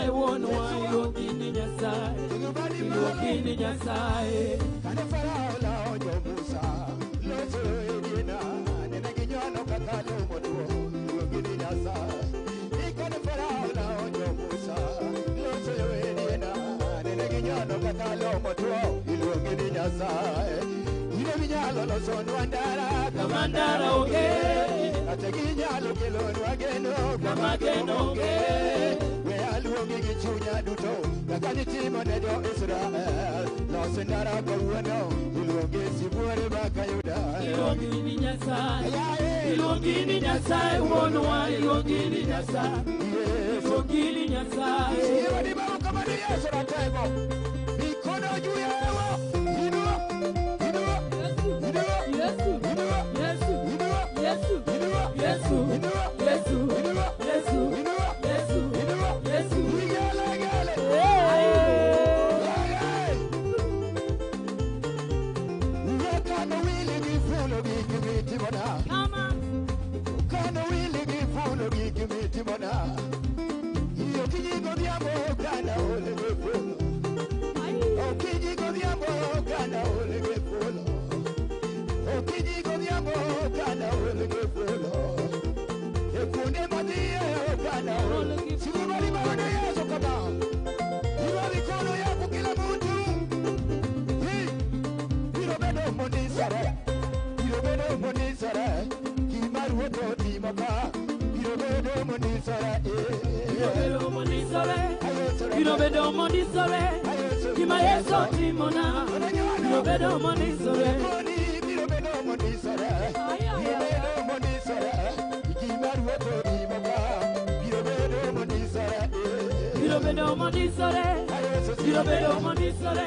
Nyasaye wuonwa, iluongi ni Nyasaye, iluongi ni Nyasaye. Kane Farao lawo jo Musa, loso e diena, nene ginyono kaka lowo motwo, iluongi ni Nyasaye. Kane Farao lawo jo Musa, loso e diena, nene ginyono kaka lowo motwo, iluongi ni Nyasaye. Ine minyalo losonwa ndara, Kama ndara onge, kata ginyalo kelonwa geno, kama geno onge. We aluongi gi chunya duto, kaka nitimo ne jo-Israel. Los ndara kawuono, iluongi sibuore maka Yuda. Iluongi ni Nyasaye, Yaye, iluongi ni Nyasaye wuonwa, iluongi ni Nyasaye, Yesu. iluongi ni Nyasaye. Iwe ni baba kama ni Yesu ratego. Mikono juu ya hewa. Inua, inua, inua, Yesu, inua, Yesu, inua, Yesu, inua, Yesu, inua, Yesu, inua, Yesu, inua, Yesu, inua. Yesu. Vigelegele. Hey! Kano wili gi fulo gi gimitimona. Kama Kano wili gi fulo gi gimitimona. Iyo kinyi godhiambo kana ole gi fulo. Okinyi godhiambo kana ole gi fulo. Okinyi godhiambo kana ole gi fulo. E kuonde madhiye kana ole. Sikubali maono Yesu kama. Inua mikono yako kila mtu. Hii. Biro bedo mondisore. Biro bedo mondisore. Gima ruoth otimo ka. Biro bedo mondisore. Biro bedo mondisore, Ayesore. biro bedo mondisore, gima Yesu otimona, biro bedo mondisore. Koni biro bedo mondisore. Biro bedo mondisore. Gima ruoth otimo ka. Biro bedo mondisore. Biro bedo mondisore, biro bedo mondisore,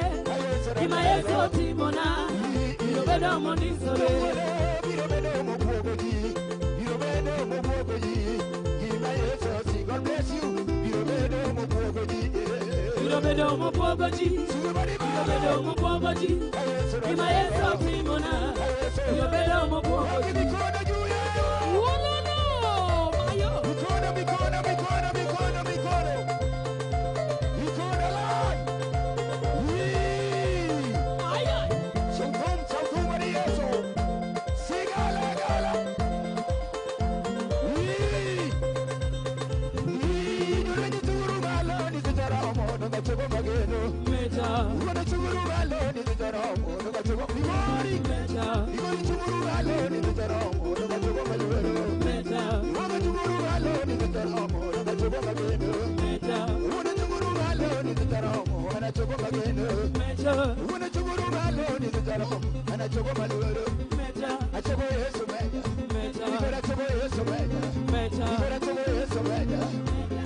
gima Yesu otimona, biro bedo mondisore. Biro bedo mobuogo ji. Biro bedo mobuogo ji. Gima Yesu osi. God bless you. Biro bedo mobuogo ji. Biro bedo mobuogo ji, biro bedo mobuogo ji, gima Yesu otimona, biro bedo mobuogo ji. Mikono juu ya hewa. Wololo, mayo. Mikono, mikono, mikono, mikono, mikono. Mikono lai. Yee. Ay, ay. Chaukum, chaukum ni Yesu. Sigala, gala. Yee. Yee. Nyore chuguru malo ni tijara mo no kachogo mageno. Meja, Nyore chuguru malo ni tijara mo no kachogo. Migori. meja, Migori chuguru malo ni tijara mo no kachogo mageno. meja, Nyore chuguru malo ni tijara mo no kachogo mageno. meja, Una chuguru malo ni tijara mo ana chogo mageno. meja, Una chuguru malo ni tijara mo ana chogo maloro. meja, Achogo Yesu menya. meja, Igora chogo Yesu menya. meja, Igora chogo Yesu menya.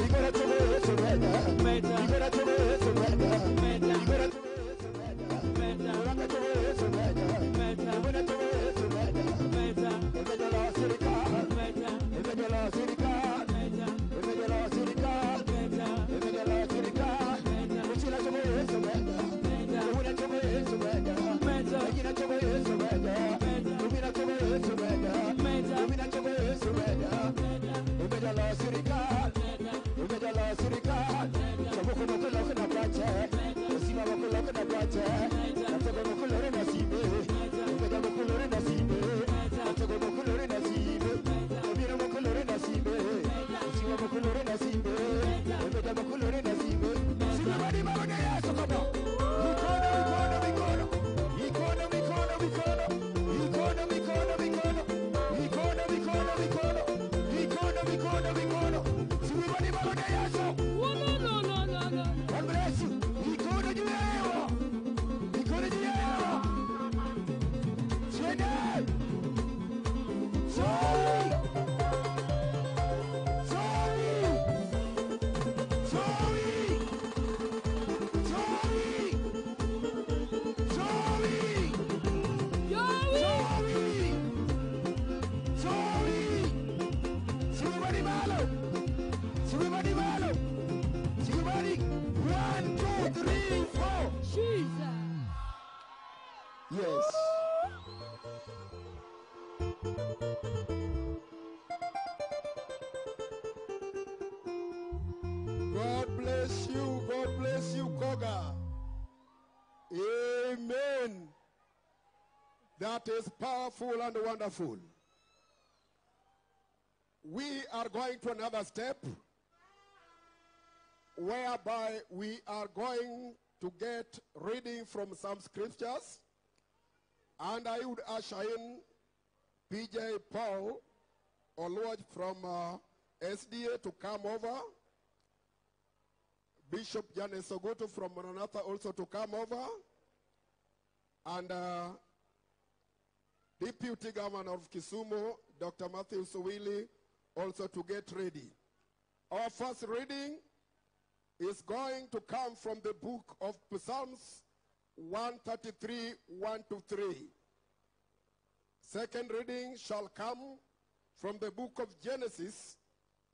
Igora chogo Yesu menya. meja, Igora chogo Yesu menya. meja, Igora chogo Yesu menya. meja, Uranga chogo Yesu menya. meja, Igora chogo Yesu menya. meja, Emejola sirikal. meja, Emejola sirikal. meja, Emejola sirikal. meja, Emejola sirikal. meja, Uchila chogo Yesu menya. meja, Una chogo Yesu menya. meja, Egina chogo Yesu menya. meja, Umina chogo Yesu menya. meja, Umina chogo Yesu menya. meja, Emejola sirikal. meja, Emejola sirikal. Chogo kono kulo na kwache. Osima kulo na kwache. Chogo kulo na sibe. Emejola kulo na sibe. Chogo kulo na sibe. Umina kulo na sibe. Osima kulo na sibe. Emejola kulo na sibe. Sibe bali maone Yesu kama. Mikono, mikono, mikono. Mikono, mikono, mikono. Mikono, mikono, mikono. Mikono, mikono, mikono. Mikono, mikono, mikono. Sibe bali maone Yesu. Wolololololo. God bless you. Mikono juu ya hewa. Mikono juu ya hewa. Twende. Sorry. Sorry. Sorry. Sorry. Sorry. Yowi. Sorry. Sorry. Sikubali malo. Sikubali malo. Sikubali. 1, 2, 3, 4. Jesus. Yes. God bless you. That is powerful and wonderful. We are going to another step whereby we are going to get reading from some scriptures. And I would usher in PJ Paul Oluoch from SDA to come over. Bishop Janice Ogutu from Maranatha also to come over. And Deputy Governor of Kisumu, Dr. Matthew Owili, also to get ready. Our first reading is going to come from the book of Psalms 133, 1 to 3. Second reading shall come from the book of Genesis,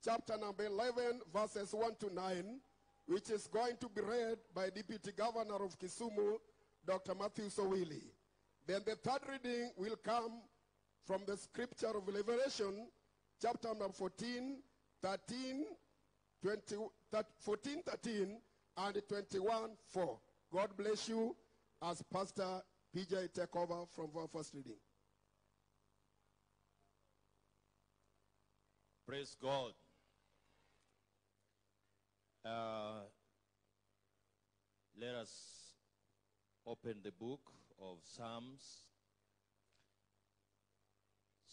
chapter number 11, verses 1 to 9, which is going to be read by Deputy Governor of Kisumu, Dr. Matthew Owili. Then the third reading will come from the scripture of Revelation, chapter number 14, 13, 20, 14, 13, and 21, 4. God bless you as Pastor PJ take over from our first reading. Praise God. Let us open the book of Psalms,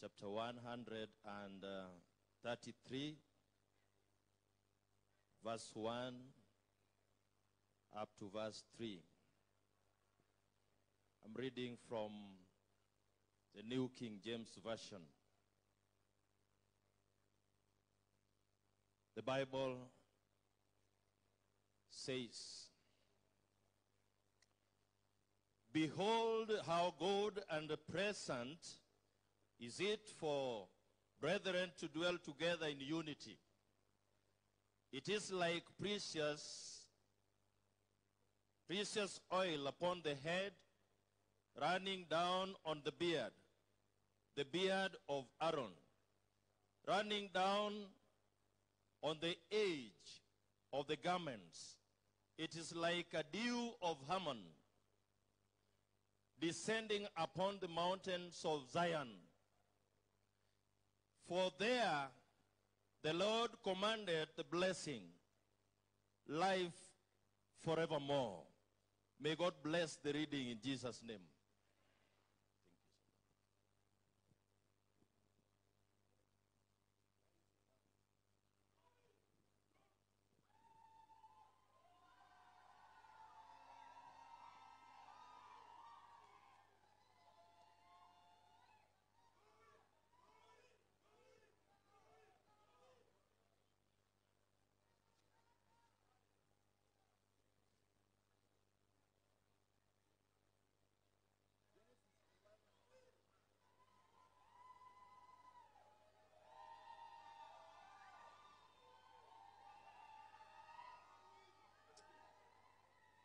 chapter 133, verse 1 up to verse 3. I'm reading from the New King James Version. The Bible says, "Behold, how good and pleasant is it for brethren to dwell together in unity. It is like precious oil upon the head, running down on the beard of Aaron, running down on the edge of the garments. It is like a dew of Hermon, descending upon the mountains of Zion. For there the Lord commanded the blessing, life forevermore." May God bless the reading in Jesus' name.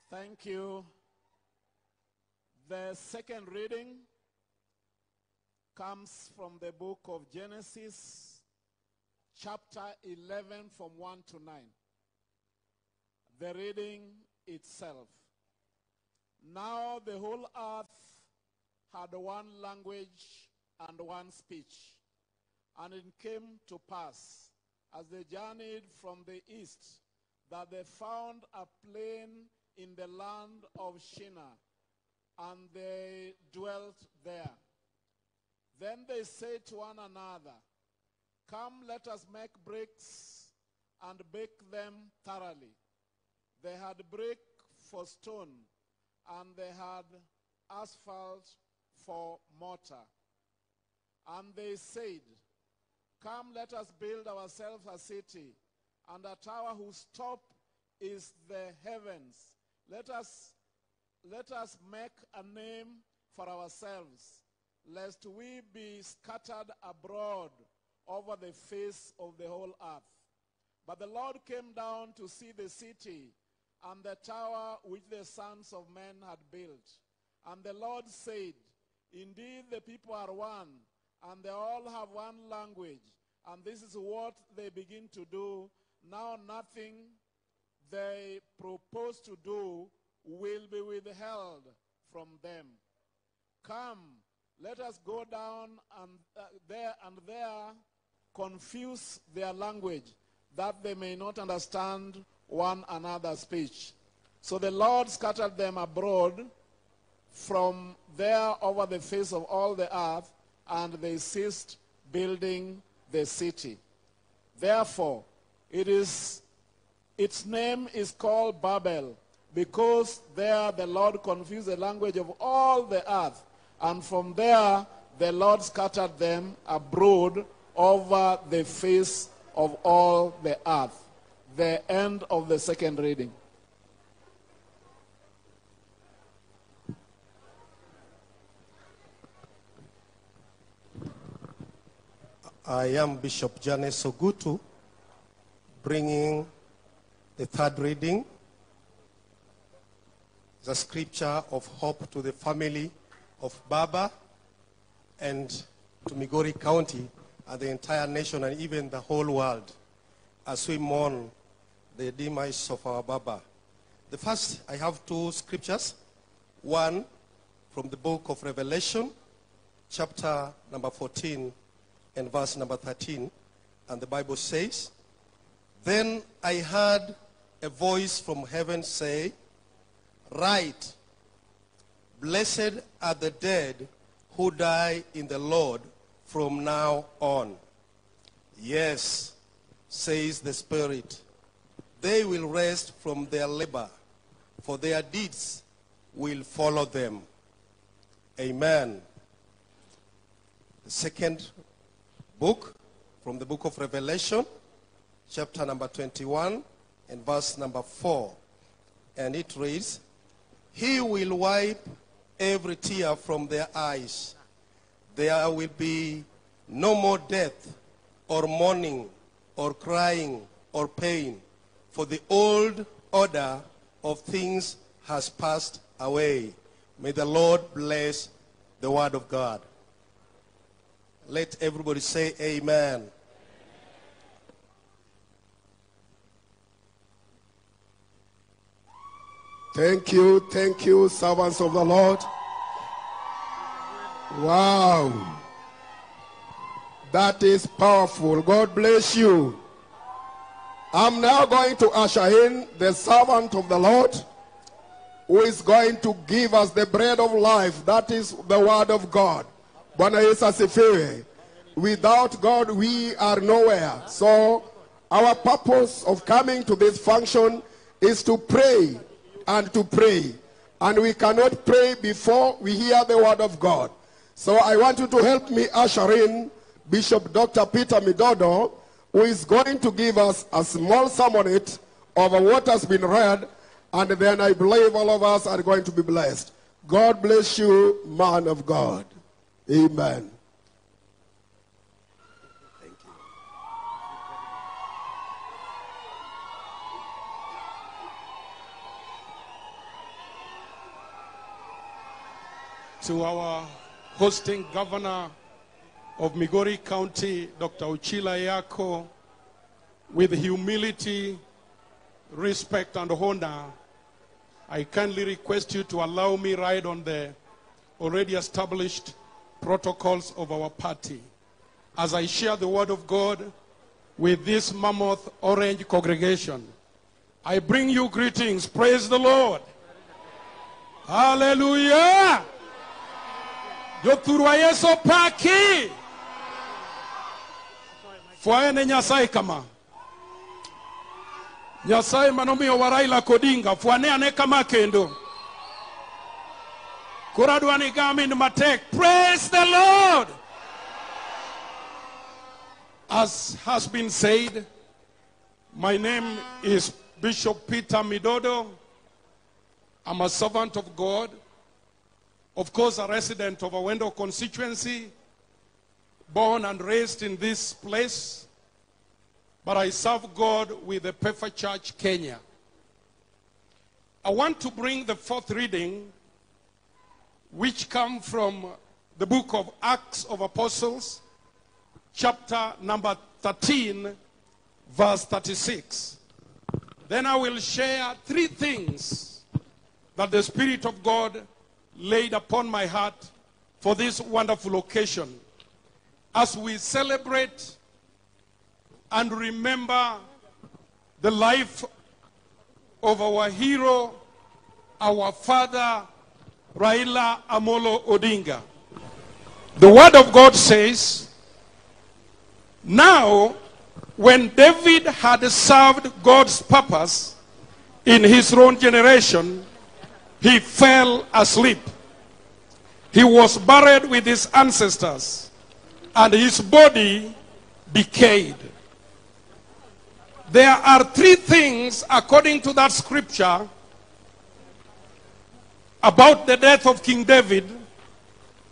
Thank you. The second reading comes from the book of Genesis, chapter 11, from 1 to 9. The reading itself. Now the whole earth had one language and one speech. And it came to pass, as they journeyed from the east, that they found a plain in the land of Shinar, and they dwelt there. Then they said to one another, "Come, let us make bricks and bake them thoroughly." They had brick for stone, and they had asphalt for mortar. And they said, "Come, let us build ourselves a city, and a tower whose top is the heavens. Let us make a name for ourselves, lest we be scattered abroad over the face of the whole earth." But the Lord came down to see the city and the tower which the sons of men had built. And the Lord said, "Indeed, the people are one, and they all have one language, and this is what they begin to do. Now nothing they propose to do will be withheld from them. Come, Let us go down and there confuse their language, that they may not understand one another's speech. So the Lord scattered them abroad from there over the face of all the earth, and they ceased building the city. Therefore, its name is called Babel, because there the Lord confused the language of all the earth, and from there the Lord scattered them abroad over the face of all the earth. The end of the second reading. I am Bishop Janice Ogutu, bringing the third reading, the scripture of hope to the family of Baba and to Migori County and the entire nation and even the whole world as we mourn the demise of our Baba. The first, I have two scriptures. One from the book of Revelation, chapter number 14 and verse number 13. And the Bible says, "Then I heard a voice from heaven say, 'Write, blessed are the dead who die in the Lord from now on. Yes, says the Spirit, they will rest from their labor, for their deeds will follow them.'" Amen. The second book, from the book of Revelation, chapter number 21 and verse number 4. And it reads, "He will wipe every tear from their eyes. There will be no more death or mourning or crying or pain, for the old order of things has passed away." May the Lord bless the word of God. Let everybody say amen. Thank you, servants of the Lord. Wow. That is powerful. God bless you. I'm now going to usher in the servant of the Lord, who is going to give us the bread of life. That is the word of God. Bwana Yesu asifiwe. Without God, we are nowhere. So our purpose of coming to this function is to pray and to pray. And we cannot pray before we hear the word of God. So I want you to help me usher in Bishop Dr. Peter Midodo, who is going to give us a small sermonette over what has been read, and then I believe all of us are going to be blessed. God bless you, man of God. Amen. Thank you. To our hosting governor of Migori County, Dr. Uchila Yako, with humility, respect, and honor, I kindly request you to allow me ride on the already established protocols of our party as I share the word of God with this mammoth orange congregation. I bring you greetings. Praise the Lord. Hallelujah. Jothurwa Yesu paki. Fwaene Nyasaye kama. Nyasaye manomiyo wa Raila Odinga. Fwane ane kama kendo. Koradwani gamin matek. Praise the Lord. As has been said, my name is Bishop Peter Midodo. I'm a servant of God. Of course, a resident of Awendo constituency, born and raised in this place, but I serve God with the Pefa Church, Kenya. I want to bring the fourth reading, which comes from the book of Acts of Apostles, chapter number 13, verse 36. Then I will share three things that the Spirit of God laid upon my heart for this wonderful occasion as we celebrate and remember the life of our hero, our father, Raila Amolo Odinga. The word of God says, now, when David had served God's purpose in his own generation, he fell asleep. He was buried with his ancestors, and his body decayed. There are three things, according to that scripture, about the death of King David,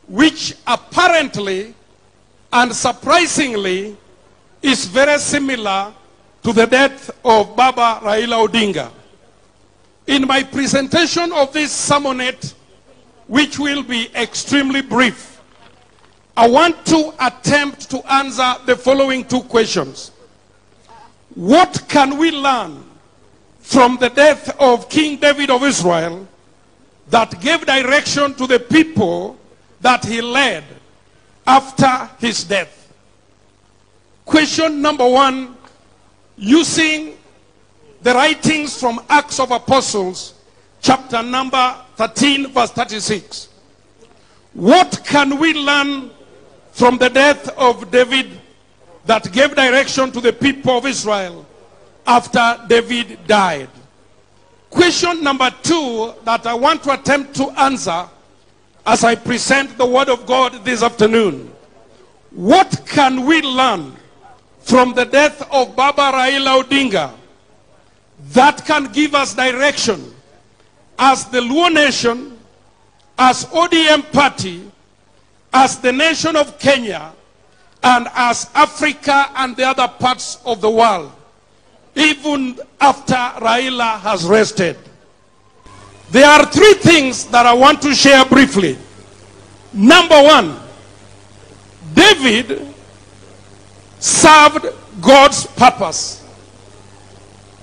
which apparently and surprisingly is very similar to the death of Baba Raila Odinga. In my presentation of this sermonette, which will be extremely brief, I want to attempt to answer the following two questions. What can we learn from the death of King David of Israel that gave direction to the people that he led after his death? Question number one, using the writings from Acts of Apostles, chapter number 13, verse 36. What can we learn from the death of David that gave direction to the people of Israel after David died? Question number two that I want to attempt to answer as I present the word of God this afternoon. What can we learn from the death of Baba Raila Odinga that can give us direction as the Luo nation, as ODM party, as the nation of Kenya, and as Africa and the other parts of the world, even after Raila has rested? There are three things that I want to share briefly. Number one, David served God's purpose.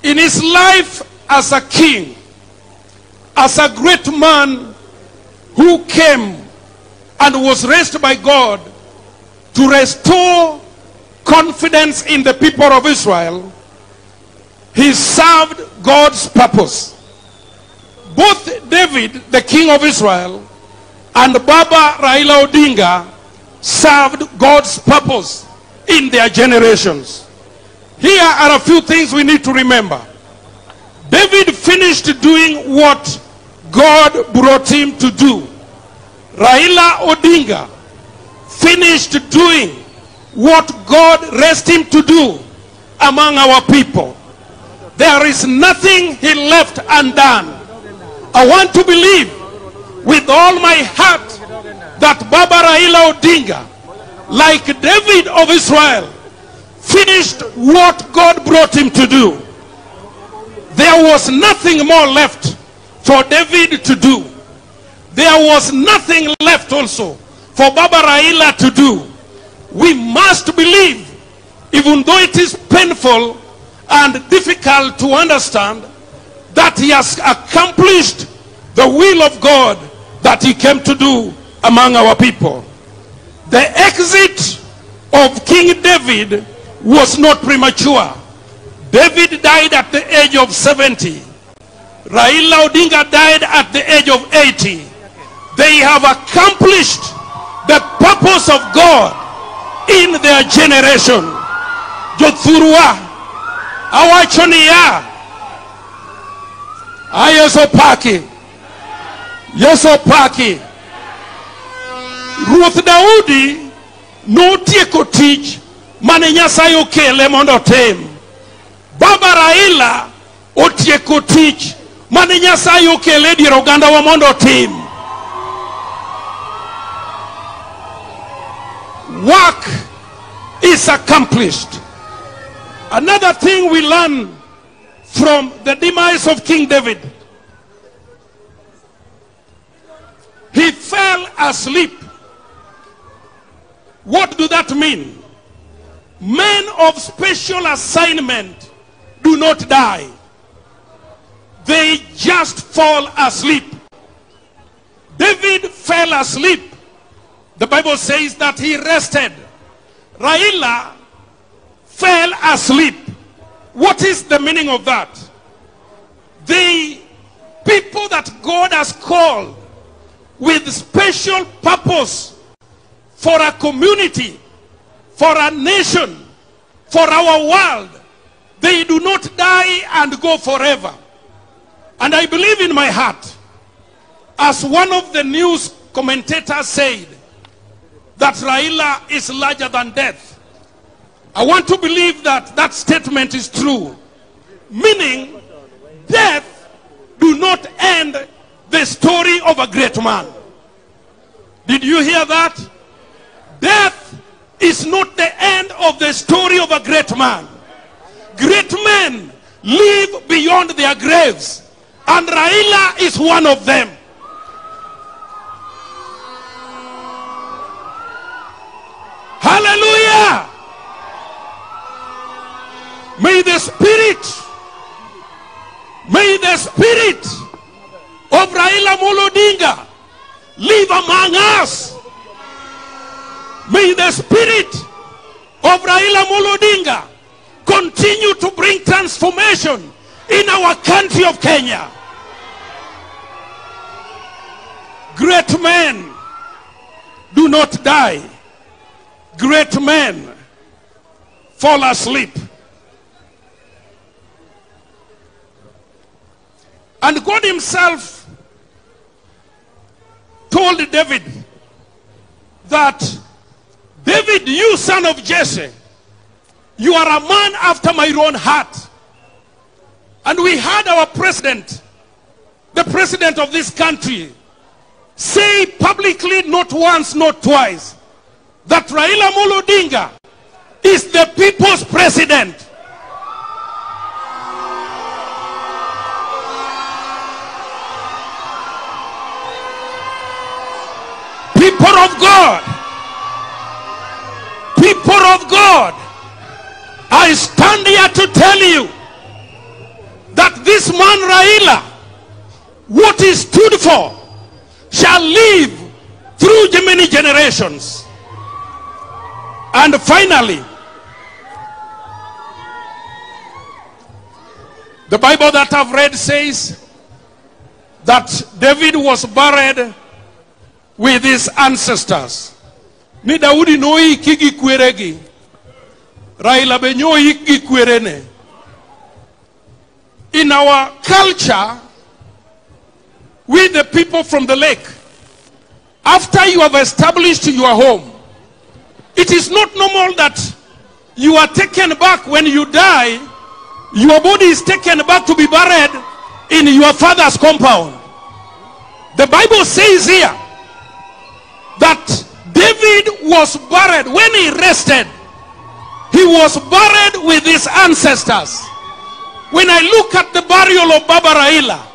In his life as a king, as a great man who came and was raised by God to restore confidence in the people of Israel, he served God's purpose. Both David, the king of Israel, and Baba Raila Odinga served God's purpose in their generations. Here are a few things we need to remember. David finished doing what God brought him to do. Raila Odinga finished doing what God raised him to do among our people. There is nothing he left undone. I want to believe with all my heart that Baba Raila Odinga, like David of Israel, finished what God brought him to do. There was nothing more left for David to do. There was nothing left also for Baba Raila to do. We must believe, even though it is painful and difficult to understand, that he has accomplished the will of God that he came to do among our people. The exit of King David was not premature. David died at the age of 70. Raila Odinga died at the age of 80. They have accomplished the purpose of God in their generation. Jothurwa, awacho niya, Yeso paki, Yeso paki. Ruoth Daudi notieko tich mane Nyasaye okele mondo otim. Baba Raila otieko tich mane Nyasaye okele dier ogandawa mondo otim. Work is accomplished. Another thing we learn from the demise of King David, he fell asleep. What do that mean? Men of special assignment do not die. They just fall asleep. David fell asleep The Bible says that he rested. Raila fell asleep. What is the meaning of that? The people that God has called with special purpose for a community, for a nation, for our world, they do not die and go forever. And I believe in my heart, as one of the news commentators said, that Raila is larger than death. I want to believe that that statement is true. Meaning, death do not end the story of a great man. Did you hear that? Death is not the end of the story of a great man. Great men live beyond their graves, and Raila is one of them. Hallelujah! May the spirit of Raila Amolo Odinga live among us. May the spirit of Raila Amolo Odinga continue to bring transformation in our country of Kenya. Great men do not die. Great men fall asleep. And God himself told David that, David, you son of Jesse, you are a man after my own heart. And we had our president, the president of this country, say publicly, not once, not twice, that Raila Amolo Odinga is the people's president. People of God, people of God, I stand here to tell you that this man Raila, what he stood for, shall live through many generations. And finally, the Bible that I've read says that David was buried with his ancestors. Ni Daudi noiki gi kweregi. Raila be nyoik gi kwerene. In our culture, we the people from the lake, after you have established your home, it is not normal that you are taken back when you die. Your body is taken back to be buried in your father's compound. The Bible says here that David was buried when he rested. He was buried with his ancestors. When I look at the burial of Baba Raila,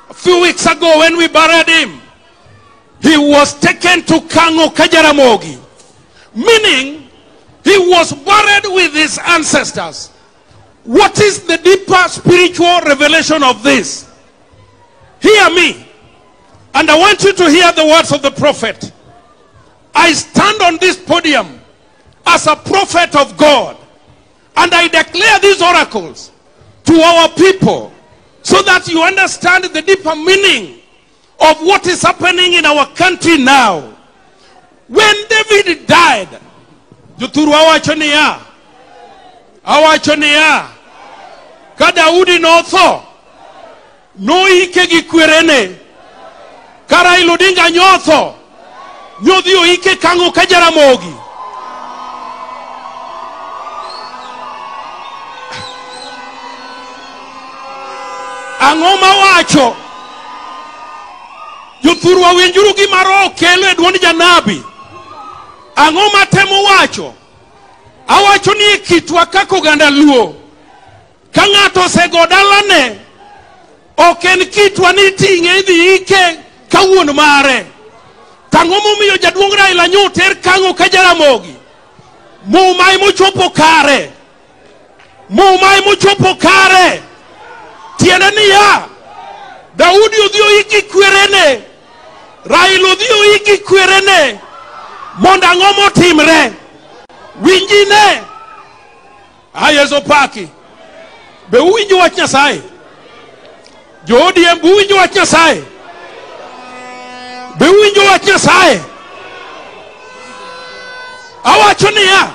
a few weeks ago when we buried him, he was taken to Kango Kajaramogi, meaning he was buried with his ancestors. What is the deeper spiritual revelation of this? Hear me, and I want you to hear the words of the prophet. I stand on this podium as a prophet of God, and I declare these oracles to our people so that you understand the deeper meaning of what is happening in our country now. When David died, jothurwa awacho niya, awacho niya, ka Daudi notho, noike gi kwerene. Ka Raila Odinga nyotho, nyodhi oike Kang'o ka Jaramogi. Ang'o mawacho? Jothurwa winjuru gima Roho kelo e duond janabi. Ang'o matemo wacho? Awacho ni e kitwa kaka oganda Luo, ka ng'ato osego dalane, ok en kitwa ni iting'e idhi ike ka wuon mare. Tang'o momiyo jaduong' Raila nyo oter Kang'o ka Jaramogi? Muma emochopo kare. Muma emochopo kare. Tiende niya, Daudi odhi oiki kwerene. Raila odhi oiki kwerene mondo ang'o motimre. Winjine. A Yesu paki. Be uwinjo wach Nyasaye? Jo ODM be uwinjo wach Nyasaye? Be uwinjo wach Nyasaye? Awacho niya,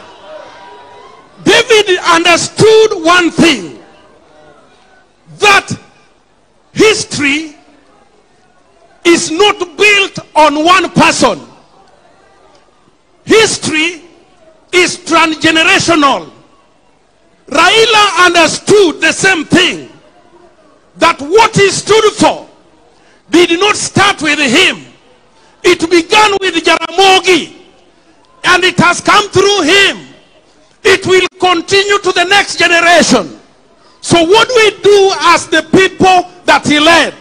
David understood one thing, that history is not built on one person. History is transgenerational. Raila understood the same thing, that what he stood for did not start with him. It began with Jaramogi, and it has come through him. It will continue to the next generation. So what do we do as the people that he led?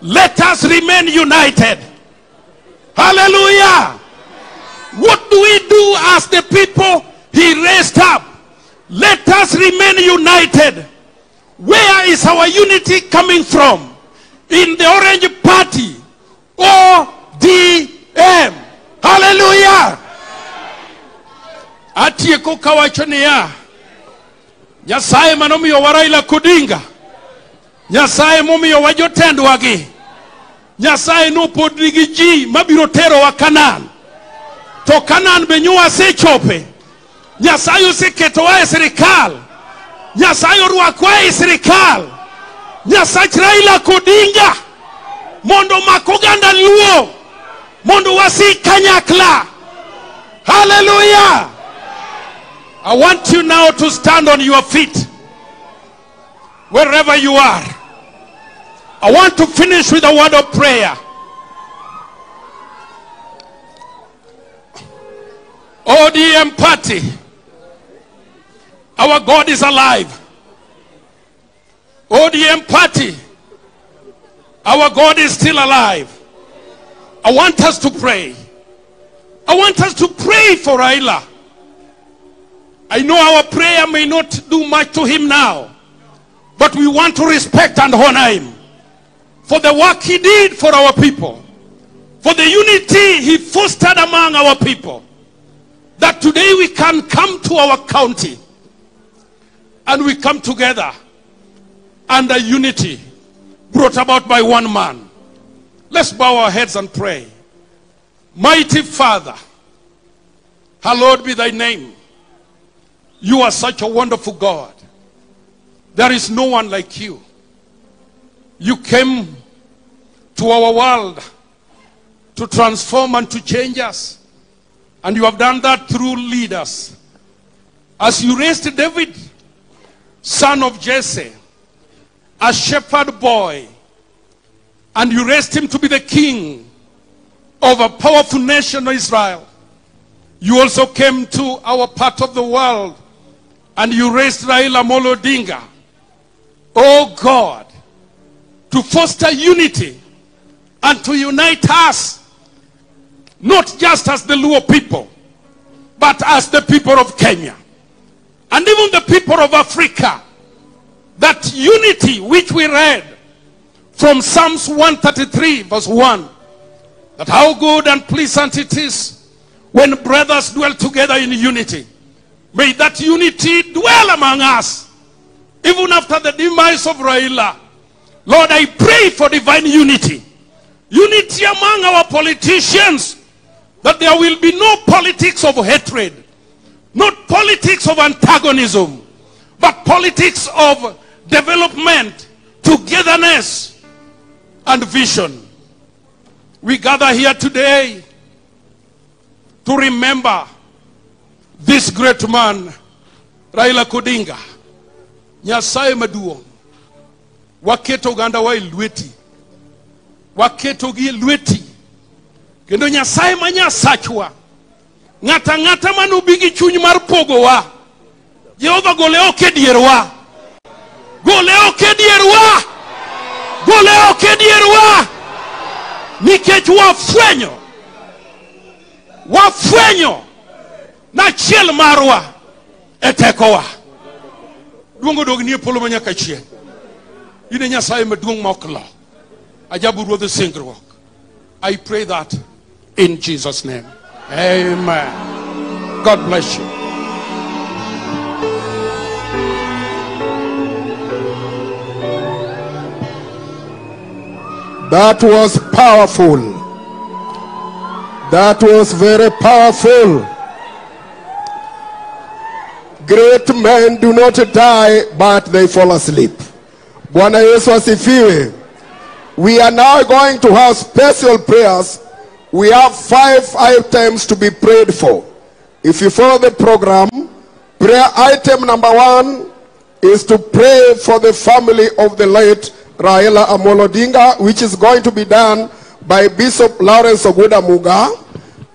Let us remain united. Hallelujah. What do we do as the people he raised up? Let us remain united. Where is our unity coming from? In the Orange Party, ODM. Hallelujah. Atieko kawacho niya, Nyasaye manomiyowa Raila Odinga, Nyasaye momiyowa jotendwagi, Nyasaye nopod nigi ji mabiro terowa Kanaan. To Kanaan be nyowasechope. Nyasaye oseketowa e sirikal. Nyasaye orwakowa e sirikal. Nyasach Raila Odinga mondo omak oganda Luo, mondo wasik kanyakla. Hallelujah. I want you now to stand on your feet wherever you are. I want to finish with a word of prayer. ODM party, our God is alive. ODM party, our God is still alive. I want us to pray. I want us to pray for Raila. I know our prayer may not do much to him now, but we want to respect and honor him for the work he did for our people, for the unity he fostered among our people, that today we can come to our county and we come together under unity brought about by one man. Let's bow our heads and pray. Mighty Father, hallowed be thy name. You are such a wonderful God. There is no one like you. You came to our world to transform and to change us. And you have done that through leaders. As you raised David, son of Jesse, a shepherd boy, and you raised him to be the king of a powerful nation, Israel. You also came to our part of the world and you raised Raila Amolo Odinga, oh God, to foster unity and to unite us, not just as the Luo people, but as the people of Kenya and even the people of Africa. That unity which we read from Psalms 133 verse 1, that how good and pleasant it is when brothers dwell together in unity. May that unity dwell among us, even after the demise of Raila. Lord, I pray for divine unity. Unity among our politicians, that there will be no politics of hatred, not politics of antagonism, but politics of development, togetherness, and vision. We gather here today to remember this great man, Raila Odinga. Nyasaye maduong', waketo oganda wa e lweti, waketogi e lweti, kendo Nyasaye ma Nyasachwa, ng'ata ang'ata manobi gi chuny mar pogowa, Jehova gole oko e dierwa, gole oko e dierwa, gole oko e dierwa, nikech wafwenyo, wafwenyo nachiel marwa e tekowa. Duong' odogni e polo manyaka chieng'. In e Nyasaye maduong' ma ok lo. Ajabu ruodh singruok. I pray that in Jesus' name. Amen. God bless you. That was powerful. That was very powerful. Great men do not die, but they fall asleep. Bwana Yesu asifiwe. We are now going to have special prayers. We have 5 items to be prayed for. If you follow the program, prayer item number 1 is to pray for the family of the late Raila Amolo Odinga, which is going to be done by Bishop Lawrence Oguda Muga.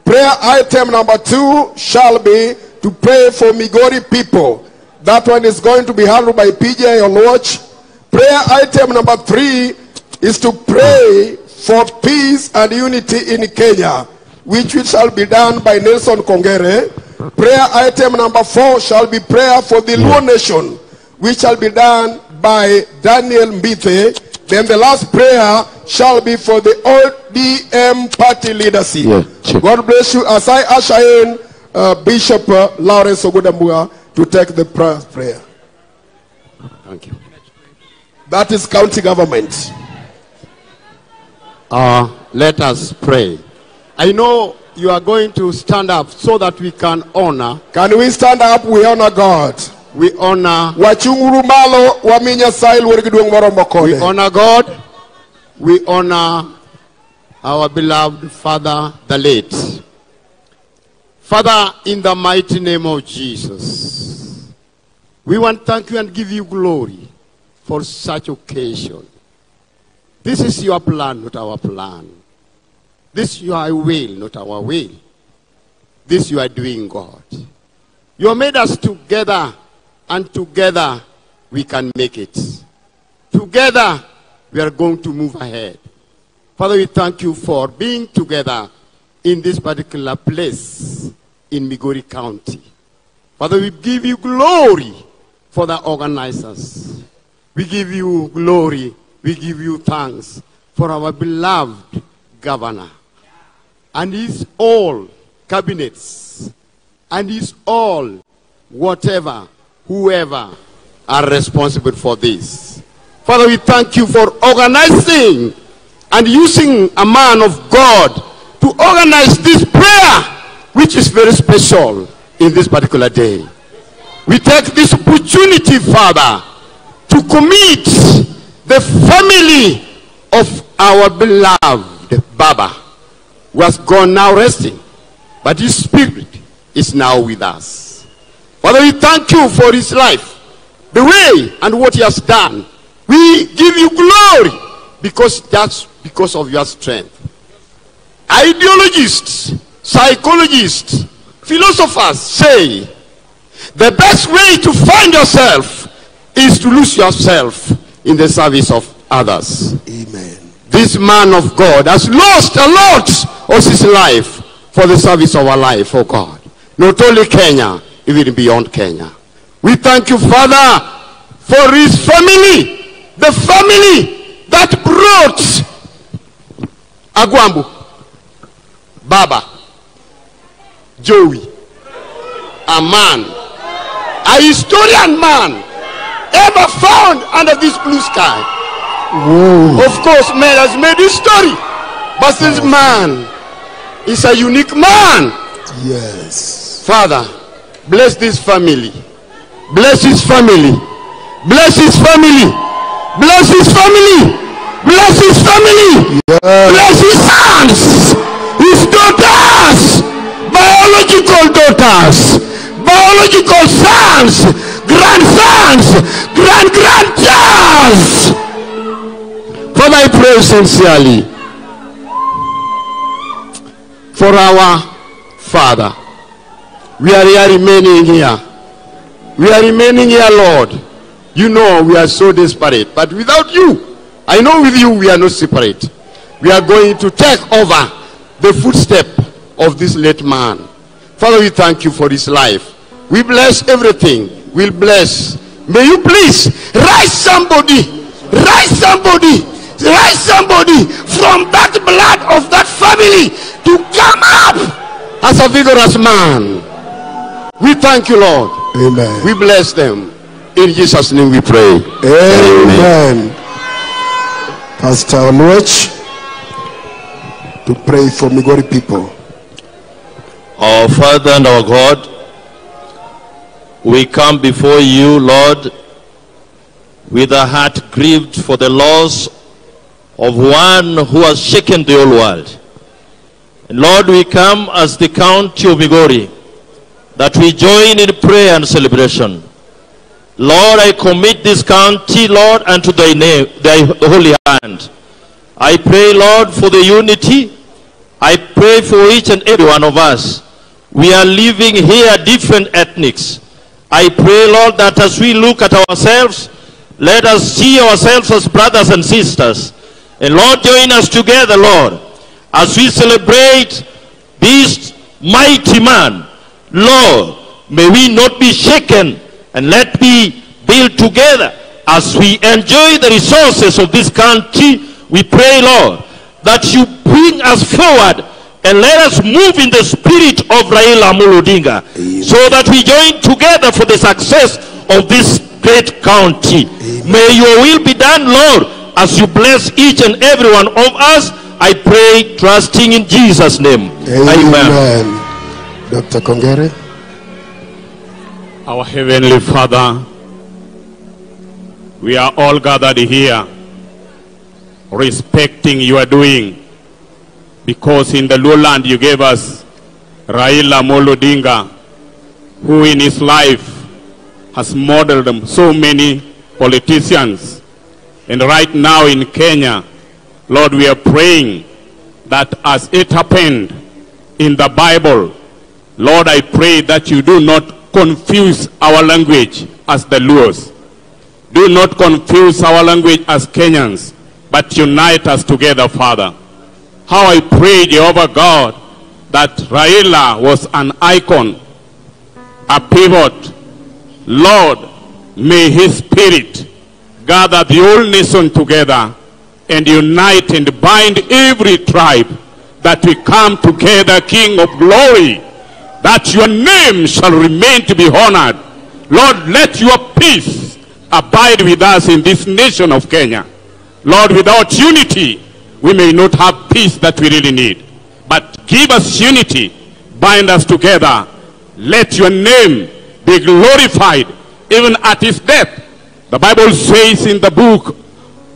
Prayer item number 2 shall be to pray for Migori people. That one is going to be handled by PJ Oluoch. Prayer item number 3 is to pray for peace and unity in Kenya, which shall be done by Nelson Kongere. Prayer item number 4 shall be prayer for the Luo nation, which shall be done by Daniel Mbithe. Then the last prayer shall be for the ODM party leadership. Yeah, God bless you as I usher in Bishop Lawrence Oguda Muga to take the prayer. Thank you. That is county government. Let us pray. I know you are going to stand up so that we can honor. Can we stand up? We honor God. We honor. We honor God. We honor our beloved Father, the late. Father, in the mighty name of Jesus, we want to thank you and give you glory for such occasion. This is your plan, not our plan. This your will, not our will. This you are doing, God. You have made us together, and together we can make it. Together we are going to move ahead. Father, we thank you for being together in this particular place in Migori County. Father, we give you glory for the organizers. We give you glory. We give you thanks for our beloved governor and his all cabinets and his all whatever, whoever are responsible for this. Father, we thank you for organizing and using a man of God to organize this prayer, which is very special in this particular day. We take this opportunity, Father, to commit the family of our beloved Baba, who has gone now resting, but his spirit is now with us. Father, we thank you for his life, the way and what he has done. We give you glory because that's because of your strength. Ideologists, psychologists, philosophers say the best way to find yourself is to lose yourself in the service of others. Amen. This man of God has lost a lot of his life for the service of our life, oh God. Not only Kenya, even beyond Kenya. We thank you, Father, for his family, the family that brought Agwambo, Baba, Joey, a man, a historian man, ever found under this blue sky. Whoa. Of course, man has made his story, but this man is a unique man. Yes. Father, bless this family. Bless his family. Bless his family. Bless his family. Bless his family. Yes. Bless his sons, his daughters, biological daughters, biological sons, grandsons, grand-grandsons. Father, I pray sincerely for our Father. We are here remaining here. We are remaining here, Lord. You know we are so desperate. But without you, I know with you we are not separate. We are going to take over the footstep of this late man. Father, we thank you for his life. We bless everything. We'll bless. May you please rise somebody. Rise somebody. Rise somebody from that blood of that family. family to come up as a vigorous man. We thank you, Lord. Amen. We bless them. In Jesus' name we pray. Amen. Amen. Pastor Oluoch, to pray for Migori people. Our Father and our God, we come before you, Lord, with a heart grieved for the loss of one who has shaken the whole world. And Lord, we come as the county of Migori, that we join in prayer and celebration. Lord, I commit this county, Lord, unto thy name, thy holy hand. I pray, Lord, for the unity. I pray for each and every one of us. We are living here different ethnics. I pray, Lord, that as we look at ourselves, let us see ourselves as brothers and sisters. And Lord, join us together, Lord, as we celebrate this mighty man. Lord, may we not be shaken, and let me build together as we enjoy the resources of this country. We pray, Lord, that you bring us forward and let us move in the spirit of Raila Amolo Odinga, so that we join together for the success of this great county. Amen. May your will be done, Lord, as you bless each and every one of us. I pray, trusting in Jesus' name. Amen. Amen. Dr. Kongere. Our Heavenly Father, we are all gathered here respecting your doing, because in the lowland you gave us Raila Amolo Odinga, who in his life has modeled so many politicians. And right now in Kenya, Lord, we are praying that as it happened in the Bible, Lord, I pray that you do not confuse our language as the Luos. Do not confuse our language as Kenyans, but unite us together, Father. How I pray, Jehovah God, that Raila was an icon, a pivot. Lord, may his spirit gather the whole nation together and unite and bind every tribe, that we come together, King of glory, that your name shall remain to be honored. Lord, let your peace abide with us in this nation of Kenya. Lord, without unity, we may not have peace that we really need. But give us unity, bind us together. Let your name be glorified even at his death. The Bible says in the book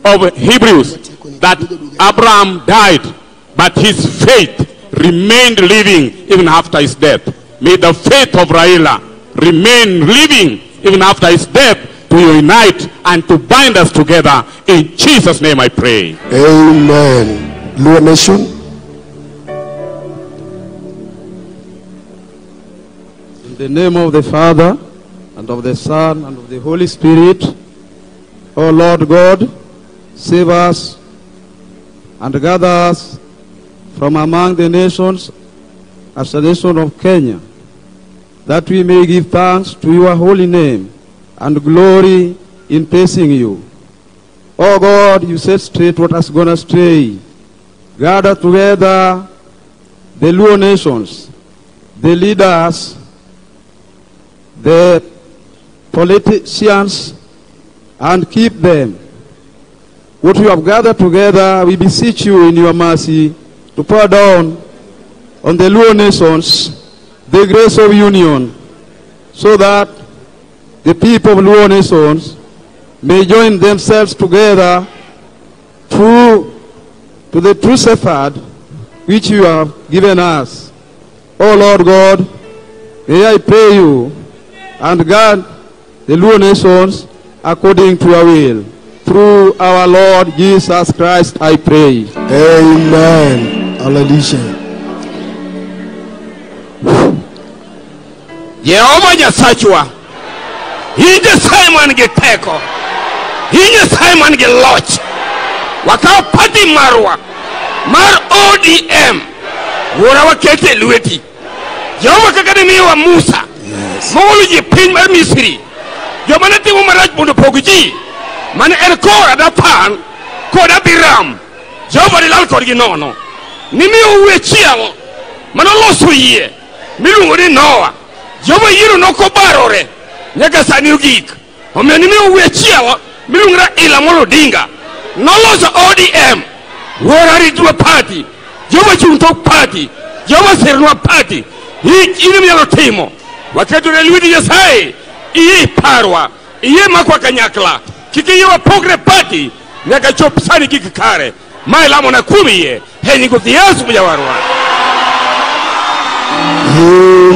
of Hebrews that Abraham died, but his faith remained living even after his death. May the faith of Raila remain living even after his death, to unite and to bind us together. In Jesus' name I pray. Amen. Luo Nation. In the name of the Father, and of the Son, and of the Holy Spirit, O Lord God, save us and gather us from among the nations as the nation of Kenya, that we may give thanks to your holy name and glory in praising you. O God, you set straight what has gone astray. Gather together the Luo nations, the leaders, the politicians, and keep them. What you have gathered together, we beseech you in your mercy to pour down on the Luo nations the grace of union, so that the people of Luo nations may join themselves together through to the true shepherd which you have given us. O Lord God, may I pray you and guide the Luo nations according to your will. Through our Lord Jesus Christ, I pray. Amen. Hallelujah. Yehova Nyasachwa, in Nyasaye man gi teko, in Nyasaye man gi loch, wakaw party marwa mar ODM, wuora wakete e lweti. Jehova kaka ne miyowa Musa, mogolo ji piny mar Misri, joma ne timo marach mondo opog ji, mane en Kora, Dathan kod Abiram, Jehova dilal kodgi nono. Nimiyo wuoyi achiel manoloso yie miluongo ni Noah. Jehova yiero nokobarore nyaka sani ogik. Omiyo nimiyo wuoyi achiel miluongo ni Raila Amolo Odinga. Noloso ODM. Wuora ritwa party. Jehova chung' tok party. Jehova sirnwa party. In eminyalo timo. Waketo ne lweti Nyasaye. Iye iparwa. Iye makwa kanyakla. Kik iyie wapogre party. Nyaka chop sani gik kare. Ma ilamona kuom yie. E nying Ruoth Yesu ma Jawarwa. Amen.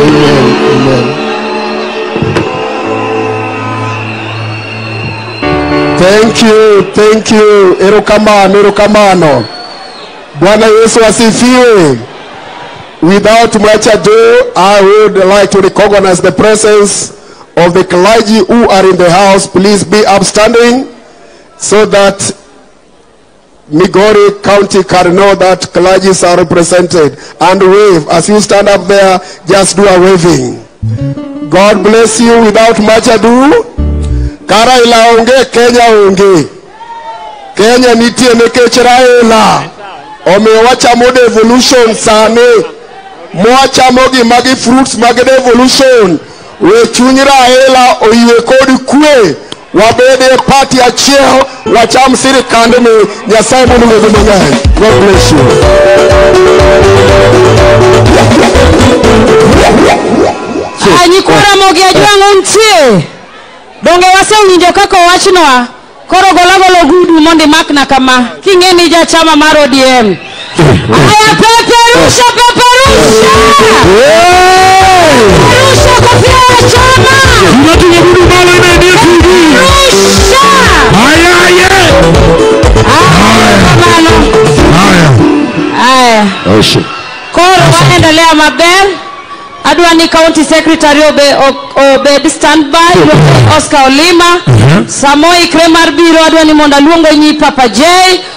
Amen. Amen. Thank you, thank you. Erokamano, erokamano. Bwana Yesu asifiwe. Without much ado, I would like to recognize the presence of the clergy who are in the house. Please be upstanding so that Migori County can know that clergies are represented. And wave. As you stand up there, just do a waving. God bless you. Without much ado, Karaila onge, Kenya onge. Kenya nitie nikech Raila. Omiyo wachamo devolution sani. Mwachamo gi magi fruits mag devolution. We chuny Raila oyie kod kwe. Wabede e party achiel, wacham sirikandni. Nyasaye mondo owedhu mang'eny. God bless you. Nyikwa Ramogi Ajwang' untie. Donge wasewinjo kaka owachnwa. Koro gola ogudu mondo imakna kama. King'e ni jachama mar ODM. Aya, peperusha, peperusha. Peperusha kofia ya chama. Peperusha. Aya, Aya. Koro waendelea maber. Adwa ni county secretary obed standby, Oscar Olima. Samoi ikre mar biro, adwa ni mondo aluongo nyi Papa J.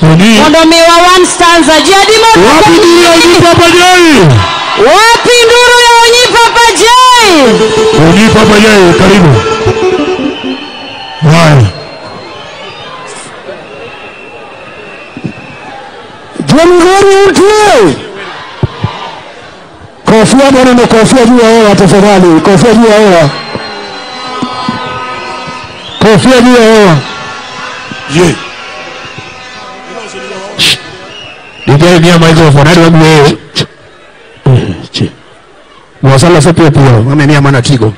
Mondo miwa one stanza. Ji adi mondo Wapi nduru ya nyi Papa J? Wapi nduru ya nyi Papa J? Nyi Papa J, karibu. Haya. Jamhuri untie. Kofia bwana, na kofia juu ya hewa tafadhali, kofia juu ya hewa. Kofia juu ya hewa. Ye. DJ mia microphone hadi wangu wewe. Mwasala sopo pia, mame mia mana tigo.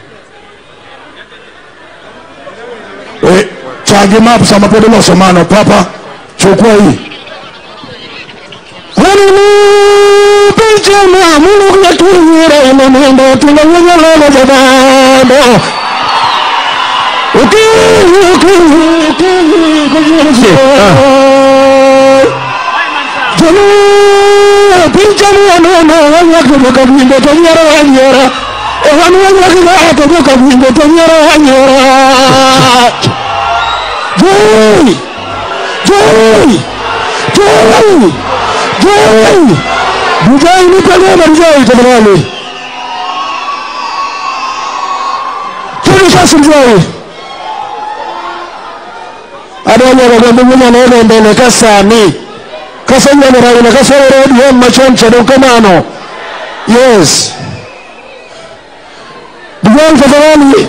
Chagi map sama podo loso mano papa, chukua hii. Joy! Nipe ngoma Joy tafadhali. Twende sasa Joy. Adonyo bagombe munya naona mbele kasani. Kasanya na kasoro road home machoncha dokamano. Yes. Joy tafadhali.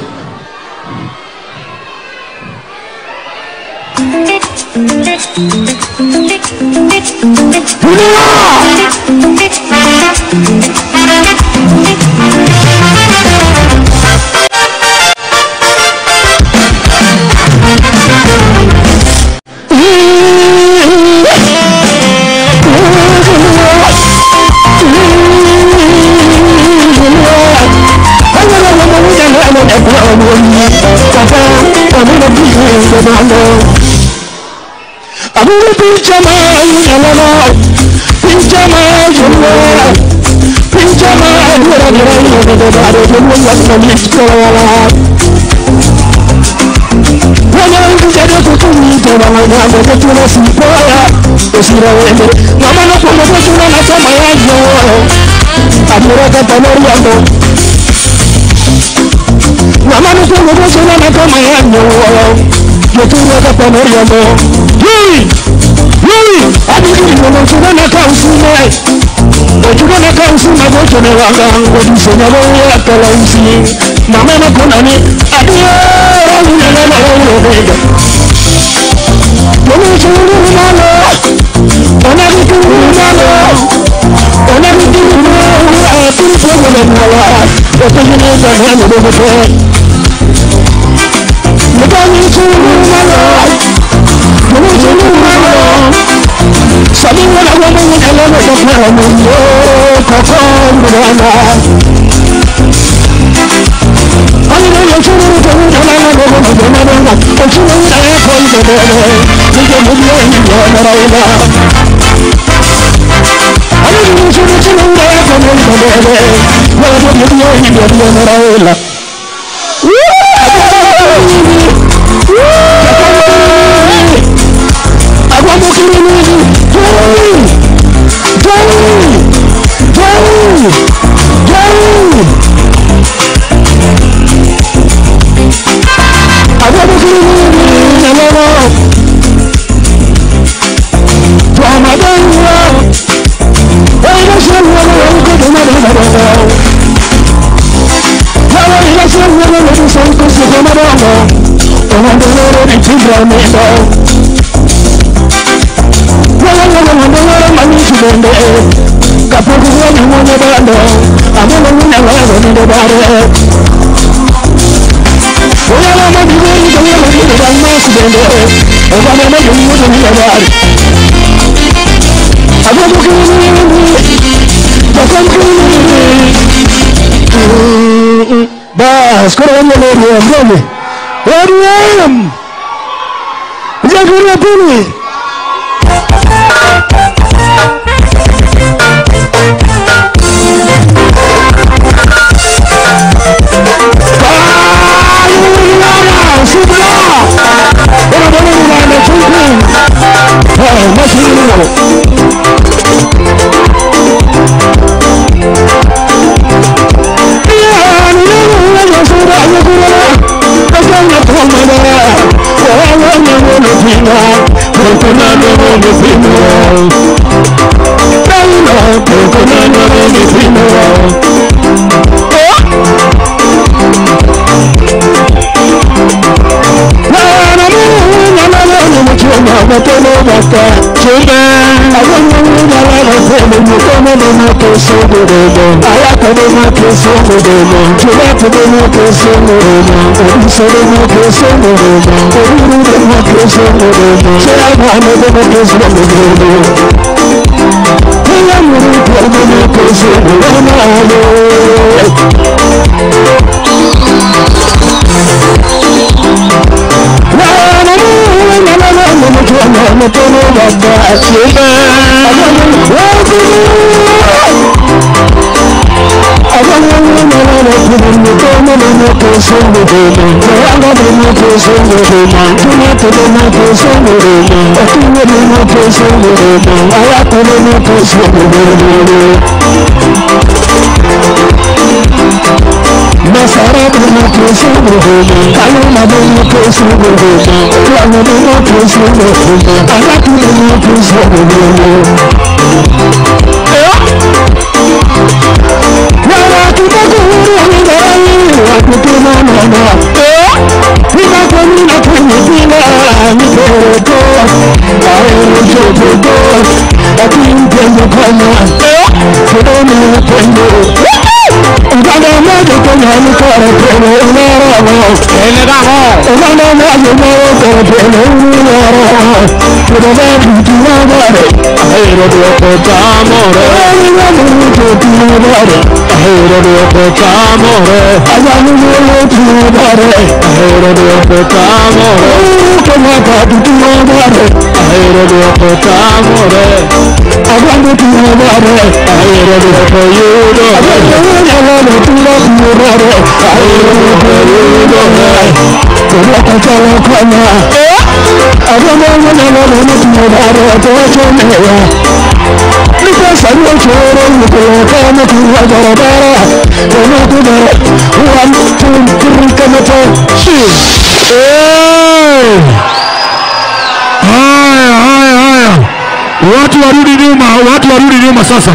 Haya, haya, haya. Watu warudi nyuma, watu warudi nyuma sasa.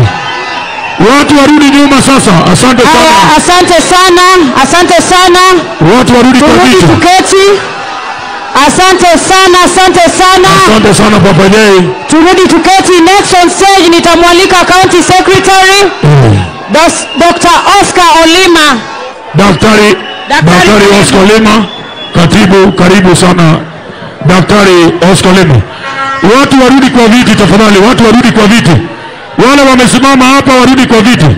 Watu warudi nyuma sasa. Asante sana. Asante sana, asante sana. Watu warudi kwa viti. Tuketi. Asante sana, asante sana. Asante sana Papa J. Turudi tuketi. Next on stage nitamwalika County Secretary Dr. Oscar Olima. Daktari Oscar Olima, katibu, karibu sana Daktari Oscar Olima. Watu warudi kwa viti tafadhali, watu warudi kwa viti. Wale wamesimama hapa warudi kwa viti.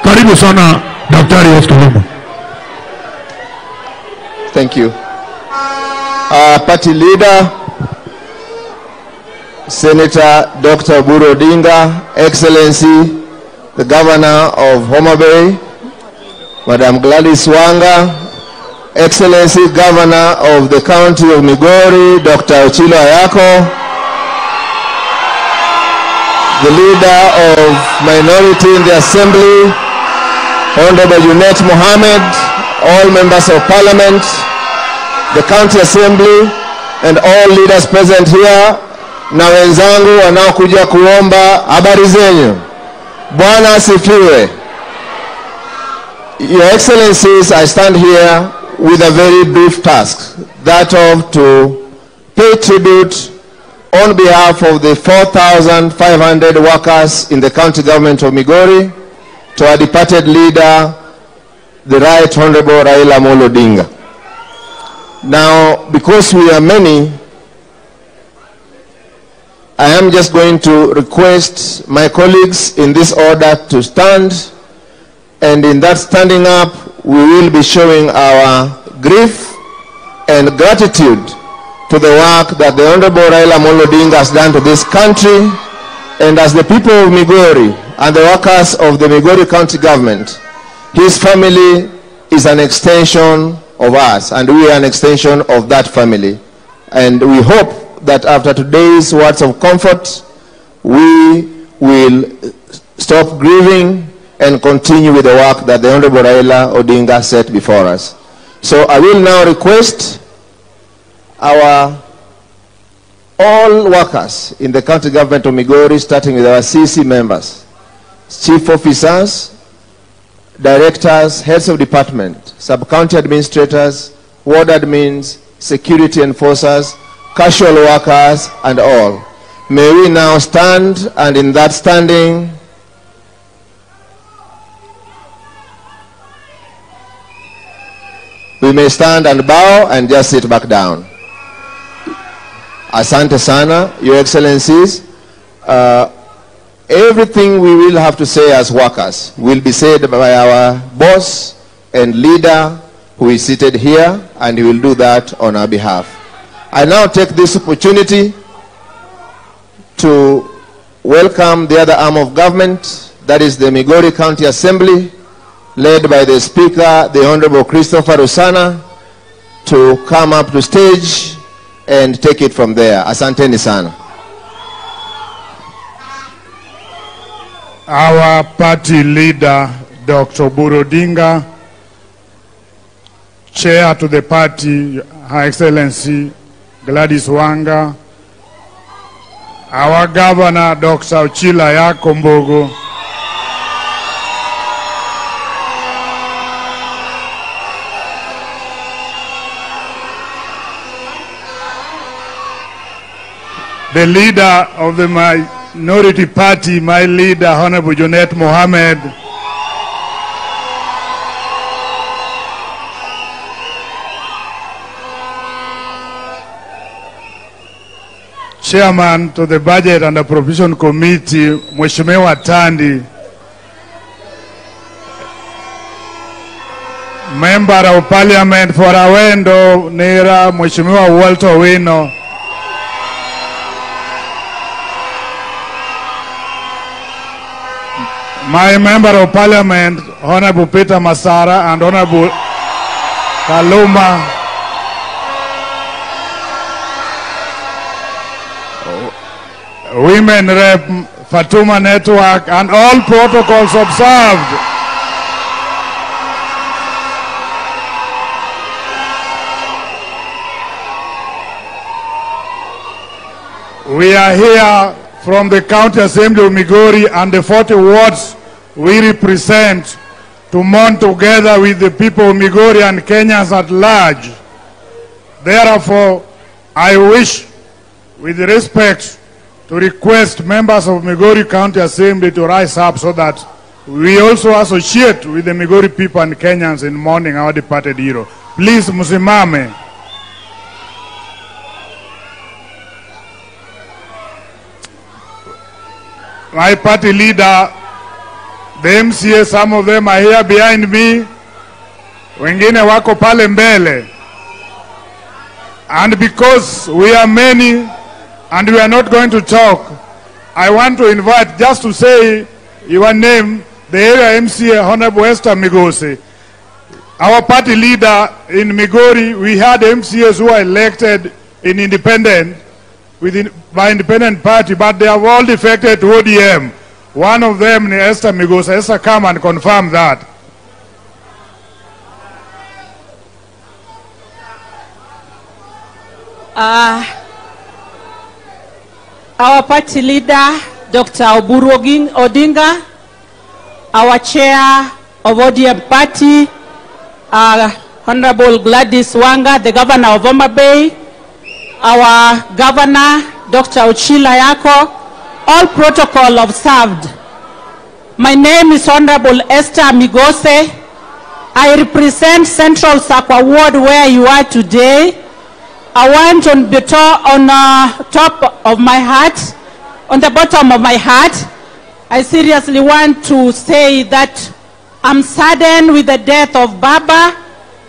Karibu sana Daktari Oscar Olima. Thank you. Party leader, Senator Dr. Oburu Odinga, Excellency, the Governor of Homa Bay, Madam Gladys Wanga, Excellency Governor of the County of Migori, Dr. Ochilo Ayako, the leader of minority in the Assembly, Honorable Junet Mohammed, all members of Parliament, the County Assembly, and all leaders present here, na wenzangu wanaokuja kuomba, habari zenyu. Bwana asifiwe. Your Excellencies, I stand here with a very brief task, that of to pay tribute on behalf of the 4,500 workers in the county government of Migori to our departed leader, the Right Honorable Raila Amolo Odinga. Now, because we are many, I am just going to request my colleagues in this order to stand, and in that standing up, we will be showing our grief and gratitude to the work that the Honorable Raila Amolo Odinga has done to this country, and as the people of Migori and the workers of the Migori County government, his family is an extension of us, and we are an extension of that family. And we hope that after today's words of comfort, we will stop grieving and continue with the work that the Honorable Raila Odinga set before us. So I will now request our all workers in the county government of Migori, starting with our CC members, chief officers, directors, heads of department, sub-county administrators, ward admins, security enforcers, casual workers, and all. May we now stand, and in that standing, we may stand and bow and just sit back down. Asante sana, Your Excellencies. Everything we will have to say as workers will be said by our boss and leader who is seated here, and he will do that on our behalf. I now take this opportunity to welcome the other arm of government, that is the Migori County Assembly, led by the Speaker, the Honorable Christopher Osana, to come up to stage and take it from there. Asanteni sana. Our party leader, Dr. Oburu Odinga, chair to the party, Her Excellency Gladys Wanga, our governor, Dr. Ochilo Ayako Mbogo, the leader of the minority party, my leader, Honorable Junet Mohammed, chairman to the Budget and Appropriation Committee, Mheshimiwa Tandi, Member of Parliament for Awendo Nera, Mheshimiwa Walter Owino, my Member of Parliament, Honorable Peter Masara and Honorable Kaluma, Women Rep, Fatuma Network, and all protocols observed. We are here from the County Assembly of Migori and the 40 wards we represent to mourn together with the people of Migori and Kenyans at large. Therefore, I wish, with respect, to request members of Migori County Assembly to rise up so that we also associate with the Migori people and Kenyans in mourning our departed hero. Please, msimame. My party leader, the MCA, some of them are here behind me. Wengine wako pale mbele. And because we are many and we are not going to talk, I want to invite, just to say your name, the area MCA, Honorable Esther Migose. Our party leader in Migori, we had MCAs who were elected in independent, by independent party, but they have all defected to ODM. One of them, Esther Migose. Esther, come and confirm that. Our party leader, Dr. Oburu Odinga, our chair of ODM party, Honorable Gladys Wanga, the governor of Homa Bay, our governor, Dr. Uchila Yako, all protocol observed. My name is Honorable Esther Migose. I represent Central Sakwa Ward where you are today. I want on the top of my heart, on the bottom of my heart, I seriously want to say that I'm saddened with the death of Baba,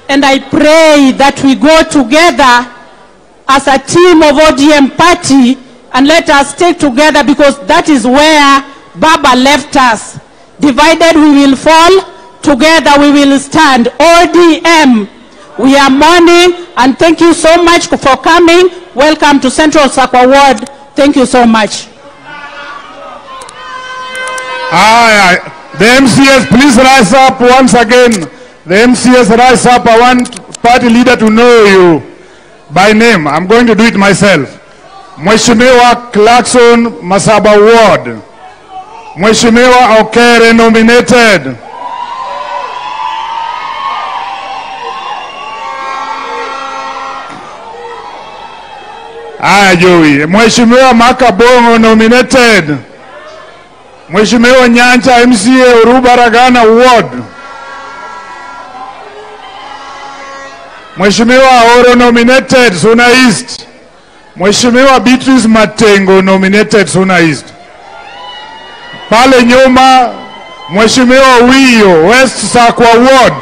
and I pray that we go together as a team of ODM party and let us stay together, because that is where Baba left us. Divided we will fall, together we will stand. ODM. We are mourning, and thank you so much for coming. Welcome to Central Sakwa Ward. Thank you so much. Aye, aye. The MCS, please rise up once again. The MCS, rise up. I want party leader to know you by name. I'm going to do it myself. Mheshimiwa Clarkson Masaba Ward. Mheshimiwa Okere nominated. Aya Joey. Mheshimiwa Makabongo nominated. Mheshimiwa Nyancha MCA Uruba Ragana Ward. Mheshimiwa Oro nominated Suna East. Mheshimiwa Beatrice Matengo nominated Suna East. Pale nyuma Mheshimiwa Wiyo West Sakwa Ward.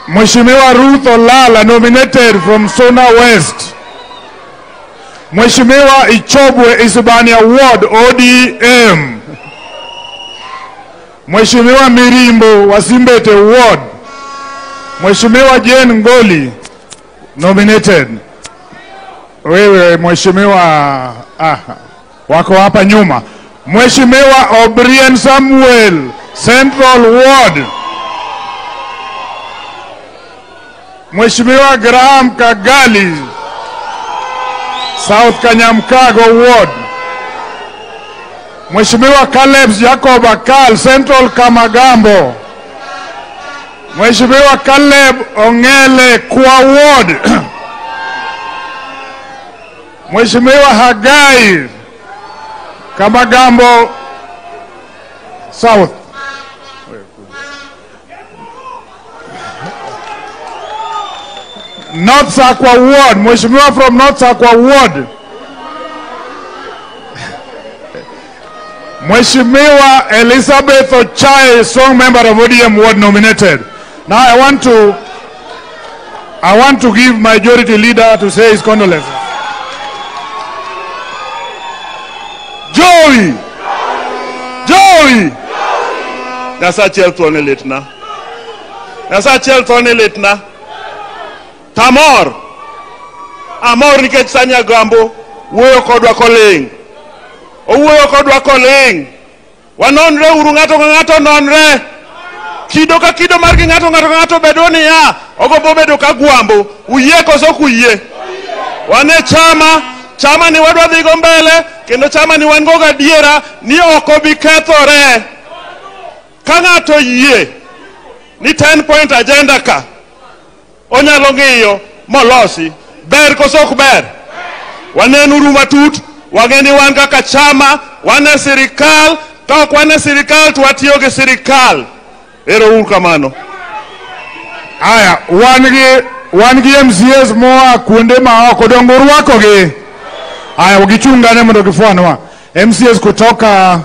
Mheshimiwa Ruth Olala nominated from Suna West. Mheshimiwa Ichobwe Isibania Ward ODM. Mheshimiwa Mirimbo Wasimbete Ward. Mheshimiwa Jane Ngoli nominated. Wewe Mheshimiwa wako hapa nyuma. Mheshimiwa O'Brien Samuel Central Ward. Mheshimiwa Graham Kagali South Kanyamkago Ward. Mheshimiwa Caleb Jacob Akal Central Kamagambo. Mheshimiwa Caleb Ongele Kwa Ward. Mheshimiwa Hagai Kamagambo South. North Sakwa Ward. Mheshimiwa from North Sakwa Ward. Mheshimiwa Elizabeth Ochai, strong member of ODM Ward nominated. Now I want to give majority leader to say his condolences. Joey! Joey! Nyasaye thone litna. Nyasaye thone litna. Tamor. Amor nikech Sanya Gambo wuoyo kodwa koling. Owuoyo kodwa koling. Wanonre uru ng'ato ka ng'ato nonre. Kido ka kido mar gi ng'ato ng'ato ka ng'ato bedo niya. Ogombo bedo ka gwambo. Uyie koso ok uyie? Wan e chama, chama ni wadwa dhigo mbele, kendo chama ni wan go gadiera ni ok obi kethore. Ka ng'ato yie ni 10 point agenda ka onyalo ng'iyo molosi, ber koso ok ber? Wanenuru matut, wang'e ni wan kaka chama, wan e sirikal, ka ok wan e sirikal to watiyo gi sirikal. Ero uru kamano. Aya, wan gi MCAs moa kuonde ma oko, dongo urwakogi. Aya, gichungane mondo gifuanwa. MCAs kutoka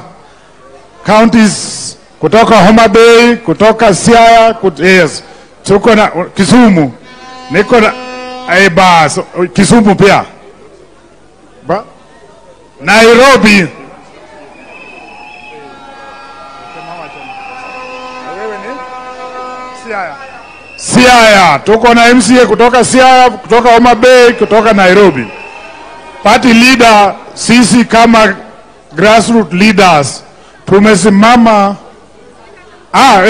counties, kutoka Homa Bay, kutoka Siaya, yes, tuko na Kisumu. Niko na bas, Kisumu pia. Ba? Nairobi. Siaya, tuko na MCA kutoka Siaya, kutoka Homa Bay, kutoka Nairobi. Party leader, sisi kama grassroots leaders tumesimama.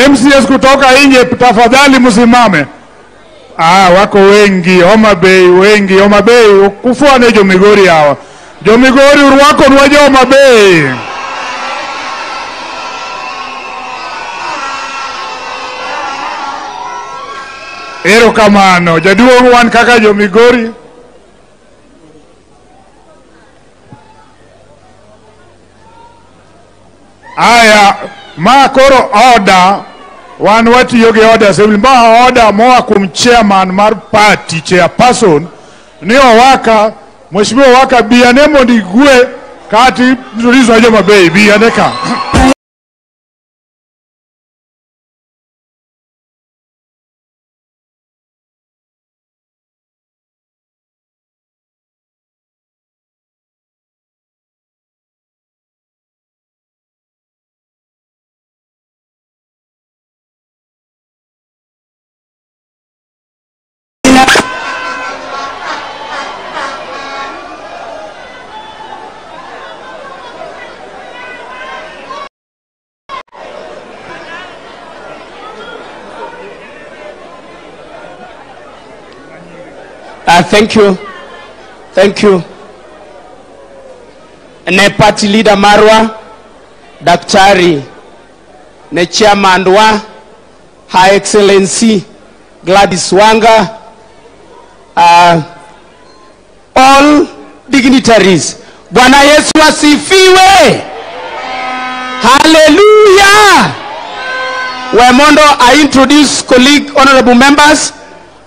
MCAs kutoka nje, tafadhali msimame. Wako wengi, Homa Bay wengi, Homa Bay kufuane jo Migori hawa. Jo Migori urwako nwaje Homa Bay. Ero kamano, jaduong' wan kaka jo Migori. Aya, ma koro order, wan watiyo gi order assembly, ma order moa kuom chairman mar party, chairperson, ni Owaka, Mheshimiwa Owaka bi ane mondo igwe kati introduce jo Mabei, bi ane ka. Thank you. Thank you. Ne party leader marwa, Daktari, ne chairman wa, Her Excellency Gladys Wanga, all dignitaries. Bwana Yesu asifiwe. Hallelujah. We mondo I introduce colleague honorable members.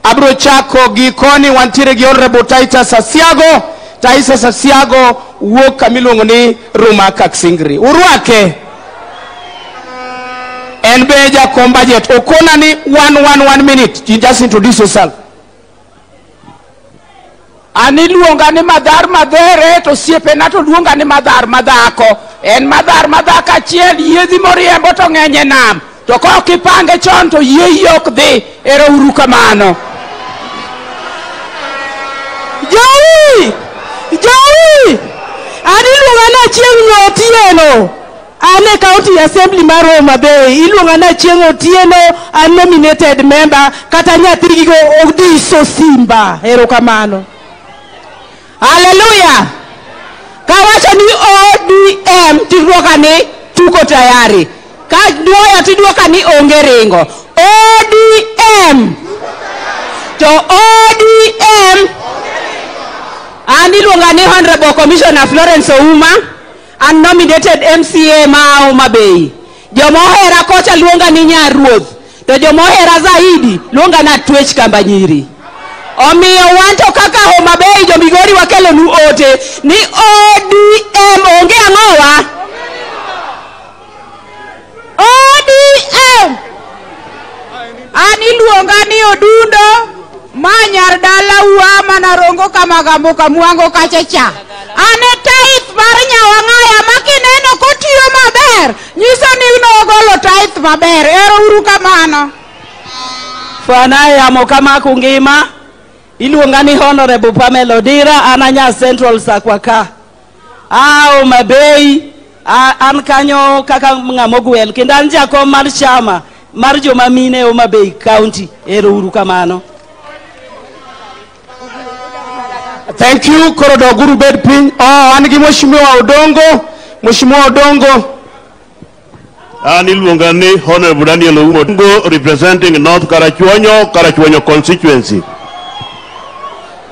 Abro chako gi koni wantiere gi honorable Titus Asiago. Titus Asiago wuok kamiluongo ni Ruma Kaksingri. Urwake. En be jakom budget. Okona ni 1 minute. You just introduce yourself. An iluonga ni Madhar Madhere to osiepena to luonga ni Madhar Madhako. En Madhar Madhako achiel, yiedhi moriembo to ng'eny e nam. To kok ipange chon to yieyi ok dhi. Ero uru kamano. Jowi! Jowi! An iluonga ni Achieng' Otieno. An e County Assembly mar Homa Bay. Iluonga ni Achieng' Otieno, an nominated member kata nyathigi go Odiso Simba. Ero kamano. Hallelujah. Kawacho ni ODM tidwoka ni tuko tayari. Ka duoya tidwoka ni onge ringo. ODM. To ODM. An iluonga ni Honorable Commissioner Florence Ouma, an nominated MCA ma Homa Bay. Jomohera kocha luonga ni Nyaruoth, to jomohera zaidi luonga na Twech Kambanyiri. Omiyo wanto kaka Homa Bay jo Migori wakelonu ote ni ODM onge ang'owa. ODM. An iluonga ni Odundo ma nyar dala mana Rongo Kamagambo Kamwango kachacha. An e tithe mar Nyawang'aya ma kineno kotiyo maber nyiso ni nogolo tithe maber. Ero uru kamano. Fanaye yamo kama kungima. Iluonga ni Honorable Pamela Odira, an anya Central Sakwaka. Homa Bay, an kanyo kaka ng'ama ogwel kendo an jakom mar chama mar joma mine Homa Bay County. Ero uru kamano. Thank you. Koro doguru bed piny. Oh, an gi Mheshimiwa Odongo. Mheshimiwa Odongo. An iluonga ni Honorable Daniel Oumo Odongo, representing North Karachuonyo, Karachuonyo constituency.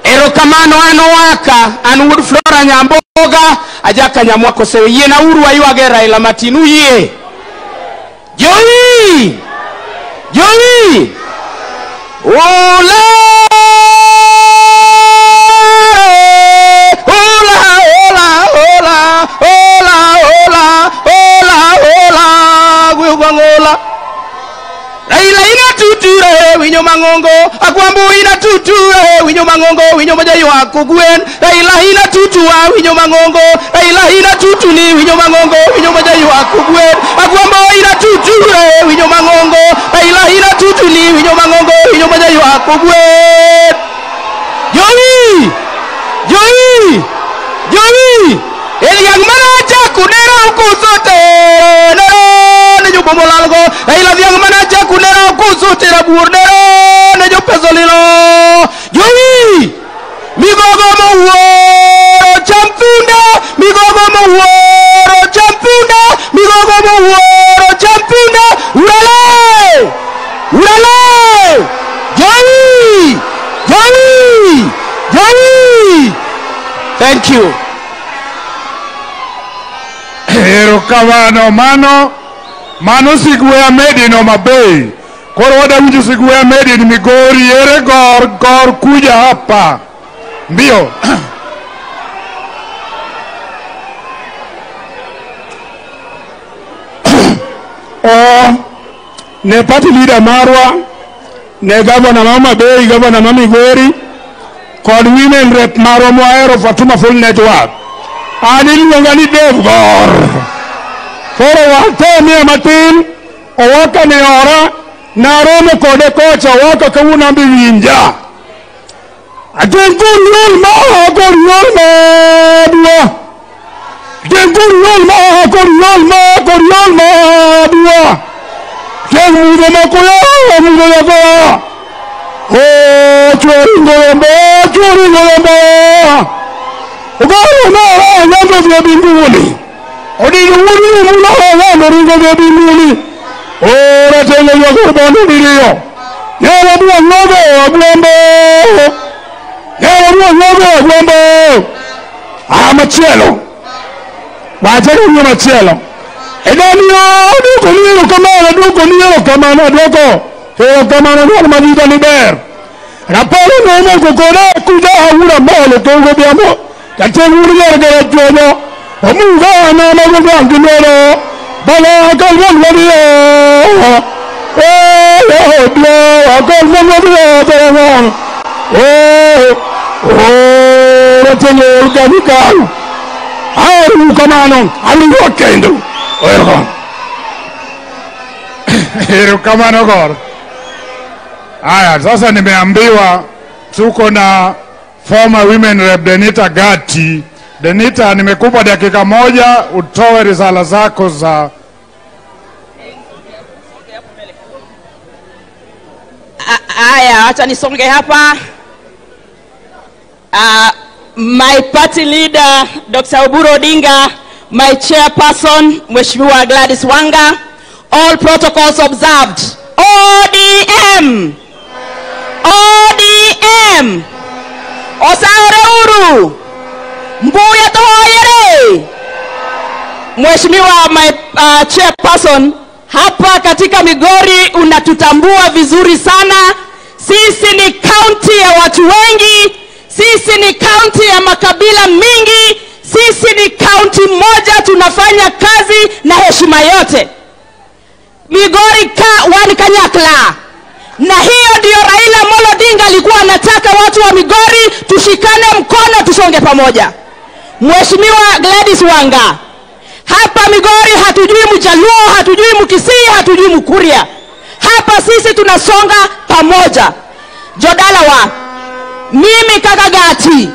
Erokamano an Owaka, an wuod Flora Nyamboga, ajaka Nyamwako sewe. Yiena uru waywage Raila matin, uyie. Jowi! Jowi! Ola! Ola, ola, ola, ola, ola, ola, ola, gwegwangola. Raila ina tuture winyo mangongo, agwambo ina tuture winyo mangongo, winyo majaywak kogwen. Raila ina tutua winyo mangongo, Raila ina tutuni winyo mangongo, winyo majaywak kogwen. Agwambo ina tuture winyo mangongo, Raila ina tutuni winyo mangongo, winyo majaywak kogwen. Jowi! Jowi! Jowi! Eliang mana kunera ukusote nero ne jobomolalgo. Raila dhiang mana kunera ukusote rabuor nero ne jopesolilo. Jowi! Migogo mowuoro cham punda, migogo mowuoro cham punda, migogo mowuoro cham punda. Urale! Urale! Jowi! Jowi! Jowi! Thank you. Erokamano mano mano Sigwe Made in Homa Bay. Koro wadawinjo Sigwe Made in Migori. Ere gor gor kuja hapa mbio. O ne party leader marwa, ne governor ma Homa Bay, governor ma Migori kod women rep marwa mwahero Fatuma Full Network. An iluonga ni Dave Gor. Koro watemie matin, owaka ne ora, naromo kode kocha, owaka kawuono an be winja. Ating kor yol ma kor yol ma dua. Ating kor yol ma kor yol ma kor yol ma dua. Ating mudho ma koya mudho ma koya. Oh, chwori ngombe, chwori ngombe. Ogalo na wando vya mbinguni. Odini wuni mula wando ringo vya mbinguni. Ora tengo ya kurbani nilio. Yala bua ngogo agwambo. Yala bua ngogo agwambo. Ah, machielo. Wacheni ni machielo. Edani duko ni kamano duko ni kamano duko. Hero kamano duko madita ni ber. Raporo no kokore kuja haura molo kengo biamo. Jatend gara chuonyo, omuga na mago ginoro, bala kalwan wadiyo, oh oh kalwan wadiyo tarangon, oh oh jatend ganikal, aru kamano, aru kendo, oero. Erokamano Gor. Haya, sasa nimeambiwa tuko na former women rep Denita Gati. Denita, nimekupa dakika moja utoe risala zako za. Aya, acha nisonge hapa. My party leader Dr. Oburu Odinga, my chairperson Mheshimiwa Gladys Wanga, all protocols observed. ODM! ODM! Osaore uru! Mbuya tohoyere! Mheshimiwa my chairperson, hapa katika Migori unatutambua vizuri sana. Sisi ni county ya watu wengi, sisi ni county ya makabila mingi, sisi ni county moja, tunafanya kazi na heshima yote. Migori ka wani kanyakla. Na hiyo ndio Raila Amolo Odinga alikuwa anataka watu wa Migori tushikane mkono tusonge pamoja. Mheshimiwa Gladys Wanga, hapa Migori hatujui Mjaluo, hatujui Mkisii, hatujui Mkuria. Hapa sisi tunasonga pamoja. Jodalawa, mimi kaka Gati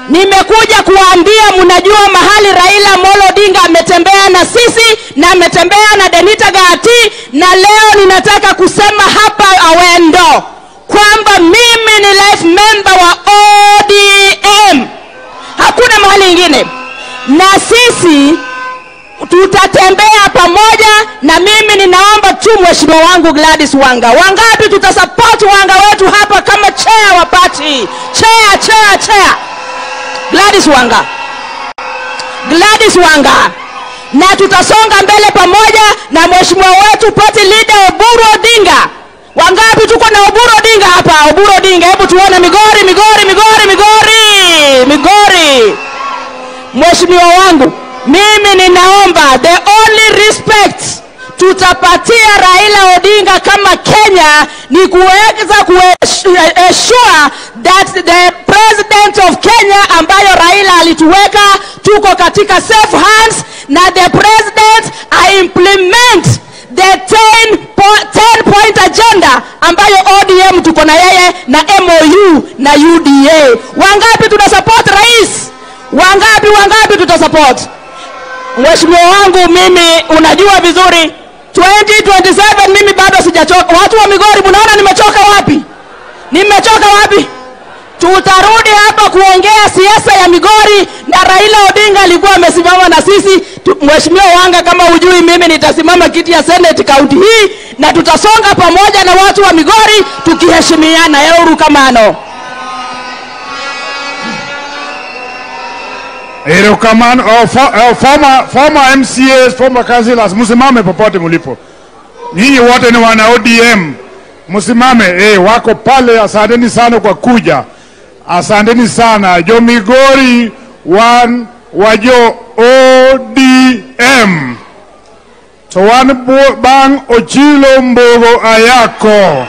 nimekuja kuambia, mnajua mahali Raila Amolo Odinga ametembea na sisi na ametembea na Denita Gati, na leo ninataka kusema hapa Awendo kwamba mimi ni life member wa ODM. mheshimiwa wangu Gladys Wanga. Wangapi tutasupport Wanga wetu hapa kama chair wa party? Chair, chair, chair. Gladys Wanga. Gladys Wanga. Na tutasonga mbele pamoja na mheshimiwa wetu party leader Oburu Odinga. Wangapi tuko na Oburu Odinga hapa? Oburu Odinga, hebu tuone Migori, Migori, Migori, Migori, Migori. Mheshimiwa wangu, mimi ninaomba the only respect tutapatia Raila Odinga kama Kenya ni kuweza kuensure that the president of Kenya ambayo Raila alituweka tuko katika safe hands, na the president I implement the 10 point agenda ambayo ODM tuko na yeye na MOU na UDA. Wangapi tuna support rais? Wangapi, wangapi tutasupport? Mheshimiwa wangu, mimi unajua vizuri 2027 mimi bado sijachoka. Watu wa Migori mnaona nimechoka wapi? Nimechoka wapi? Tutarudi hapa kuongea siasa ya Migori, na Raila Odinga alikuwa amesimama na sisi. Mheshimiwa Wanga, kama hujui, mimi nitasimama kiti ya Senate county hii, na tutasonga pamoja na watu wa Migori tukiheshimiana. Euru kamano. Erokamano. Oh, former MCAs, former councillors, msimame popote mlipo. Nyinyi wote ni wana ODM. Msimame, wako pale. Asanteni sana kwa kuja. Asanteni sana. Jo Migori wan wajo ODM. To wan bang Ochilo Mbogo Ayako.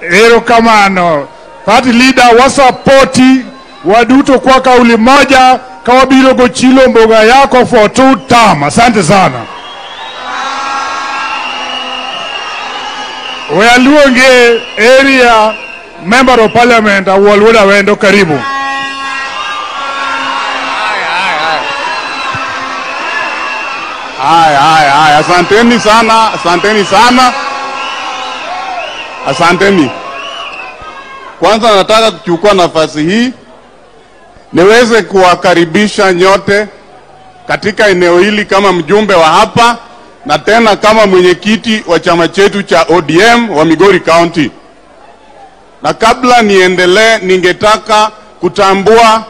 Erokamano. Party leader wasapoti waduto kwa kauli moja kawabiro Ochilo Mbogo Ayako for 2 term. Asante sana. Wealuonge area member of parliament Awuor Awendo, karibu. Haya, haya, haya. Asanteni sana, asanteni sana. Asanteni. Kwanza nataka kuchukua nafasi hii niweze kuwakaribisha nyote katika eneo hili kama mjumbe wa hapa na tena kama mwenyekiti wa chama chetu cha ODM wa Migori County. Na kabla niendelee, ningetaka kutambua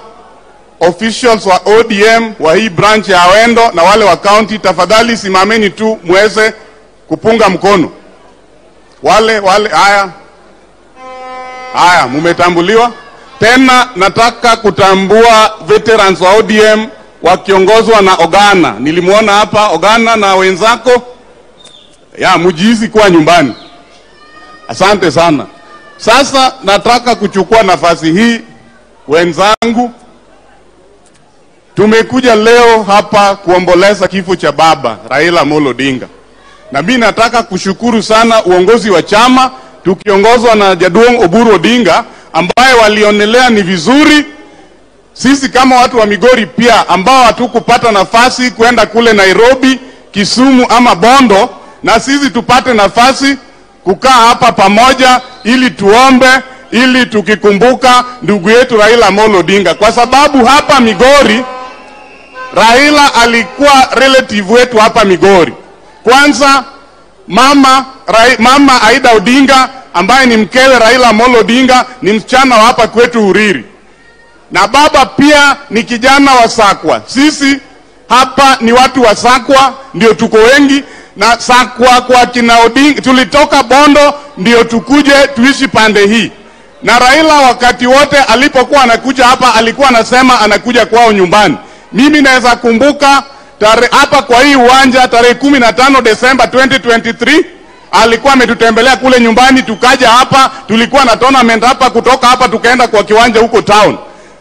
officials wa ODM wa hii branch ya Awendo na wale wa county. Tafadhali simameni tu muweze kupunga mkono. Wale, haya. Haya, mumetambuliwa. Tena nataka kutambua veterans wa ODM wakiongozwa na Ogana. Nilimuona hapa Ogana na wenzako. Ya, mujihisi kuwa nyumbani. Asante sana. Sasa nataka kuchukua nafasi hii wenzangu. Tumekuja leo hapa kuomboleza kifo cha baba Raila Amolo Odinga. Na mimi nataka kushukuru sana uongozi wa chama tukiongozwa na Jaduong Oburu Odinga, ambaye walionelea ni vizuri sisi kama watu wa Migori pia ambao hatukupata nafasi kwenda kule Nairobi, Kisumu ama Bondo, na sisi tupate nafasi kukaa hapa pamoja ili tuombe, ili tukikumbuka ndugu yetu Raila Amolo Odinga. Kwa sababu hapa Migori Raila alikuwa relative wetu hapa Migori. Kwanza mama Aida Odinga ambaye ni mkewe Raila Amolo Odinga ni msichana wa hapa kwetu Uriri. Na baba pia ni kijana wa Sakwa. Sisi hapa ni watu wa Sakwa, ndio tuko wengi. Na Sakwa kwa kina Odinga, tulitoka Bondo ndio tukuje tuishi pande hii. Na Raila wakati wote alipokuwa anakuja hapa alikuwa anasema anakuja kwao nyumbani. Mimi naweza kumbuka hapa kwa hii uwanja tarehe 15 Desemba 2023 alikuwa ametutembelea kule nyumbani, tukaja hapa, tulikuwa na tournament hapa, kutoka hapa tukaenda kwa kiwanja huko town.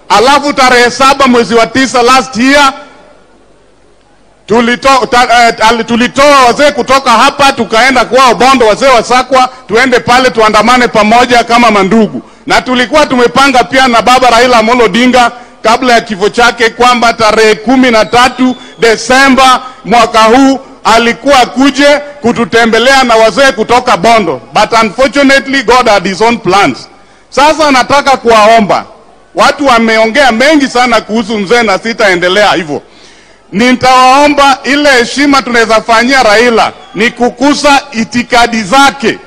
Alafu tarehe 7 mwezi wa 9 last year tulitoa wazee kutoka hapa tukaenda kwao Bondo, wazee wa Sakwa, tuende pale tuandamane pamoja kama mandugu. Na tulikuwa tumepanga pia na baba Raila Amolo Odinga kabla ya kifo chake kwamba tarehe 13 Desemba mwaka huu alikuwa kuje kututembelea na wazee kutoka Bondo, but unfortunately God had his own plans. Sasa nataka kuwaomba, watu wameongea mengi sana kuhusu mzee na sitaendelea hivyo. Nitawaomba ile heshima tunaweza fanyia Raila ni kukusa itikadi zake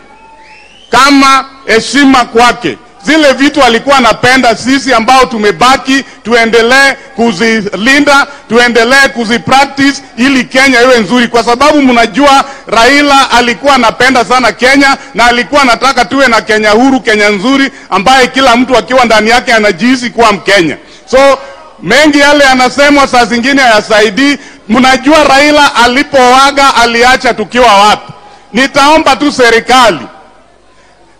kama heshima kwake. Zile vitu alikuwa anapenda, sisi ambao tumebaki tuendelee kuzilinda, tuendelee kuzipractice ili Kenya iwe nzuri, kwa sababu mnajua Raila alikuwa anapenda sana Kenya na alikuwa anataka tuwe na Kenya huru, Kenya nzuri ambaye kila mtu akiwa ndani yake anajihisi kuwa Mkenya. So mengi yale yanasemwa saa zingine hayasaidii. Mnajua Raila alipoaga aliacha tukiwa wapi. Nitaomba tu serikali,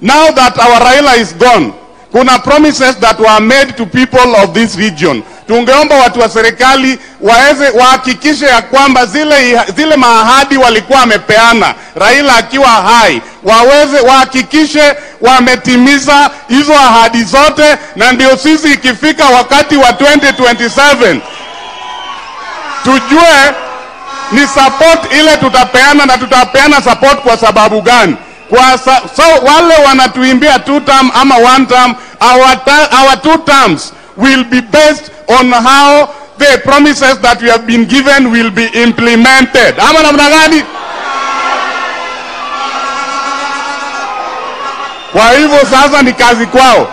now that our Raila is gone, kuna promises that were made to people of this region. Tungeomba watu wa serikali waweze wahakikishe ya kwamba zile maahadi walikuwa wamepeana Raila akiwa hai, waweze wahakikishe wametimiza hizo ahadi zote, na ndio sisi ikifika wakati wa 2027 tujue ni support ile tutapeana, na tutapeana support kwa sababu gani. So wale wanatuimbia 2 term ama 1 term, our 2 terms will be based on how the promises that we have been given will be implemented. Ama namna gani? Kwa hivyo sasa ni kazi kwao.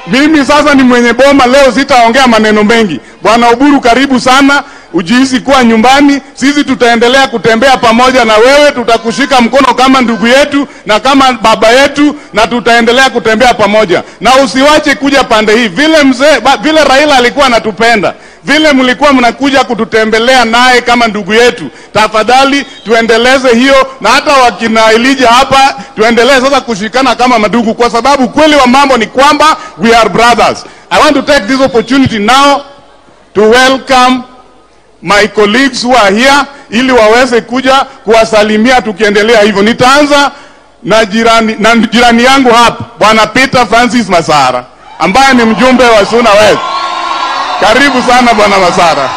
Mimi sasa ni mwenye boma leo, sitaongea maneno mengi. Bwana Oburu, karibu sana, ujihisi kuwa nyumbani. Sisi tutaendelea kutembea pamoja na wewe, tutakushika mkono kama ndugu yetu na kama baba yetu, na tutaendelea kutembea pamoja. Na usiwache kuja pande hii. Vile mzee, vile Raila alikuwa anatupenda, vile mlikuwa mnakuja kututembelea naye kama ndugu yetu, tafadhali tuendeleze hiyo, na hata wakina Elijah hapa tuendelee sasa kushikana kama madugu, kwa sababu kweli wa mambo ni kwamba we are brothers. I want to take this opportunity now to welcome my colleagues who are here ili waweze kuja kuwasalimia tukiendelea hivyo. Nitaanza na jirani yangu hapa, Bwana Peter Francis Masara, ambaye ni mjumbe wa Suna West. Karibu sana Bwana Masara.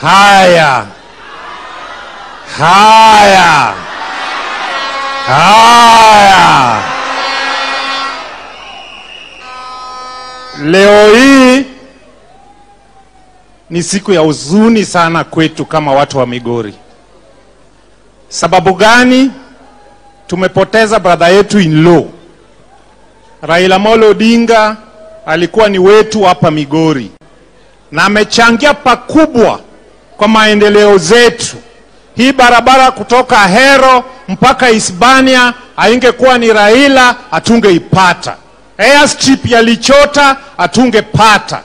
Haya. Haya. Haya. Leo hii ni siku ya huzuni sana kwetu kama watu wa Migori. Sababu gani? Tumepoteza brother yetu in law. Raila Amolo Odinga alikuwa ni wetu hapa Migori na amechangia pakubwa kwa maendeleo zetu. Hii barabara kutoka Hero mpaka Hispania haingekuwa ni Raila hatungeipata. Airstrip ya Lichota hatungepata.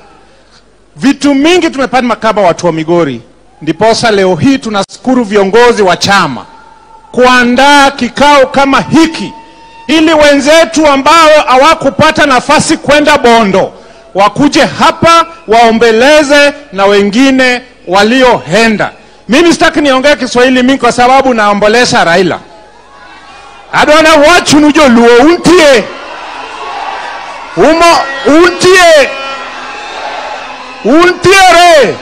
Vitu mingi tumepata kama watu wa Migori. Ndiposa leo hii tunashukuru viongozi wa chama kuandaa kikao kama hiki ili wenzetu ambao hawakupata nafasi kwenda Bondo wakuje hapa waombeleze na wengine walioenda. Mimi sitaki niongee Kiswahili mingi kwa sababu naombolesha Raila. Adona wachu nujo luo untie. Umo untie. Untiere.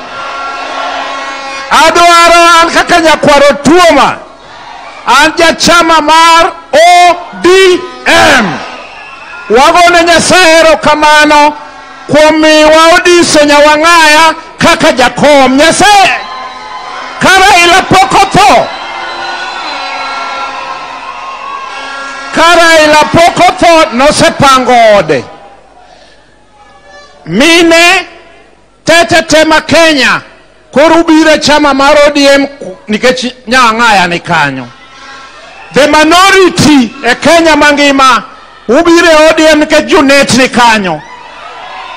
Adwaro an kaka nyakwaro tuoma. An jachama mar ODM. Wagone Nyasaye erokamano kuom miwa Odiso Nyawang'aya kaka jakom. Nyasaye ka Raila pok otho, ka Raila pok otho nosepango ode. Mine tete tema Kenya koro ubiro e chama mar ODM nikech Nyawang'aya ni kanyo. The minority e Kenya mangima ubiro e ODM nikech Junet ni kanyo.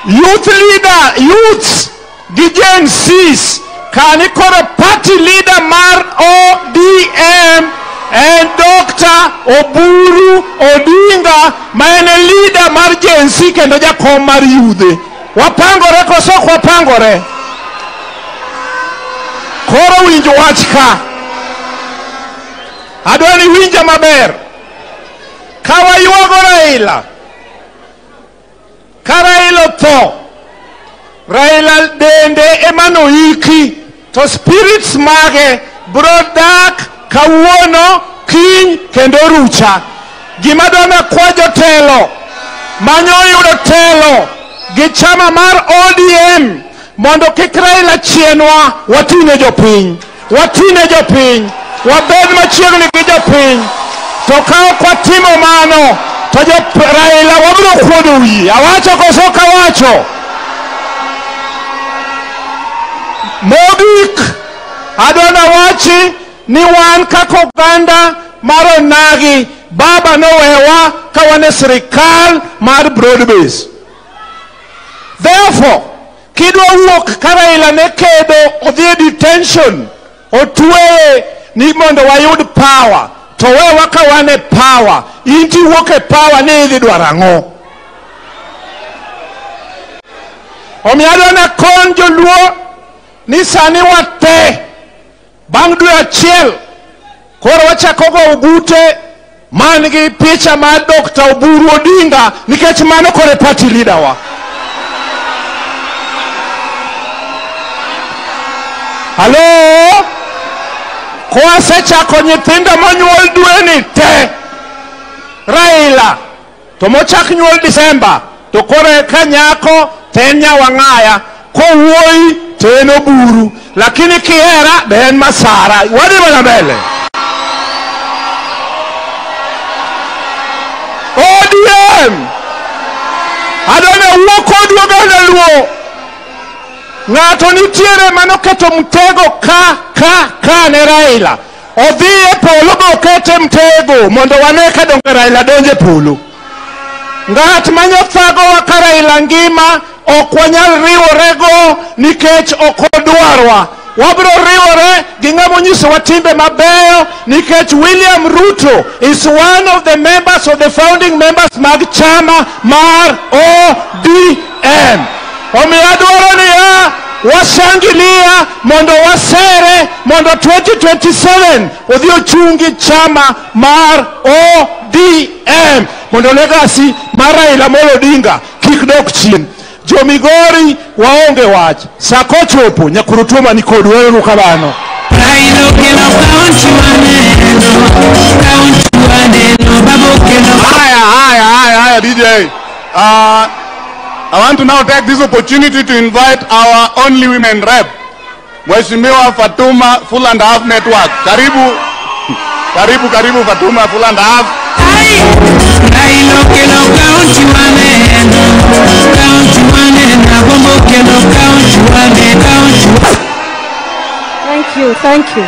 Youth leader, youths gi Gen Zs kani koro party leader mar ODM en Dr. Oburu Odinga ma en e leader mar Gen Z kendo jakom mar yudhe. Wapangore koso ok wapangore? Koro winj wach ka. Adwa ni winja maber. Ka waywago Raila, ka Raila otho, Raila dende ema noiki, to spirits mage biro dak kawuono, kiny kendo rucha. Gima adwa nakwa jotelo manyo yudo telo gi chama mar ODM mondo kik Raila chienwa, watine jopiny, watine jopiny, wabed machiegni gi jopiny. To ka ok watimo mano, to jo Raila wabiro kuodo wiye. Awacho koso ok awacho? Mogik, adwa nawachi ni wan kaka oganda mar onagi, baba nowewa ka wan e sirikal mar broad base. Therefore, kidwa wuok ka Raila ne kedo odhi e detention, otweye ni mondo wayud power, to wewa ka wan e power, in tiwuok e power ni idhi dwaro ang'o? Omiyo adwa nakon joluo ni sani wate bang' dwe achiel koro wachako go ogute man gi picha mar Dr. Oburu Odinga, nikech mano koro e party leader wa. Halo? Kwasechako nyithindo monyuol dweni te Raila, to mochak nyuol Disemba to koro ka nyako to en nyawang'aya, kowuoyi to en Oburu, lakini kihera be en Masara. Wadhi mana mbele. ODM adwa nawuo kodu oganda Luo. Ng'ato nitiere manoketo mtego ka ne Raila. Odhi e polo bokete mtego mondo wane ka donge Raila donjo e polo. Ng'at manyothagowa ka Raila ngima ok wanyal riworego nikech ok odwarwa. Wabiro riwore gi ng'ama onyisowa timbe mabeyo nikech William Ruto is one of the members of the founding members mag chama mar ODM. Omiyo adwaro niya, washangilia mondo wasere mondo 2027 odhi ochungi chama mar ODM mondo legacy mar Raila Amolo Odinga kik dok chien. Jomigori waonge wach, sa kochopo nyakurutuma ni kodu. Weuru kamano. Haya, haya, haya, haya, DJ. I want to now take this opportunity to invite our only women rep, Mheshimiwa Fatuma Full and Half Network. Karibu, karibu, karibu Fatuma Full and Half. Thank you, thank you.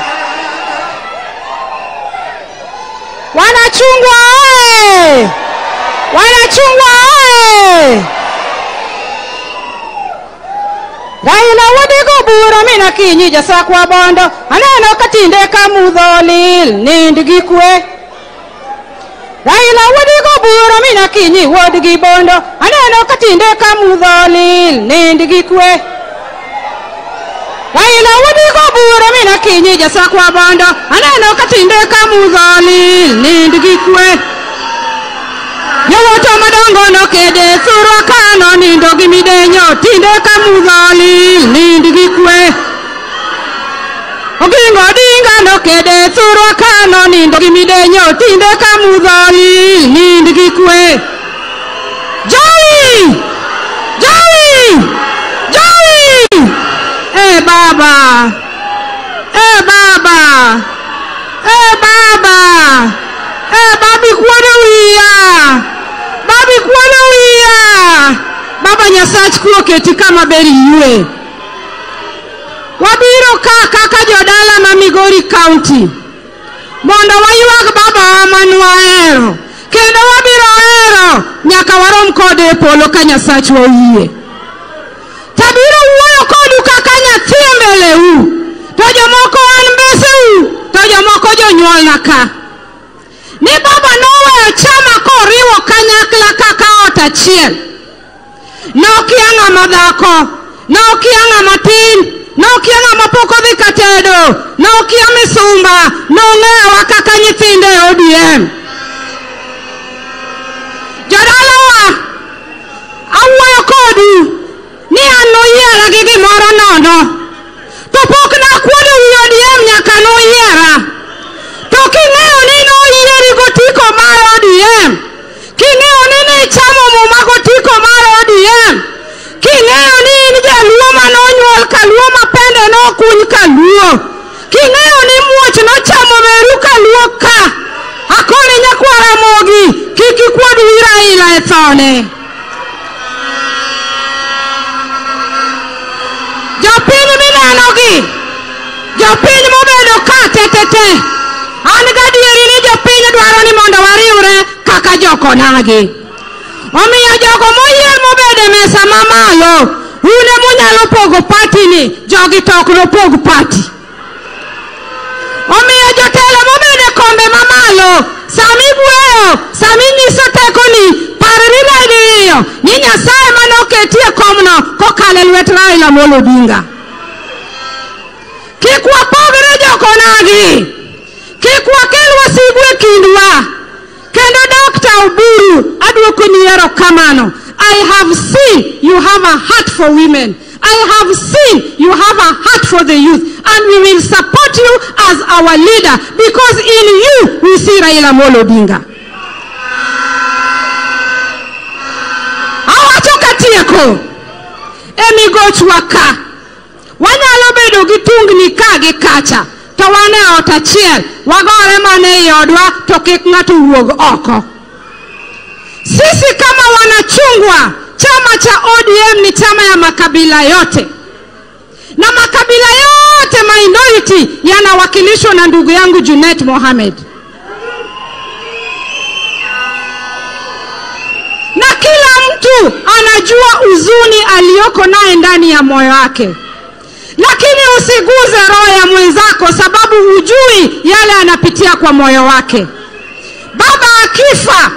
Wanachungwa oye! Wanachungwa oye! Raila wuodigo bura mina kinyi jasakwa bondo, aneno ka tinde ka mudho lil, nind gi kwe. Raila wuodigo bura mina kinyi wuod gi bondo, aneno ka tinde ka mudho lil, nind gi kwe. Raila wuodigo bura mina kinyi jasakwa bondo, aneno ka tinde ka mudho lil, nind gi kwe. Yowuoto madongo nokede thurwa kano nindo gi midenyo, tinde ka mudho lil, nind gi kwe. Oginga Odinga nokede thurwa kano nindo gi midenyo, tinde ka mudho lil, nind gi kwe. Jowi! Jowi! Jowi! Eh baba! Eh baba! Eh baba! Eh babi kuodo wiya! Babi kuodo wiya! Baba Nyasach kuo keti kama ber iyue. Wabiro ka kaka jodala ma Migori County mondo waywag baba manwahero, kendo wabiro hero nyaka warom kode e polo ka Nyasachwa oyie. Tabiro wuoyo kodu kaka nyathi e mbeleu, to jomoko an mbeseu, to jomoko jonyuolna ka. Ni baba noweyo chama koriwo kanyakla kaka ot achiel. Nokia ng'ama dhako, nokia ng'ama tin, Nokia ng'ama pok odhi katedo, nokia misumba, nong'eyowa kaka nyithinde e ODM. Jodalawa, awuoyo kodu ni an noyiera gi gimoro nono. To pok nakuodo wi ODM nyaka noyiera. To king'eyo ni noyieri gotiko mar ODM, king'eyo ni nichamo muma gotiko mar ODM, king'eyo ni in jaluo manonyuol kaluo ma pende nokuny kaluo, king'eyo ni muoch nochamo meru kaluo ka, akoni nyakwar Ramogi kik ikuod wi Raila e thone. Jopiny minenogi, jopiny mobedo ka tetete, an gadieri ni jopiny dwaro ni mondo wariwre kaka jokonagi. Omiyo jogo moyier mobedo e mesa mamalo, un emunyalo pogo party ni, jogi to ok nopog party. Omiyo jotelo mobedo e kombe mamalo, sami gweyo, sami nyiso tekoni, parri diriyo ni Nyasaye manoketi e komno kokalo e lwet Raila Amolo Odinga. Kik wapogre jokonagi, kik wakel wasigu e kindwa. Kendo Dr. Oburu, aduokoni erokamano. I have seen you have a heart for women. I have seen you have a heart for the youth. And we will support you as our leader because in you we see Raila Amolo Odinga. Awacho katieko e migochwa ka, wanyalo bedo gi tungni ka gi kacha, to wan e ot achiel, wagore mana ei odwa to kik ng'ato wuog oko. Sisi kama wanachungwa, chama cha ODM ni chama ya makabila yote, na makabila yote minority yanawakilishwa na ndugu yangu Junet Mohamed. Na kila mtu anajua huzuni aliyoko naye ndani ya moyo wake. Lakini usiguze roho ya mwenzako sababu hujui yale anapitia kwa moyo wake. Baba akifa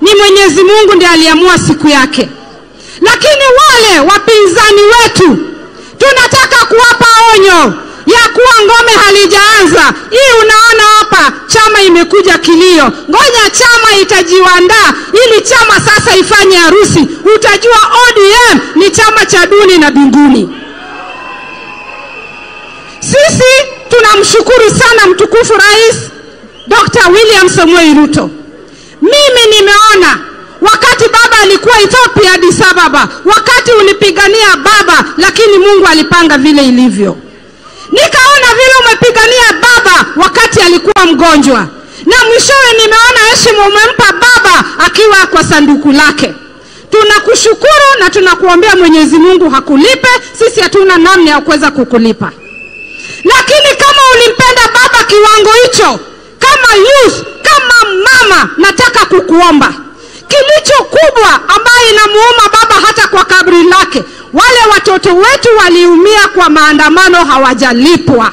ni Mwenyezi Mungu ndiye aliamua siku yake. Lakini wale wapinzani wetu tunataka kuwapa onyo ya kuwa ngome halijaanza. Hii unaona hapa chama imekuja kilio. Ngoja chama itajiandaa ili chama sasa ifanye harusi. Utajua ODM ni chama cha duni na binguni. Sisi tunamshukuru sana mtukufu Rais Dr. William Samoei Ruto. Mimi nimeona wakati baba alikuwa Ethiopia Addis Ababa, wakati ulipigania baba, lakini Mungu alipanga vile ilivyo. Nikaona vile umepigania baba wakati alikuwa mgonjwa, na mwishowe nimeona heshima umempa baba akiwa kwa sanduku lake. Tunakushukuru na tunakuombea Mwenyezi Mungu hakulipe, sisi hatuna namna ya kuweza kukulipa. Lakini kama ulimpenda baba kiwango hicho, kama youth, kama mama, nataka kukuomba kilicho kubwa ambaye inamuuma baba hata kwa kabri lake, wale watoto wetu waliumia kwa maandamano hawajalipwa.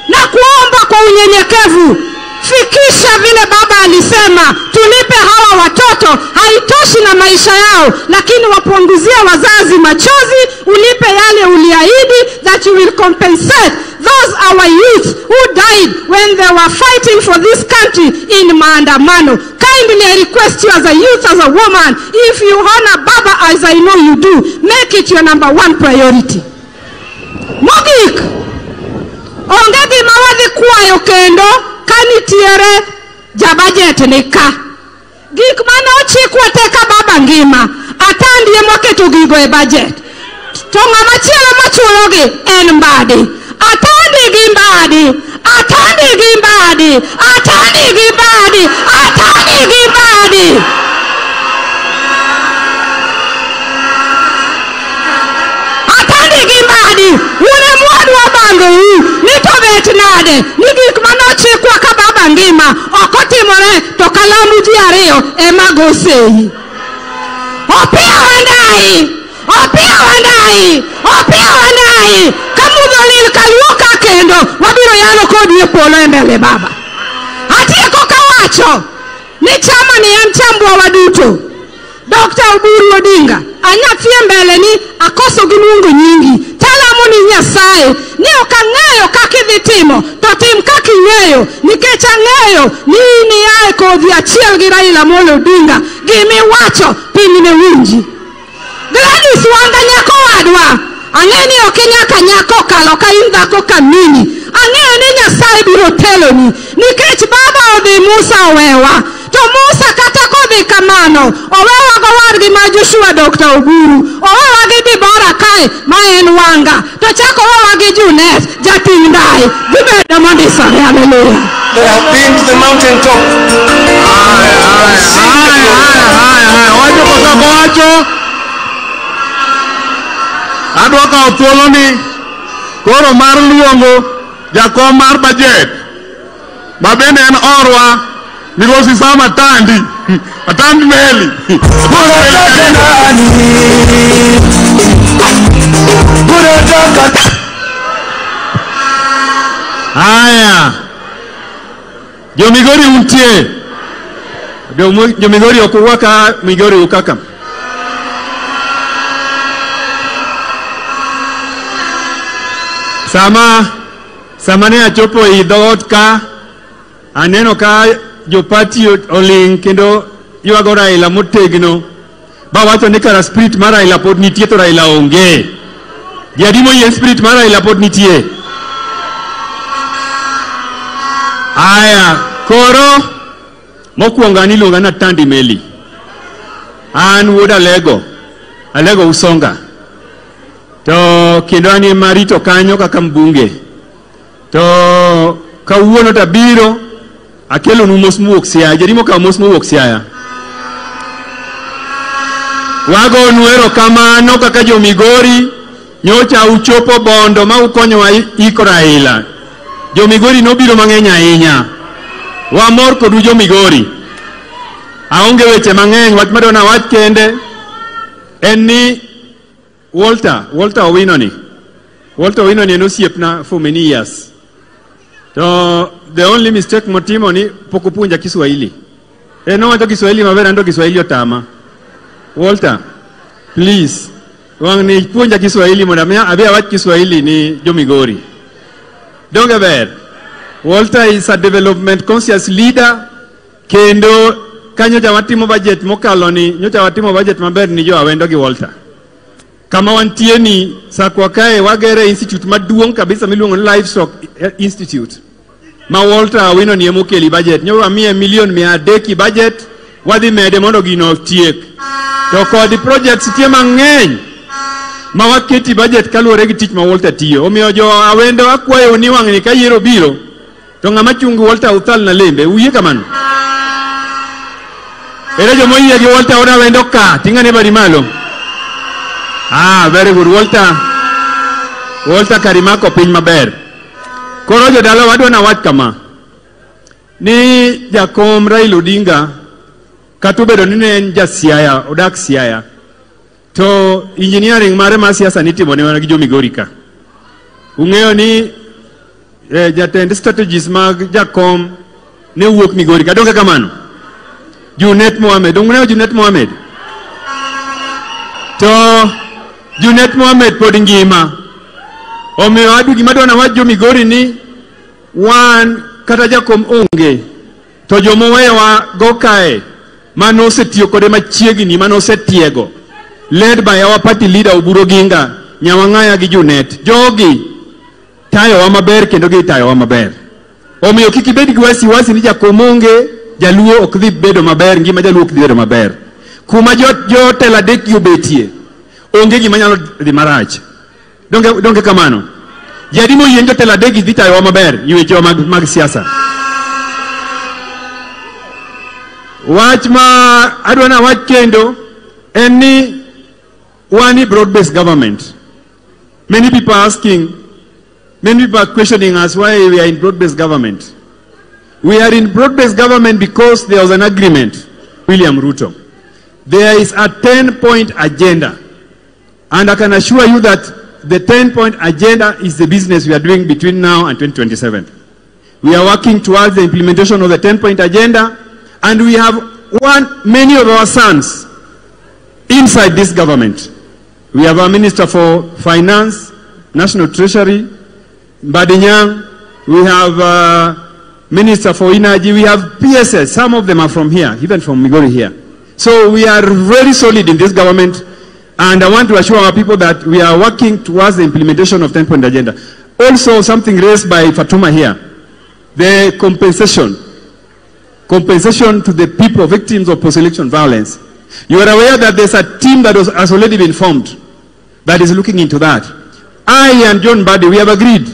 Na kuomba kwa unyenyekevu, fikisha vile baba alisema, tulipe hawa watoto. Haitoshi na maisha yao, lakini wapunguzie wazazi machozi. Ulipe yale uliahidi, that you will compensate those our youth who died when they were fighting for this country in maandamano. Kindly I request you as a youth, as a woman, if you honor baba as I know you do, make it your number one priority. Mogik, onge gima wadhi kwayo kendo kanitiere jabajet ni ka. Gik mane ochikwa te ka baba ngima, Atandi emoketo gigo e budget. To ng'ama chielo machulogi en Mbadi. Atandi gi Mbadi, Atandi gi Mbadi, Atandi gi Mbadi, Atandi gi Mbadi. Atandi gi Mbadi, un e mwadwa bangou ni to bet nade ni gik mane ochikwa ka baba ngima ok otimore to kalamu ji ariyo ema go sei. Opiyo Wandayi, Opiyo Wandayi, Opiyo Wandayi. Ka mudho lil kaluoka kendo wabiro yalo kodi e polo e mbele baba. Atieko kawacho ni chama ni en chambwa waduto. Dr. Oburu Odinga, anyathie mbele ni akoso gi luongo nyingi. Talamo ni Nyasaye. Nyasaye ni ok ang'eyo kaka idhi timo, to tim kaka ing'eyo, nikech ang'eyo ni in ia e kodhi achiel gi Raila Amolo Odinga. Gimiwacho piny ne winji. Gladys Wanga nyako wadwa, ang'e ni ok inyaka nyako okalo ka in dhako kamini. Ang'eyo ni Nyasaye biro teloni, nikech baba odhi Musa owewa. To Musa kata kodhi kamano, owewa gowadgi ma Joshua Dr. Oburu, owewa gi Dibora kae ma en Wanga, to chako owewa gi Junet jating' ndai. Gibedo mondisore. Haleluya. They have been to the mountain top. Wacho kosa kowacho. Adwa kawo thuoloni koro mar luongo jakom mar budget ma bende en orwa migosi Sam Atandi, Atandi Meli. Haya, jo-Migori untie. Jo-Migori ok urwaka Migori ukaka. Sama ne achopo e dhoot ka, aneno ka jopati oling' kendo ywago Raila motegno. Bawacho ni kara spirit mar Raila pod nitie to Raila onge. Ji adi moyie spirit mar Raila pod nitie? Aya, koro mokwongo an iluonga ni Atandi Meli. An wuod Alego, Alego Usonga. To kendo an ema arito kanyo kaka mbunge. To kawuono tabiro akelonu mos mowuok Siaya. Ji adi mokawo mos mowuok Siaya? Wagonu erokamano kaka jo-Migori nyocha uchopo Bondo ma ukonyowa iko Raila. Jo-Migori nobiro mang'eny ahinya. Wamor kodu jo-Migori. Aonge weche mang'eny, wach madwa nawach kende en ni Walter Owino ni. Walter Owino ni en osiepna for many years. To the only mistake motimo ni pok opuonja Kiswahili. En owacho Kiswahili maber, an to Kiswahili otama. Walter, please, wang' ni puonja Kiswahili mondo ami abi awach Kiswahili ni jo-Migori. Donge ber? Walter is a development conscious leader, kendo ka nyocha watimo budget mokalo ni, nyocha watimo budget maber ni jo Awendo gi Walter. Kama wantie ni Sakwa kae wagere institute maduong' kabisa miluongo ni Livestock Institute. Ma Walter Owino ni emokeli budget. Nyocha wamiye milion 300 budget, wadhi mede mondo gino otiek. To kod projects nitie mang'eny ma waketi budget kaluwore gi tich ma Walter tiyo. Omiyo jo Awendo akwayo ni wang'ni ka yiero biro to ng'ama chung gi Walter uthal na lembe. Uyie kamano? Ere joma oyie gi Walter od Awendo ka? Ting'ane badi malo. Ah, very good. Walter karimako piny maber. Koro jodala wadwa nawach kama. Ni jakom Raila Odinga kata obedo ni ne en ja Siaya, odak Siaya, to engineering mare mar siasa nitimo ne mana gi jo-Migori ka. Ung'eyo ni jatend strategies mag jakom ne wuok Migori ka. Donge kamano? Junet Mohamed. Ung'eyo Junet Mohamed? To Junet Mohamed pod ngima. Omiyo adu gima adwa nawach jo-Migori ni wan kata jakom onge to jomoweyowa go kae mano osetiyo kode machiegni, mano osetiego, led by our party leader Oburu Oginga, Nyawang'aya gi Junet. Jogi tayowa maber kendo gitayowa maber. Omiyo kik ibed gi wasiwasi ni jakom onge, jaluo ok dhi bedo maber, ngima jaluo ok dhi bedo maber. Kuma jotelo adek gi obetie, onge gima nyalo dhi marach. Donge kamano? Ji adi moyie ni jotelo adek gi dhi tayowa maber e wechewa mag siasa? Wach ma adwa nawach kendo en ni wan e broad-based government. Many people are asking, many people are questioning us why we are in broad-based government. We are in broad-based government because there was an agreement, William Ruto. There is a 10-point agenda. And I can assure you that the 10-point agenda is the business we are doing between now and 2027. We are working towards the implementation of the 10-point agenda, and we have many of our sons inside this government. We have our Minister for Finance, National Treasury, Mbadi Nyang, we have Minister for Energy, we have PSS, some of them are from here, even from Migori here. So we are very solid in this government, and I want to assure our people that we are working towards the implementation of 10-point agenda. Also, something raised by Fatuma here, the compensation. Compensation to the people, victims of post-election violence. You are aware that there's a team that has already been formed that is looking into that. I and John Mbadi, we have agreed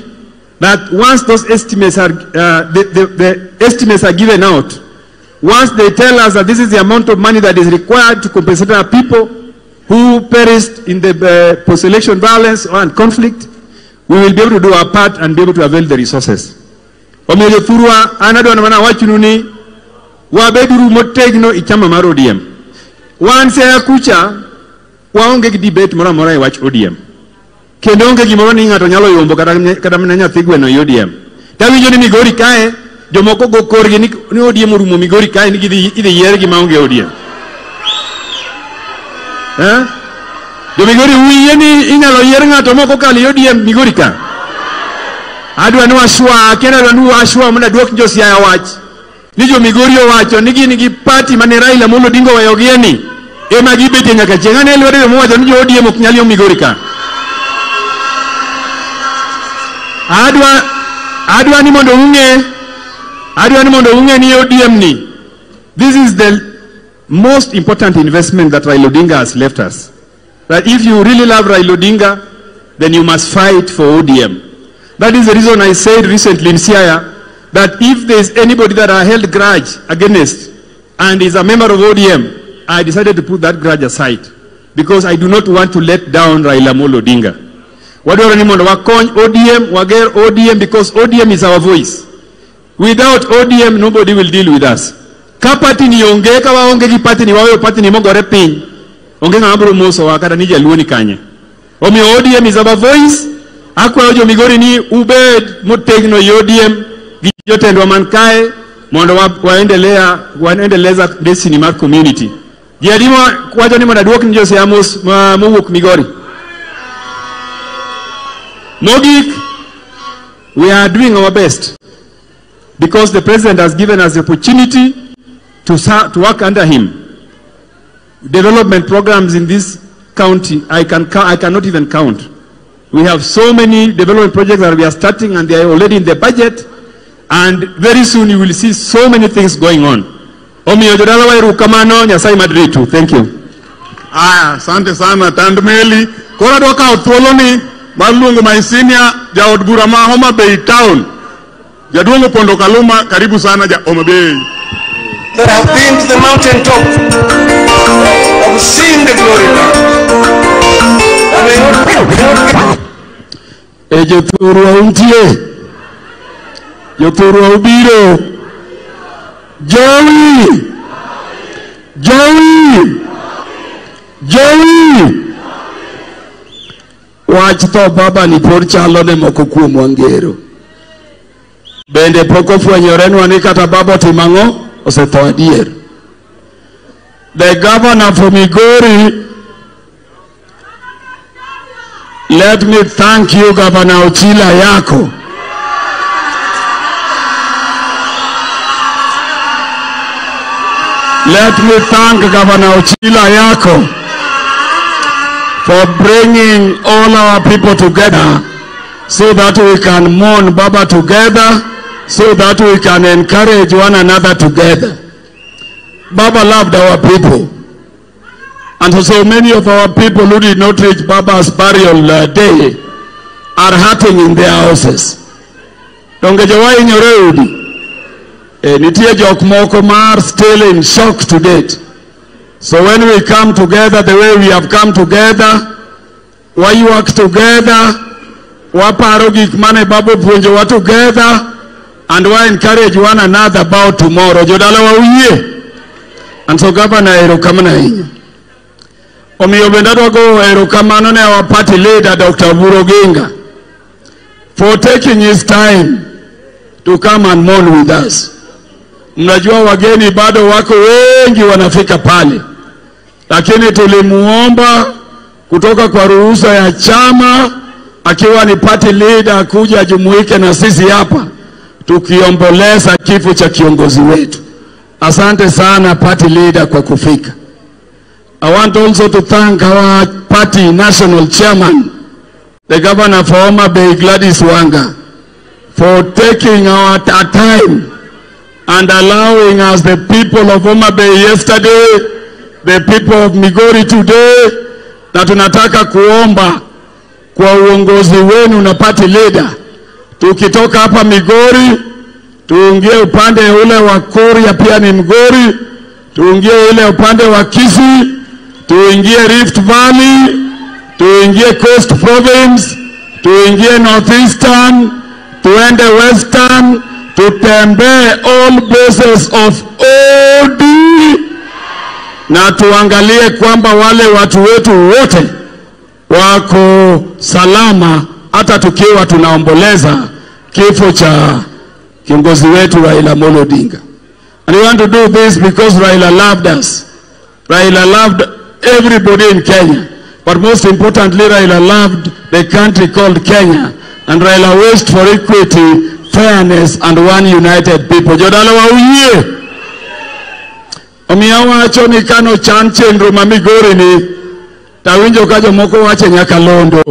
that once those estimates are, the estimates are given out, once they tell us that this is the amount of money that is required to compensate our people who perished in the post-election violence and conflict, we will be able to do our part and be able to avail the resources. Omiyo jothurwa, an adwa mana awachnu ni wabeduru motegno e chama mar ODM. Wan Siaya kucha waonge gi debate moro amora e wach ODM. Kendo onge gimoro ni ng'ato nyalo yombo kata mana nyathi gweno e ODM. Tawinjo ni Migori kae jomoko go korgi ni ODM orumo Migori kae ni gidhi idhi yiergi maonge ODM. Eh? Jo Migori uyie ni inyalo yier ng'ato moko kalo e ODM Migori ka. Adwa ni washwa, kendo adwa ni washwa mondo aduok jo Siaya wach. Ni jo Migori owacho ni gin gi party mane Raila Amolo Odinga oweyogie ni ema gibetie nyaka chieng'. Ane lwedo mowacho ni jo ODM ok nyal yombo Migori ka. Adwa ni mondo ung'e, adwa ni mondo ung'e ni ODM ni, this is the most important investment that Raila Odinga has left us. That if you really love Raila Odinga, then you must fight for ODM. That is the reason I said recently in Siaya that if there is anybody that I held grudge against and is a member of ODM, I decided to put that grudge aside because I do not want to let down Raila Amolo Odinga. Wadwaro ni mondo wakony ODM, wager ODM, because ODM is our voice. Without ODM, nobody will deal with us. Ka party ni onge, ka waonge gi party ni, waweyo party ni mogore piny, onge ng'ama biro mosowa kata ni jaluo ni kanye. Omiyo ODM is our voice. Akwayo jo Migori ni ubed motegno e ODM gi jotendwa man kae mondo waendeleza destiny mar community. Ji adi wacho ni mondo aduok ni jo Siaya mos mowuok Migori? Mogik, we are doing our best because the president has given us the opportunity to work under him. Development programs in this county, I cannot even count. We have so many development projects that we are starting and they are already in the budget, and very soon you will see so many things going on. Omiyo jodalawa erokamano, Nyasaye madritu. Thank you. Aya, asante sana Tand Meli. Koro adwa kawo thuoloni mar luongo my senior jaod bura ma Homa Bay Town, Jaduong' Opondo Kaluma. Karibu sana ja Homa Bay. That have been to the mountain top, have seen the glory land. E jothurwa untie, jothurwa ubiro, jowi, jowi, jowi. Wach tho baba ni pod chalo ne moko kuomwa ngero. Bende pok ofwenyorenwa ni kata baba otimo ang'o, osetho adier. The governor for Migori, let me thank you, Governor Ochila Ayacko. Let me thank Governor Ochila Ayacko for bringing all our people together so that we can mourn Baba together, so that we can encourage one another together. Baba loved our people. And so many of our people who did not reach Baba's burial day are hurting in their houses. Donge jowa hinyore udi. Nitie jok moko ma are still in shock to date. So when we come together the way we have come together, we work together, waparo gik mane Baba opuonjowa together, and we encourage one another about tomorrow. Jodalawa uyie. And so Governor, erokamano ahinya. Omiyo bende adwa goyo erokamano ne our party leader Dr. Oburu Oginga for taking his time to come and mourn with us. Mnajua wageni bado wako wengi wanafika pale, lakini tulimuomba kutoka kwa ruhusa ya chama akiwa ni party leader kuja ajumuike na sisi hapa tukiomboleza kifo cha kiongozi wetu. Asante sana party leader kwa kufika. I want also to thank our party national chairman, the governor for Homa Bay, Gladys Wanga, for taking our time and allowing us, the people of Homa Bay yesterday, the people of Migori today, na tunataka kuomba kwa uongozi wenu na party leader, tukitoka hapa Migori tuingie upande ule wa Kuria, pia ni Migori, tuingie ile upande wa Kisii, tuingie Rift Valley, tuingie Coast Province, tuingie Northeastern, tuende Western, tutembee all bases of OD na tuangalie kwamba wale watu wetu wote wako salama, hata tukiwa tunaomboleza kifo cha kiongozi wetu Raila Amolo Odinga. And we want to do this because Raila loved us. Raila loved everybody in Kenya. But most importantly, Raila loved the country called Kenya. And Raila wished for equity, fairness, and one united people. Jodala wa uyie. Omiyo wacho ni kano chan chenro ma Migori ni, tawinjo ka jomoko wache nyakalondo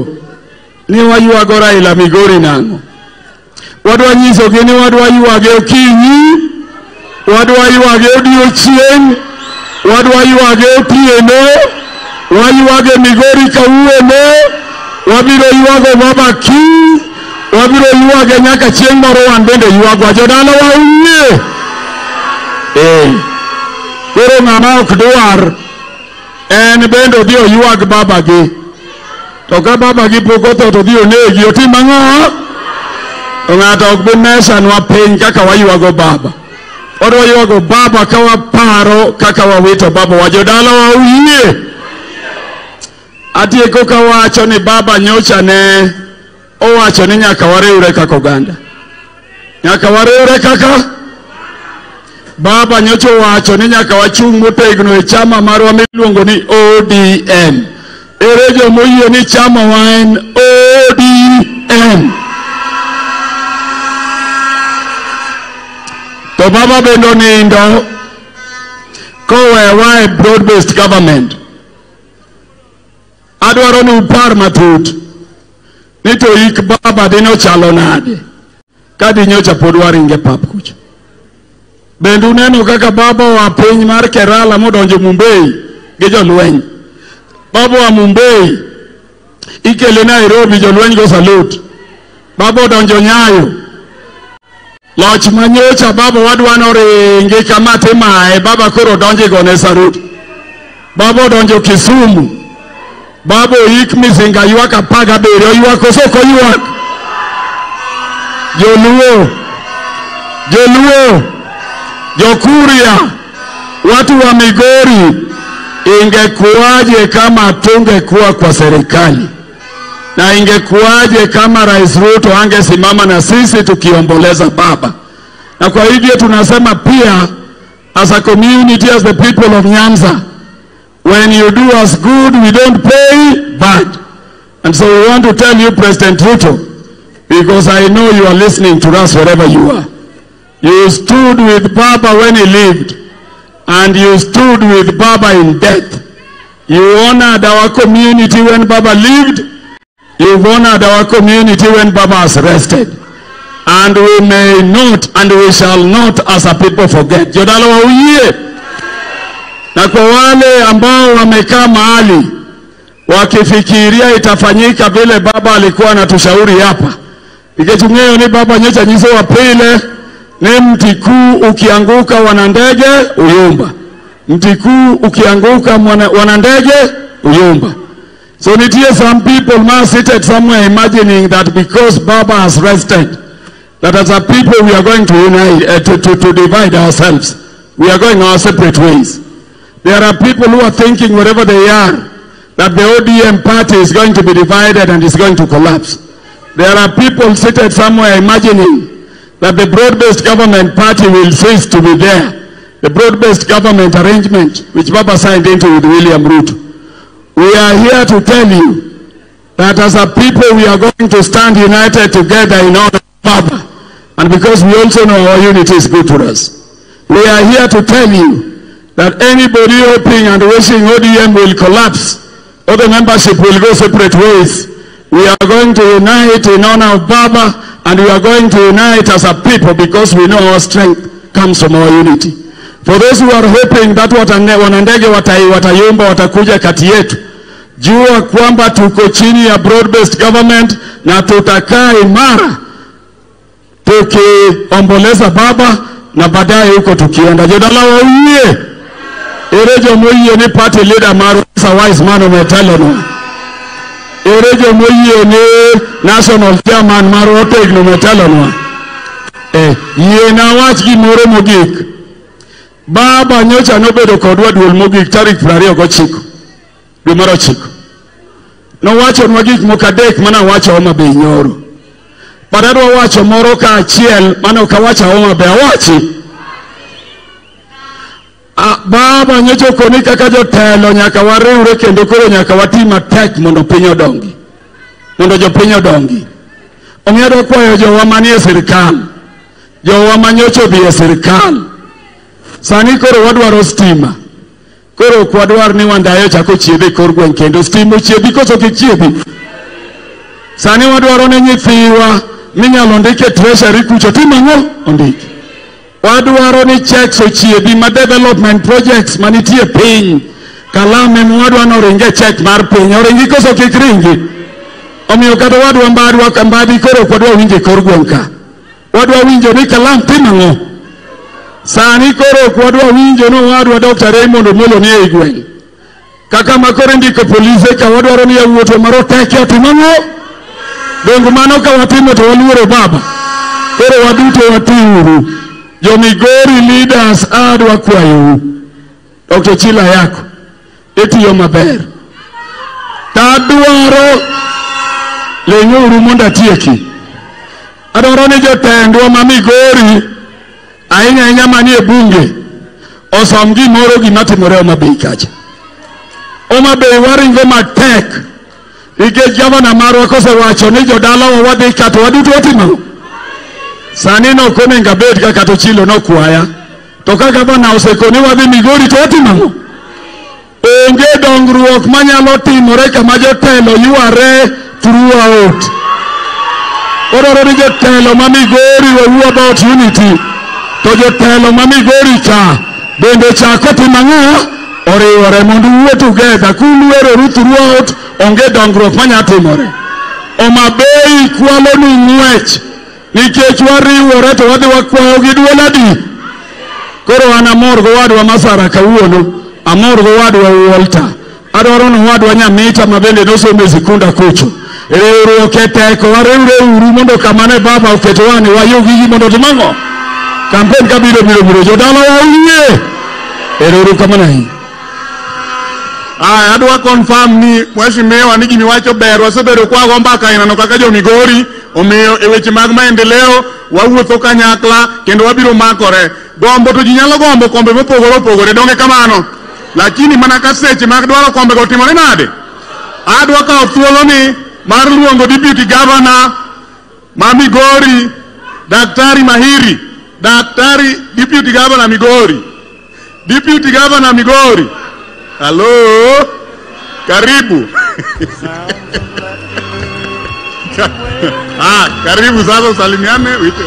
ni waywago Raila Migori nang'o. Wadwa nyisogi ni wadwa ywage okinyi, wadwa ywage odiochieng', wadwa ywage otieno, waywage Migori kawuono, wabiro ywago baba kiny, wabiro ywage nyaka chieng' moro wan bende ywagwa. Jodala wa uyie. Koro ng'ama ok dwar en bende odhi oywag babagi. To ka babagi pok otho to odhi onegi, otim ang'o? To ng'ato ok bi mesanwa piny kaka waywago baba. Wadwa ywago baba ka waparo kaka wawito baba wa. Jodala wa uyie. Atieko kawacho ni baba nyocha ne owacho ni nyaka wariwre kaka oganda. Nyaka wariwre kaka baba nyocha owacho ni nyaka wachung' motegno e chama marwa miluongo ni ODM. Ere jomoyie ni chama wa en ODM? To baba bende onindo kowewa e broad based government. Adwaro ni upar matut ni to ik baba dine ochalo nade ka dinyocha pod waringe pap kucha. Bende uneno kaka baba oa piny mar Kerala modonjo Mumbai gi jolweny. Baba oa Mumbai ikele Nairobi jolweny go salute. Baba odonjo Nyayo. Loch manyocha baba wadwa noringi kama timae, baba koro donjo igone sarut. Baba odonjo Kisumu. Baba oik Mizinga ywak 17, oywak koso ok oywak? Joluo, Joluo, Jokuria, watu wa Migori, ingekuwaje kama tungekuwa kwa serikali? Na ingekuwaje kama Rais Ruto angesimama na sisi tukiomboleza baba? Na kwa hivyo tunasema pia, as a community, as the people of Nyanza, when you do us good, we don't pay bad. And so we want to tell you, President Ruto, because I know you are listening to us wherever you are. You stood with Baba when he lived, and you stood with Baba in death. You honored our community when Baba lived. You've honored our community when Baba has rested. And we may not, and we shall not as a people forget. Jodala wa uyie. Na kwa wale ambao wamekaa mahali wakifikiria itafanyika vile baba alikuwa anatushauri hapa. Ikechungeo ni baba nyecha nyiso wa pile ni mti kuu ukianguka wanandege uyumba. Mti kuu ukianguka wanandege uyumba. So nitie some people now seated somewhere imagining that because Baba has rested, that as a people we are going to unite, to divide ourselves. We are going our separate ways. There are people who are thinking wherever they are that the ODM party is going to be divided and is going to collapse. There are people seated somewhere imagining that the broad-based government party will cease to be there. The broad-based government arrangement which Baba signed into with William Ruto. We are here to tell you that as a people we are going to stand united together in honor of Baba. And because we also know our unity is good for us. We are here to tell you that anybody hoping and wishing ODM will collapse or the membership will go separate ways, we are going to unite in honor of Baba, and we are going to unite as a people because we know our strength comes from our unity. For those who are hoping that wanandege watayumba watakuja kati yetu, jua kwamba tuko chini ya broad-based government na tutakaa imara tukiomboleza Baba na baadaye huko tukienda. Jodala wa uye erejo moyie ni party leader marwa wise man ometelonwa. Erejo moyie ni national chairman marwa otegno ometelonwa. Yie na wach gimoro mogik. Baba nyocha nobedo kodwa duol mogik tarik 29 dwe mar 9. Nowachonwa gik moko adek mana wacho Homa Bay nyoro. But adwa wacho moro ka achiel mane ok awacho Homa Bay awachi. Baba nyocha okoni kaka jotelo nyaka wariwre kendo koro nyaka wati matek mondo piny odongi. Mondo jopiny odongi. Omiyo adwa kwayo jowa manie sirikal, jowa manyocha odhi e sirikal. Sani koro wadwaro stima. Koro ok wadwar ni Wandayo ochak ochiedh e kor gweng' kendo. Stima ochiedhi koso kik chiedhi? Sani wadwaro ni nyithiwa minyalo ndik e treasury kucho tim ang'o? Ondiki. Wadwaro ni checks ochiedhi ma development projects manitie piny. Kalam ema wadwa ni oring e check mar piny. Oringi koso kik ringi? Omiyo kata wadwa Mbadi koro ok wadwa winjo e kor gweng' ka. Wadwa winjo ni kalam tim ang'o? Sani koro ok wadwa winjo ni owadwa Dr. Raymond Omolo ni ei gweng'. Kaka ma koro indiko polise ka wadwaro ni yawuotwa maroteke otim ang'o? Donge mano ka watimo to waluoro Baba? Koro waduto watiuru. Jo Migori leaders adwa kwayou. Dr. Chila yako itiyo maber. Tadwaro leng'uru mondo atieki. Adwaro ni jotendwa ma Migori ahinya ahinya manie bunge osom gimoro gima timore Homa Bay kacha. Homa Bay waringo matek nikech gavana marwa kosewacho ni jodalawa wadhi ka to waduto watimo. Sani nok onego abed ka kata Ochilo nokwaya. To ka gavana osekoni wadhi Migori to watimo. Onge dongruok manyalo timore kama jotelo yware throughout. Odwaro ni jotelo ma Migori wawuo about unity. To jotelo ma Migori cha bende chako timo ang'o? Oriwore mondo uwuo together. Kulueroru throughout onge dongruok manyalo timore. Homa Bay kwalo ni ng'wech nikech wariwore to wadhi wakwayo gi duol adi? Koro an amor gowadwa Masara kawuono, amor gowadwa Walter, adwaro ni owadwa Nyamita ma bende nosomo e sikunda kucho. Riwruok e teko, wariwre uru mondo kamane Baba oketowa ni wayug gigi mondo otim ang'o? Kampen ka biro biro biro jodala wa uyie. Ero uru kamano ahinya. Aya, adwa confirm ni mheshimiwa ni gimiwacho ber, wasebedo kwago mbaka inano kaka jo Migori, omiyo e weche mag maendeleo wawuotho kanyakla kendo wabiro makore. Gombo to ji nyalo gombo kombe mopogore opogore, donge kamano? Lakini mana ka seche mag dwaro kombego otimore nade? Adwa kawo thuoloni mar luongo Deputy Governor ma Migori, Daktari Mahiri, Daktari Deputy Governor Migori, Deputy Governor Migori. Hello, karibu. Karibu sasa usalimiane uite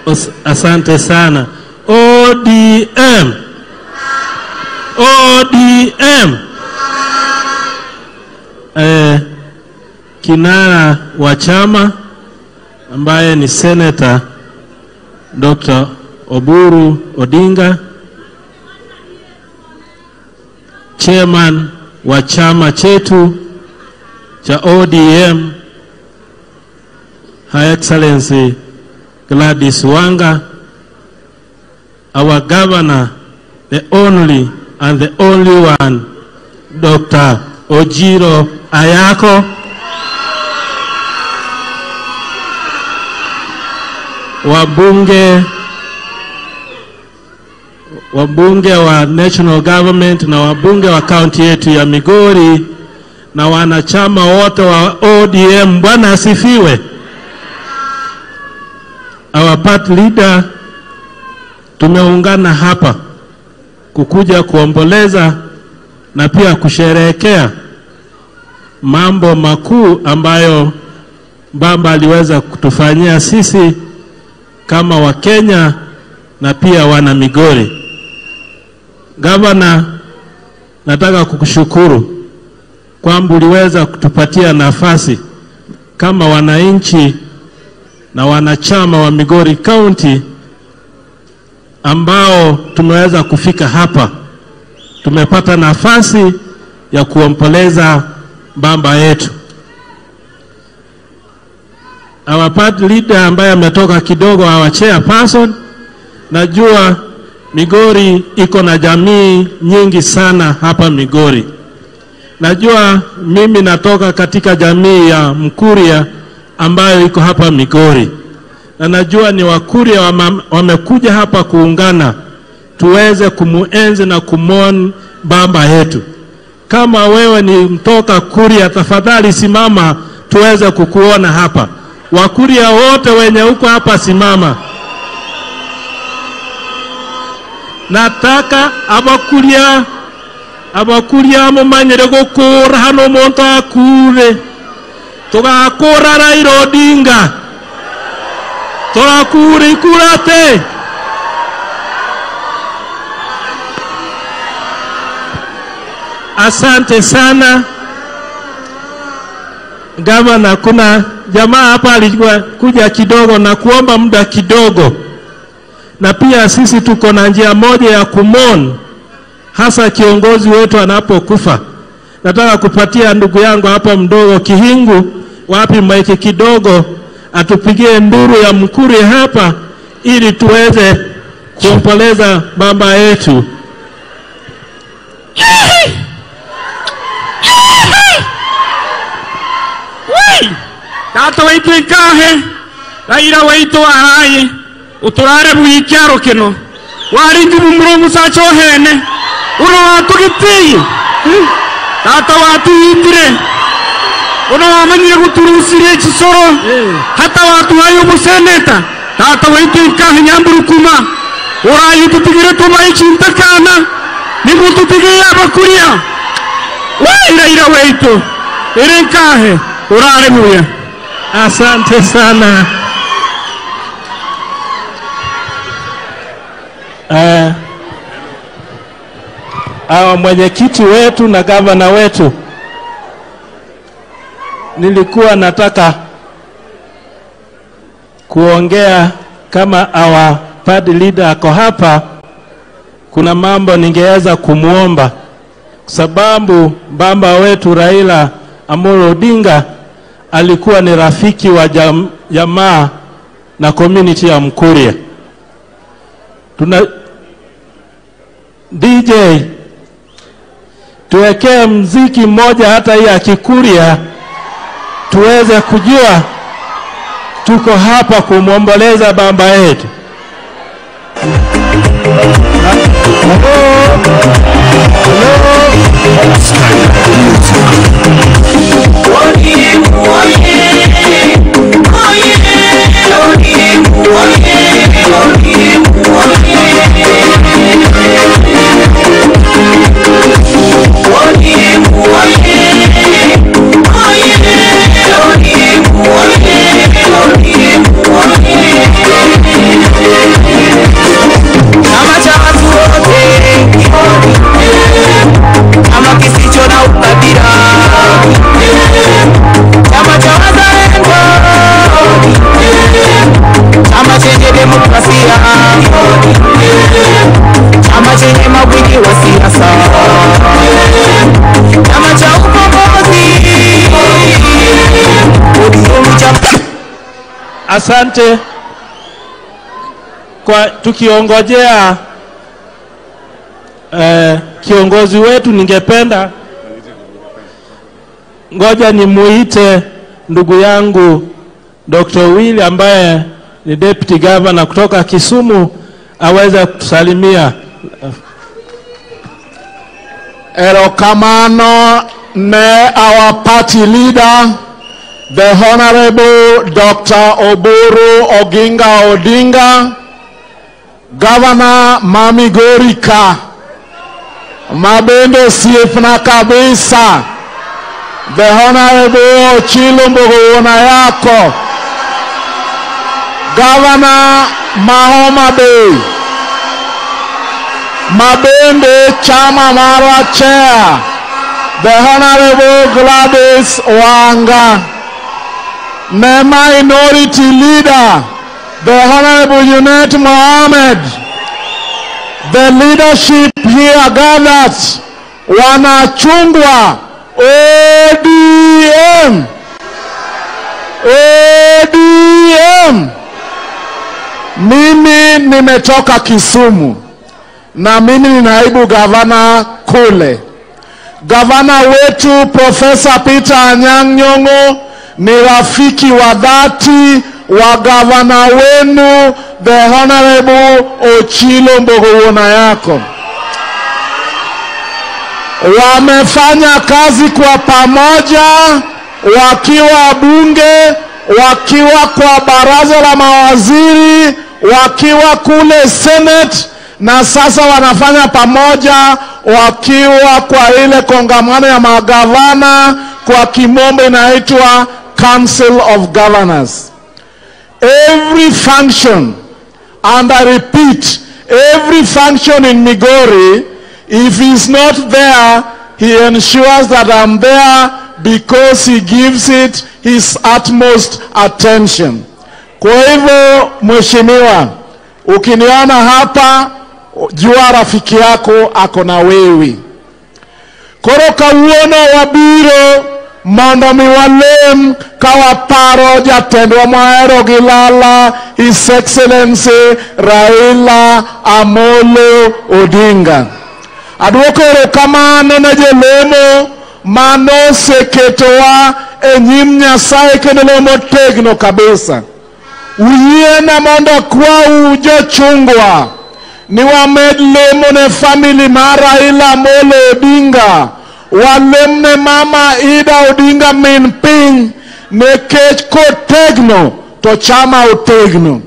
uite. Asante sana. ODM. ODM. Kinara wa chama ambaye ni Senator Dr. Oburu Odinga, chairman wa chama chetu cha ODM Her Excellency Gladys Wanga, our governor, the only and the only one, Dr. Ojiro Ayako, wabunge wa national government na wabunge wa county yetu ya Migori na wanachama wote wa ODM. Bwana asifiwe. Our party leader, tumeungana hapa kukuja kuomboleza na pia kusherehekea mambo makuu ambayo baba aliweza kutufanyia sisi kama Wakenya na pia wana Migori. Gavana, nataka kukushukuru kwamba uliweza kutupatia nafasi kama wananchi na wanachama wa Migori County ambao tumeweza kufika hapa. Tumepata nafasi ya kuomboleza baba yetu. Our party leader ambaye ametoka kidogo, our chairperson, najua Migori iko na jamii nyingi sana hapa Migori. Najua mimi natoka katika jamii ya Mkuria ambayo iko hapa Migori. Na najua ni Wakuria wamekuja hapa kuungana tuweze kumuenzi na kumwon baba yetu. Kama wewe ni mtoka Kuria, tafadhali simama tuweze kukuona hapa. Wakuria wote wenye huko hapa simama. Nataka abakuria mumanyire gukura hano omonto akure. Tugakura Raila Odinga. Turakura ikurate. Asante sana Gavana. Kuna jamaa hapa alikuwa kuja kidogo na kuomba muda kidogo, na pia sisi tuko na njia moja ya kumon hasa kiongozi wetu anapokufa. Nataka kupatia ndugu yangu hapa mdogo Kihingu, wapi maiki kidogo, atupigie nduru ya Mkuri hapa ili tuweze kumpoleza baba yetu. Tata waitu ikahe, Raila waitu araye, uturare buikiaro kino, waringi bumuro musacho hene, uno watu gitiye, tata watu itire, uno wamanyire guturusire chisoro, hata watu hayo museneta, tata waitu ikahe nyamburukuma, uraye tutigire tumaichi ntakana, nimututigire abakuria, Raila waitu, irenkahe, urare muya. Asante sana. Mwenyekiti wetu na gavana wetu, nilikuwa nataka kuongea kama our party leader ako hapa. Kuna mambo ningeweza kumuomba, sababu baba wetu Raila Amolo Odinga alikuwa ni rafiki wa jamaa na community ya Mkuria. Tuna DJ tuwekee mziki mmoja hata hii ya Kikuria tuweze kujua tuko hapa kumwomboleza baba yetu. Chama cha watu wote, chama kisicho na ukabila, chama cha wazalendo, chama chenye demokrasia, chama chenye magwiji wa siasa, chama cha ukombozi. Asante. Kwa tukiongojea kiongozi wetu, ningependa ngoja nimuite ndugu yangu Dr. Willy ambaye ni deputy governor kutoka Kisumu aweze kutusalimia. Erokamano ne our party leader, the Honorable Dr. Oburu Oginga Odinga, Governor ma Migori ka, mabende osiepna kabisa, the Honorable Ochilo Mbogo Ayako, Governor ma Homa Bay, mabende chama marwa chair, the Honorable Gladys Wanga, ne minority leader, the Honorable Junet Mohammed, the leadership here gathered, wanachungwa ODM, ODM. Mimi nimetoka Kisumu na mimi ni naibu gavana kule. Gavana wetu Profesa Peter Anyang' Nyong'o ni rafiki wa dhati wa gavana wenu the Honorable Ochilo Mbogo Ayako. Wamefanya kazi kwa pamoja wakiwa bunge, wakiwa kwa baraza la mawaziri, wakiwa kule Senate, na sasa wanafanya pamoja wakiwa kwa ile kongamano ya magavana, kwa kimombo inaitwa Council of Governors. Every function, and I repeat, every function in Migori, if he's not there, he ensures that I'm there because he gives it his utmost attention. Kwa hivyo mheshimiwa, ukiniona hapa, jua rafiki yako ako na wewe. Koro kawuono wabiro mondo mi walem ka waparo jatendwa mwahero gi lala, His Excellency Raila Amolo Odinga. Aduoko erokamano ne jolemo manoseketowa e nyim Nyasaye kendo lemo motegno kabisa. Uyiena mondo akwau jochungwa ni wamed lemo ne family mar Raila Amolo Odinga, walemne mama Ida Odinga min piny, nikech kotegno to chama otegno.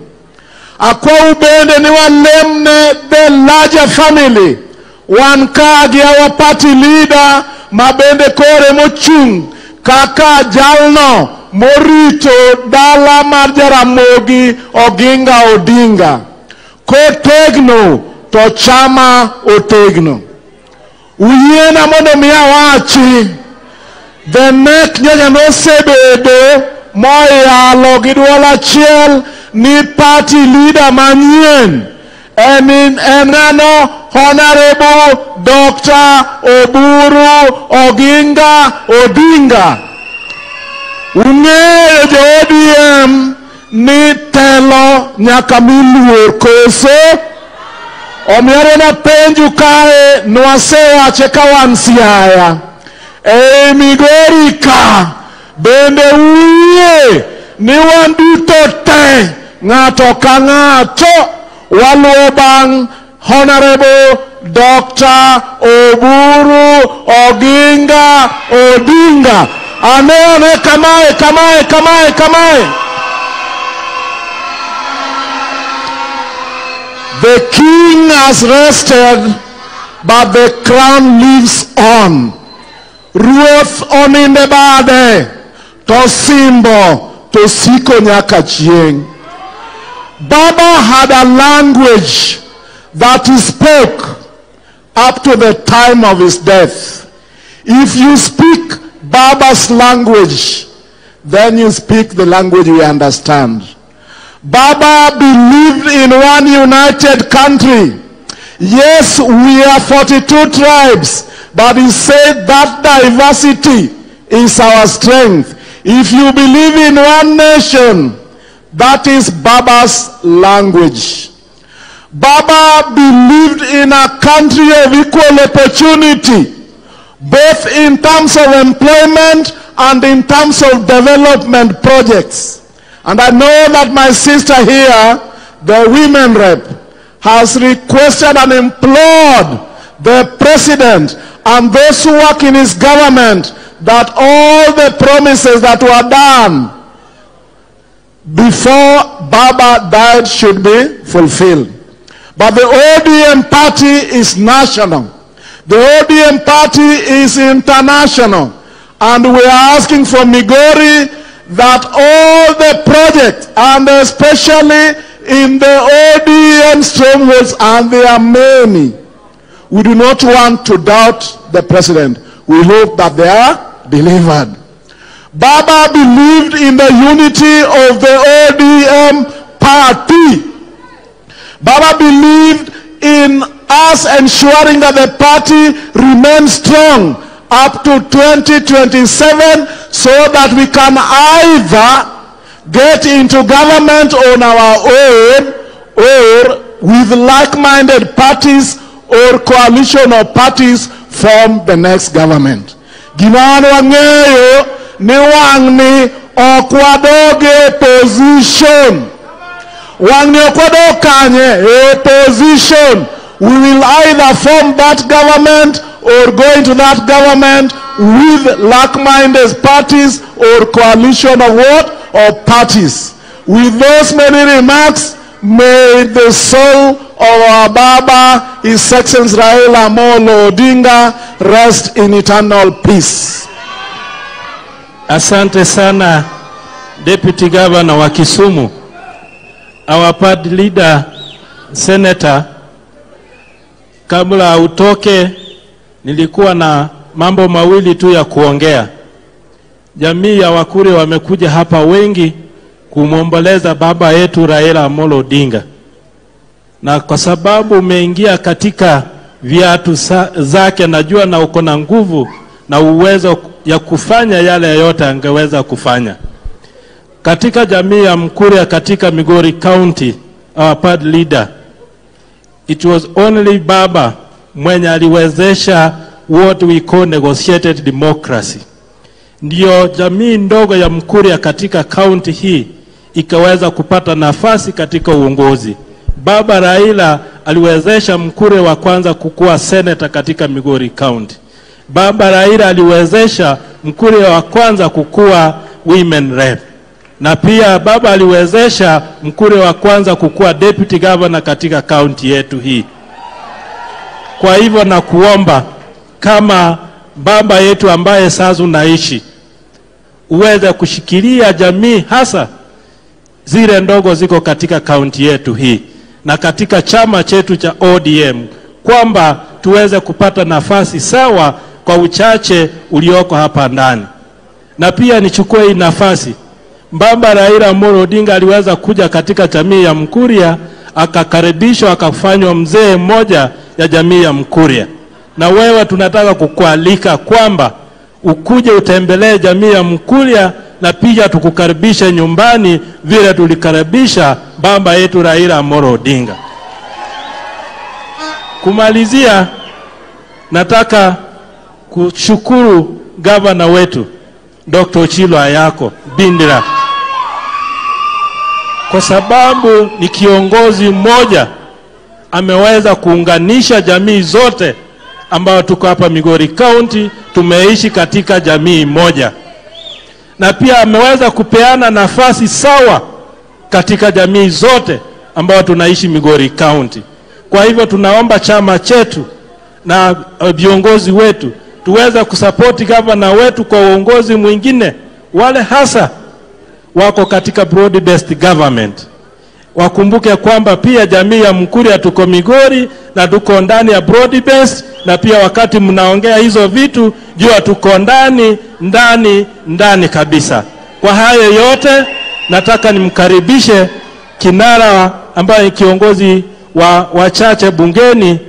Akwau bende ni walemne the larger family, wan ka gi our party leader ma bende kore mochung' kaka jalno morito dala mar Jaramogi Oginga Odinga. Kotegno to chama otegno. Uyiena mondo mi awachi, the nek nyocha nosebedo moyalo gi duol achiel ni party leader manyien en ng'ano? Honorable Dr. Oburu Oginga Odinga. Ung'eyo jo ODM ni telo nyaka mi luor koso? Omiyo napenju kae, nwasewache ka wan Siaya, e Migori ka bende uyie ni wan duto te ng'ato ka ng'ato waluwo bang' Honorable Dr. Oburu Oginga Odinga. Ane ane kamae kamae kamae kamae. The king has rested, but the crown lives on. Ruoth oninde bade, to simbo, to siko nyaka chieng'. Baba had a language that he spoke up to the time of his death. If you speak Baba's language, then you speak the language we understand. Baba believed in one united country. Yes, we are 42 tribes, but he said that diversity is our strength. If you believe in one nation, that is Baba's language. Baba believed in a country of equal opportunity, both in terms of employment and in terms of development projects. And I know that my sister here, the women rep, has requested and implored the president, and those who work in his government that all the promises that were done before Baba died should be fulfilled. But the ODM party is national. The ODM party is international. And we are asking from Migori that all the projects, and especially in the ODM strongholds, and there are many, we do not want to doubt the president. We hope that they are delivered. Baba believed in the unity of the ODM party. Baba believed in us ensuring that the party remains strong up to 2027 so that we can either get into government on our own or with like-minded parties or coalition of parties form the next government. Gima wan wang'eyo ni wang'ni ok wadog e opposition. Wang'ni ok wadog kanye e opposition. We will either form that government or go into that government with like-minded parties or coalition of what? Of parties. With those many remarks, may the soul of our Baba, His Excellency Raila Amolo Odinga, rest in eternal peace. Asante sana Deputy Governor wa Kisumu, our party leader Senator. Kabla utoke, nilikuwa na mambo mawili tu ya kuongea. Jamii ya Wakuria wamekuja hapa wengi kumwomboleza baba yetu Raila Amolo Odinga, na kwa sababu umeingia katika viatu zake, najua na uko na nguvu na uwezo ya kufanya yale yote angeweza kufanya. Katika jamii ya Mkuria katika Migori County, our party leader, it was only Baba mwenye aliwezesha what we call negotiated democracy. Ndiyo jamii ndogo ya Mkuria katika county hii ikaweza kupata nafasi katika uongozi. Baba Raila aliwezesha Mkuria wa kwanza kukuwa senator katika Migori County. Baba Raila aliwezesha Mkuria wa kwanza kukuwa women rep. Na pia baba aliwezesha Mkuria wa kwanza kukuwa deputy governor katika county yetu hii. Kwa hivyo na kuomba kama baba yetu ambaye sasa unaishi, uweze kushikilia jamii hasa zile ndogo ziko katika county yetu hii na katika chama chetu cha ODM, kwamba tuweze kupata nafasi sawa kwa uchache ulioko hapa ndani. Na pia nichukue hii nafasi, Baba Raila Amolo Odinga aliweza kuja katika jamii ya Mkuria, akakaribishwa, akafanywa mzee mmoja ya jamii ya Mkuria. Na wewe tunataka kukualika kwamba ukuje utembelee jamii ya Mkuria na pia tukukaribishe nyumbani vile tulikaribisha baba yetu Raila Amolo Odinga. Kumalizia, nataka kushukuru gavana wetu Dr. Ochilo Ayako Bindira, kwa sababu ni kiongozi mmoja ameweza kuunganisha jamii zote ambao tuko hapa Migori County, tumeishi katika jamii moja. Na pia ameweza kupeana nafasi sawa katika jamii zote ambao tunaishi Migori County. Kwa hivyo tunaomba chama chetu na viongozi wetu tuweze kusapoti gavana wetu kwa uongozi mwingine, wale hasa wako katika broad based government. Wakumbuke kwamba pia jamii ya Mkuria tuko Migori na tuko ndani ya broad based, na pia wakati mnaongea hizo vitu jua tuko ndani ndani ndani kabisa. Kwa hayo yote nataka nimkaribishe kinara ambaye ni kiongozi wa wachache bungeni,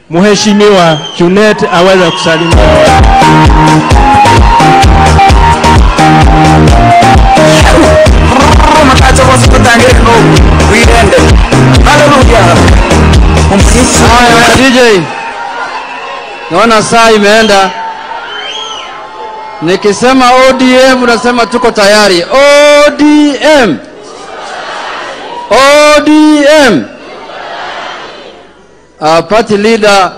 Mheshimiwa Junet, aweze kusalimia. Haya DJ, naona saa imeenda. Nikisema ODM unasema tuko tayari. ODM, ODM. Party leader,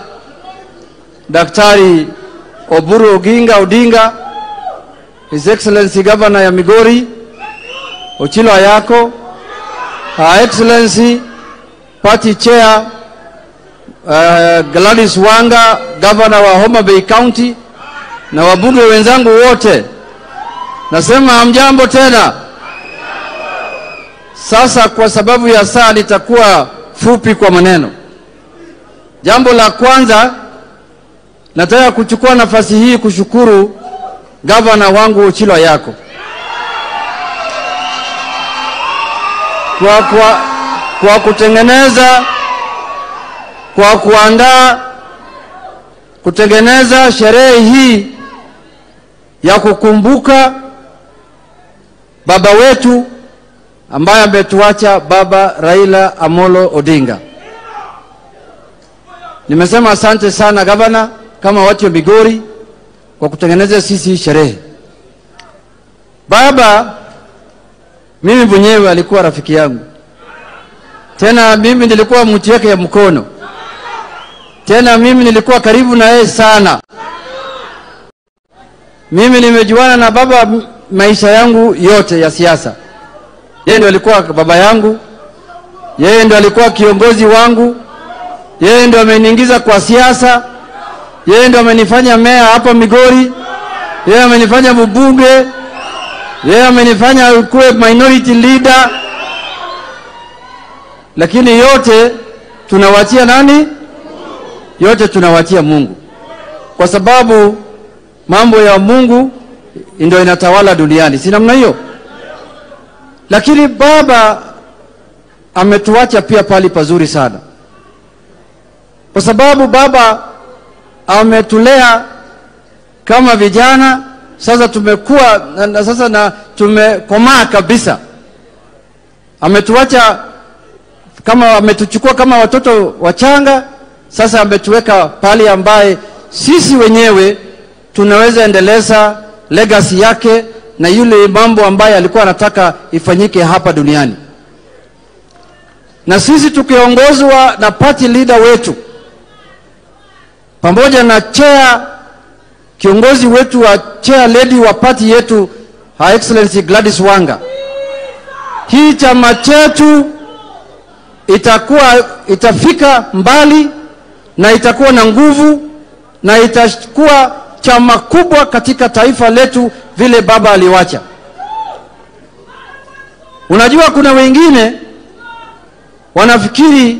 Daktari Oburu Oginga Odinga, His Excellency Governor ya Migori Ochilo Ayako, Her Excellency Party Chair Gladys Wanga, Governor wa Homa Bay County, na wabunge wenzangu wote, nasema hamjambo tena. Sasa kwa sababu ya saa nitakuwa fupi kwa maneno. Jambo la kwanza, nataka kuchukua nafasi hii kushukuru gavana wangu Ochilo Ayako kwa kutengeneza, kwa kuandaa, kutengeneza sherehe hii ya kukumbuka baba wetu ambaye ametuacha, Baba Raila Amolo Odinga. Nimesema asante sana gavana, kama watu wa Migori, kwa kutengeneza sisi sherehe. Baba mimi mwenyewe alikuwa rafiki yangu. Tena mimi nilikuwa mtu yake ya mkono. Tena mimi nilikuwa karibu na yeye sana. Mimi nimejuana na baba maisha yangu yote ya siasa. Yeye ndio alikuwa baba yangu. Yeye ndio alikuwa kiongozi wangu. Yeye ndio ameniingiza kwa siasa. Yeye ndio amenifanya meya hapa Migori. Yeye amenifanya mbunge. Yeye amenifanya kuwe minority leader. Lakini yote tunawatia nani? Yote tunawatia Mungu. Kwa sababu mambo ya Mungu ndio inatawala duniani. Si namna hiyo? Lakini baba ametuacha pia pali pazuri sana. Kwa sababu baba ametulea kama vijana, sasa tumekuwa na sasa na tumekomaa kabisa. Ametuacha kama, ametuchukua kama watoto wachanga, sasa ametuweka pali ambaye sisi wenyewe tunaweza endeleza legacy yake na yule mambo ambaye alikuwa anataka ifanyike hapa duniani. Na sisi tukiongozwa na party leader wetu pamoja na chair, kiongozi wetu wa chair lady wa party yetu, Her Excellency Gladys Wanga, hii chama chetu itafika mbali na itakuwa na nguvu na itakuwa chama kubwa katika taifa letu vile baba aliwacha. Unajua kuna wengine wanafikiri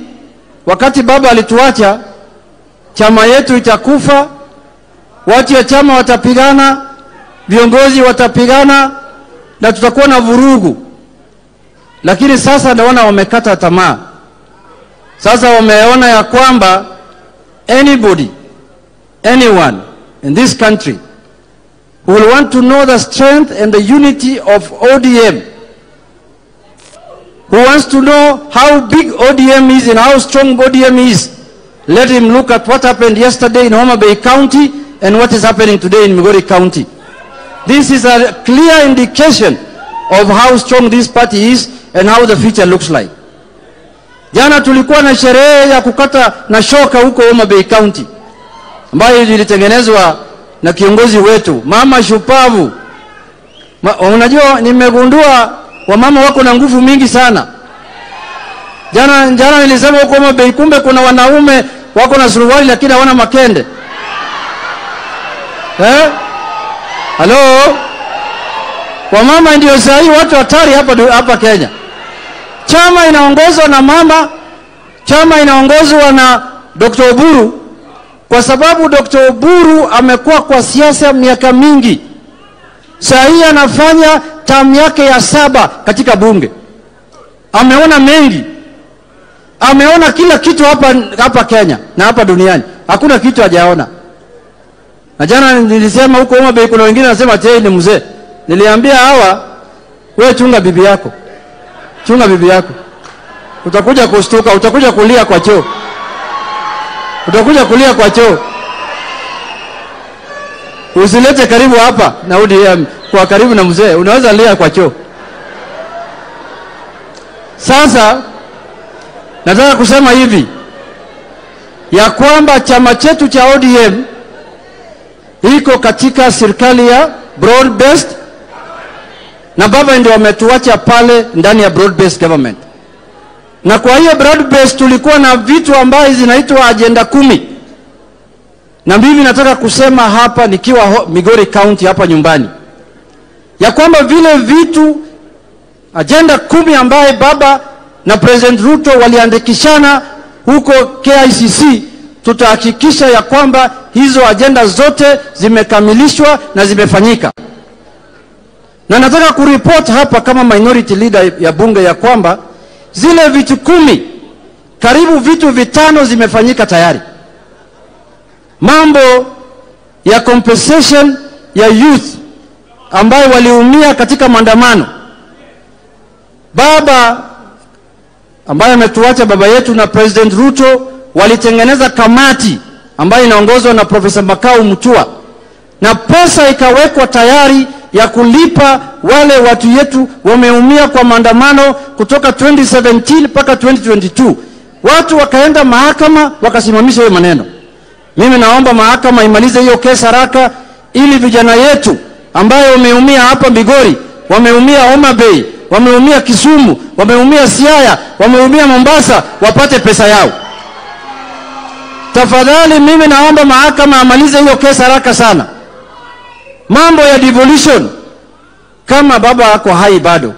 wakati baba alituacha chama yetu itakufa, watu ya chama watapigana, viongozi watapigana na tutakuwa na vurugu. Lakini sasa naona wamekata tamaa. Sasa wameona ya kwamba anybody, anyone in this country who will want to know the strength and the unity of ODM, who wants to know how big ODM is and how strong ODM is, let him look at what happened yesterday in Homa Bay County and what is happening today in Migori County. This is a clear indication of how strong this party is and how the future looks like. Jana tulikuwa na sherehe ya kukata na shoka huko Homa Bay County, ambayo ilitengenezwa na kiongozi wetu Mama Shupavu. Unajua nimegundua wamama wako na nguvu mingi sana. Jana nilisema huko Homa Bay, kumbe kuna wanaume wako na suruali lakini hawana makende. Halo? Wamama ndio sahi watu hatari hapa Kenya. Chama inaongozwa na mama, chama inaongozwa na Dr. Oburu, kwa sababu Dr. Oburu amekuwa kwa siasa miaka mingi. Sahi anafanya tamu yake ya 7 katika bunge. Ameona mengi. Ameona kila kitu hapa Kenya na hapa duniani. Hakuna kitu hajaona. Na jana nilisema huko Homa Bay kuna wengine wanasema ati ni mzee. Niliambia hawa, wewe chunga bibi yako. Chunga bibi yako. Utakuja kushtuka, utakuja kulia kwa choo. Utakuja kulia kwa choo. Usilete karibu hapa na ODM kwa karibu na mzee, unaweza lia kwa choo. Sasa nataka kusema hivi ya kwamba chama chetu cha ODM iko katika serikali ya broad based, na baba ndio ametuacha pale ndani ya broad based government. Na kwa hiyo broad based tulikuwa na vitu ambayo zinaitwa agenda 10. Na mimi nataka kusema hapa nikiwa Migori County hapa nyumbani, ya kwamba vile vitu agenda 10 ambaye baba na President Ruto waliandikishana huko KICC, tutahakikisha ya kwamba hizo agenda zote zimekamilishwa na zimefanyika. Na nataka kuripot hapa kama minority leader ya bunge ya kwamba zile vitu 10, karibu vitu 5 zimefanyika tayari. Mambo ya compensation ya youth ambayo waliumia katika maandamano, baba ambaye ametuacha baba yetu na President Ruto walitengeneza kamati ambayo inaongozwa na Professor Makau Mutua, na pesa ikawekwa tayari ya kulipa wale watu yetu wameumia kwa maandamano kutoka 2017 mpaka 2022. Watu wakaenda mahakama wakasimamisha hiyo maneno. Mimi naomba mahakama imalize hiyo kesi haraka, ili vijana yetu ambayo wameumia hapa Migori, wameumia Homa Bay, wameumia Kisumu, wameumia Siaya, wameumia Mombasa, wapate pesa yao. Tafadhali mimi naomba mahakama amalize hiyo kesi haraka sana. Mambo ya devolution, kama baba ako hai bado,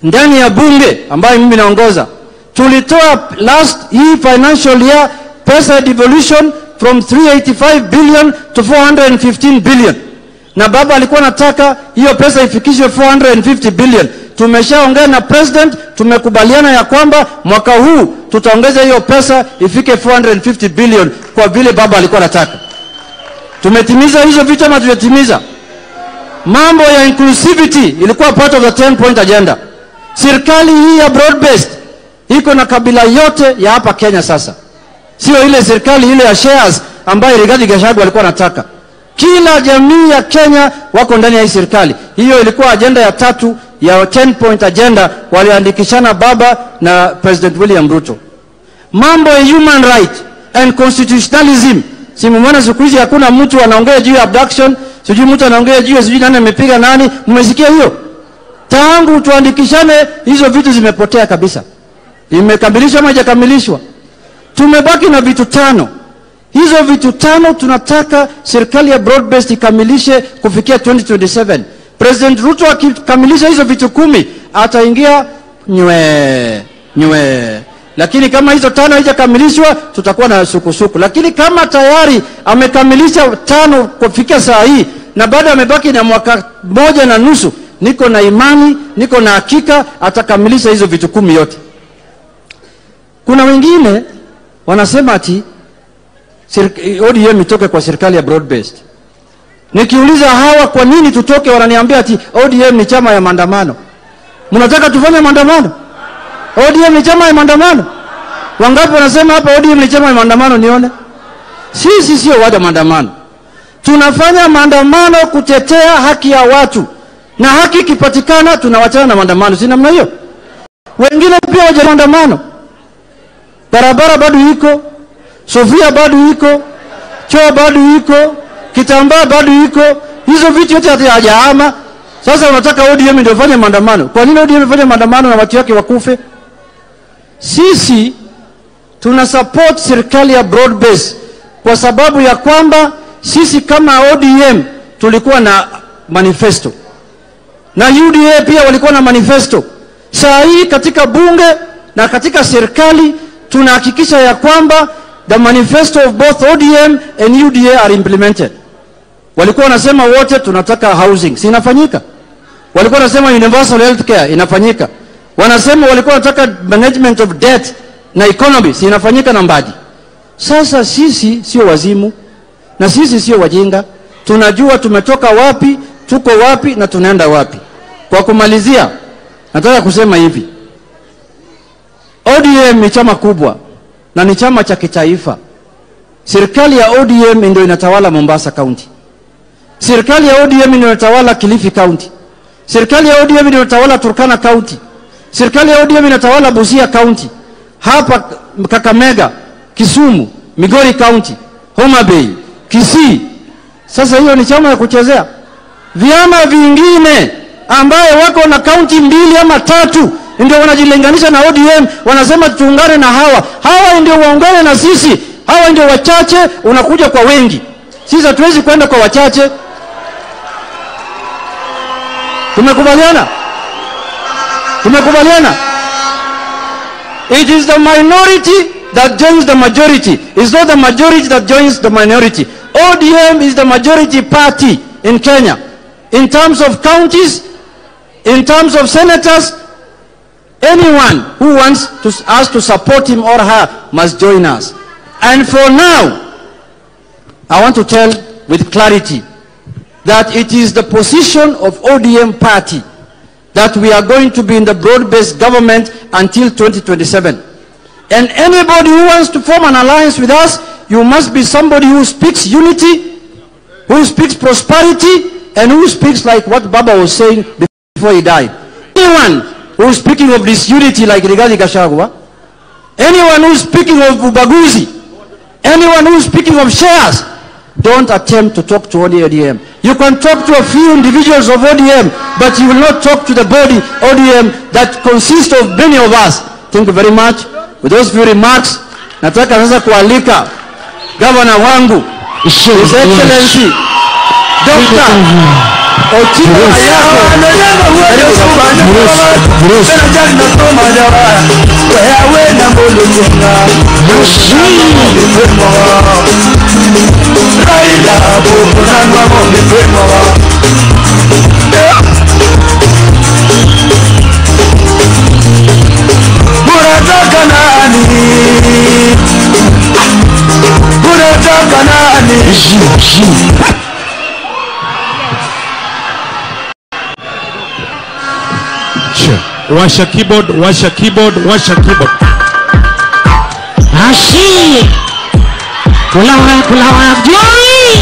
ndani ya bunge ambayo mimi naongoza, tulitoa last hii financial year pesa ya devolution from 385 billion to 415 billion. Na baba alikuwa anataka hiyo pesa ifikishwe 450 billion. Tumeshaongea na president, tumekubaliana ya kwamba mwaka huu tutaongeza hiyo pesa ifike 450 billion kwa vile baba alikuwa anataka. Tumetimiza hizo vitu ama tumetimiza? Mambo ya inclusivity ilikuwa part of the 10 point agenda. Serikali hii ya broad based iko na kabila yote ya hapa Kenya sasa. Sio ile serikali ile ya shares ambayo Rigathi Gachagua alikuwa anataka. Kila jamii ya Kenya wako ndani ya hii serikali. Hiyo ilikuwa agenda ya 3 ya 10 point agenda waliandikishana baba na President William Ruto. Mambo ya human right and constitutionalism. Si mmeona siku hizi hakuna mtu anaongea juu ya abduction, sijui mtu anaongea juu ya sijui nani amepiga nani, mmesikia hiyo? Tangu tuandikishane hizo vitu zimepotea kabisa. Imekamilishwa ama haijakamilishwa? Tumebaki na vitu 5. Hizo vitu 5 tunataka serikali ya broad based ikamilishe kufikia 2027. President Ruto akikamilisha hizo vitu 10 ataingia nywe nywe. Lakini kama hizo 5 haijakamilishwa tutakuwa na sukusuku. Lakini kama tayari amekamilisha 5 kufikia saa hii na bado amebaki na mwaka 1.5, niko na imani, niko na hakika atakamilisha hizo vitu 10 yote. Kuna wengine wanasema ati ODM itoke kwa serikali ya broad based. Nikiuliza hawa kwa nini tutoke, wananiambia ati ODM ni chama ya maandamano. Mnataka tufanye maandamano? ODM ni chama ya maandamano? Wangapi wanasema hapa ODM ni chama ya maandamano nione? Sisi sio watu wa maandamano. Tunafanya maandamano kutetea haki ya watu. Na haki ikipatikana tunawachana na maandamano, si namna hiyo? Wengine pia waje maandamano. Barabara bado iko, Sofia bado iko, choo bado iko, kitambaa bado iko, hizo vitu yote hajahama. Sasa unataka ODM ndio fanye maandamano. Kwa nini ODM ifanye maandamano na watu wake wakufe? Sisi tuna support serikali ya broad base kwa sababu ya kwamba sisi kama ODM tulikuwa na manifesto. Na UDA pia walikuwa na manifesto. Saa hii katika bunge na katika serikali tunahakikisha ya kwamba the manifesto of both ODM and UDA are implemented. Walikuwa wanasema wote tunataka housing, si inafanyika? Walikuwa wanasema universal healthcare, inafanyika. Wanasema walikuwa wanataka management of debt na economy, si inafanyika na Mbadi. Sasa sisi sio wazimu na sisi sio wajinga. Tunajua tumetoka wapi, tuko wapi na tunaenda wapi. Kwa kumalizia, nataka kusema hivi. ODM ni chama kubwa na ni chama cha kitaifa. Serikali ya ODM ndio inatawala Mombasa County. Serikali ya ODM ndio inatawala Kilifi County. Serikali ya ODM ndio inatawala Turkana County. Serikali ya ODM inatawala Busia County. Hapa Kakamega, Kisumu, Migori County, Homa Bay, Kisii. Sasa hiyo ni chama ya kuchezea? Vyama vingine ambaye wako na kaunti 2 ama 3 ndio wanajilinganisha na ODM, wanasema tuungane na hawa. Hawa ndio waungane na sisi. Hawa ndio wachache, unakuja kwa wengi. Sisi hatuwezi kwenda kwa wachache. Tumekubaliana? Tumekubaliana? It is the minority that joins the majority. It's not the majority that joins the minority. ODM is the majority party in Kenya. In terms of counties, in terms of senators, anyone who wants us to support him or her must join us. And for now, I want to tell with clarity that it is the position of ODM party that we are going to be in the broad-based government until 2027. And anybody who wants to form an alliance with us, you must be somebody who speaks unity, who speaks prosperity, and who speaks like what Baba was saying before he died. Anyone who is speaking of disunity like Rigathi Gachagua, anyone who is speaking of ubaguzi, anyone who is speaking of shares, don't attempt to talk to ODM. You can talk to a few individuals of ODM, but you will not talk to the body ODM that consists of many of us. Thank you very much. With those few remarks, nataka sasa kualika governor wangu, His Excellency Dr. Ochilo Ayako. Munataka nani? Munataka nani? Washa keyboard, washa keyboard, washa keyboard. Ashi. Kulawa, kulawa, Joey!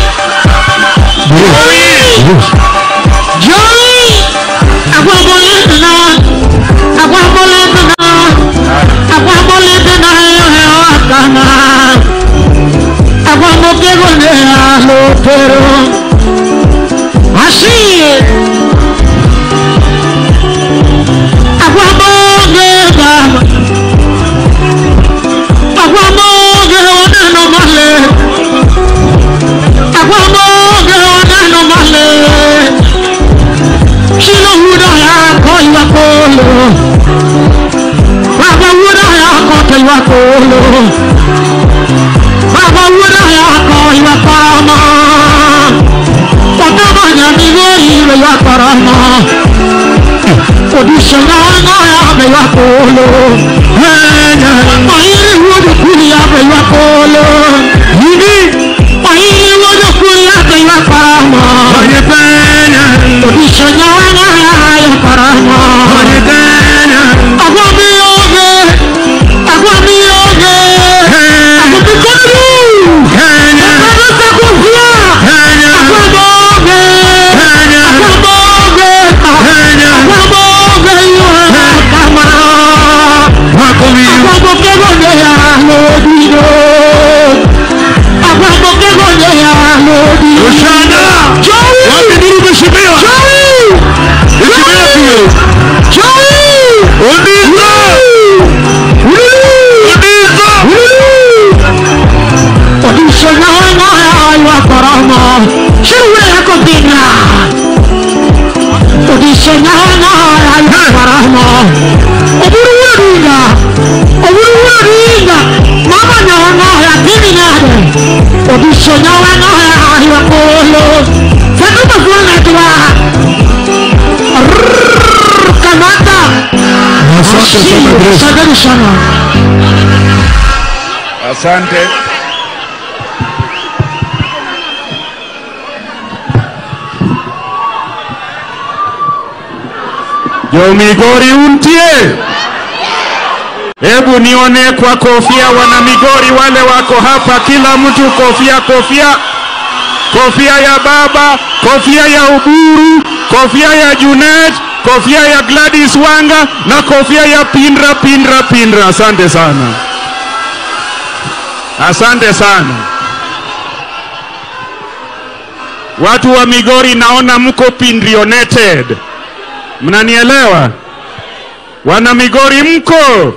Joey! Joey! Agwa bolena, agwa bolena, agwa bolena, akana. Agwa mokelona lopero. Ashi! Asante. Jo Migori untie. Hebu nione kwa kofia wana Migori wale wako hapa, kila mtu kofia, kofia. Kofia ya baba, kofia ya Uburu, kofia ya Junet, kofia ya Gladys Wanga na kofia ya Pindra Pindra Pindra. Asante sana. Asante sana. Watu wa Migori naona mko pindrionated. Mnanielewa? Wana Migori mko?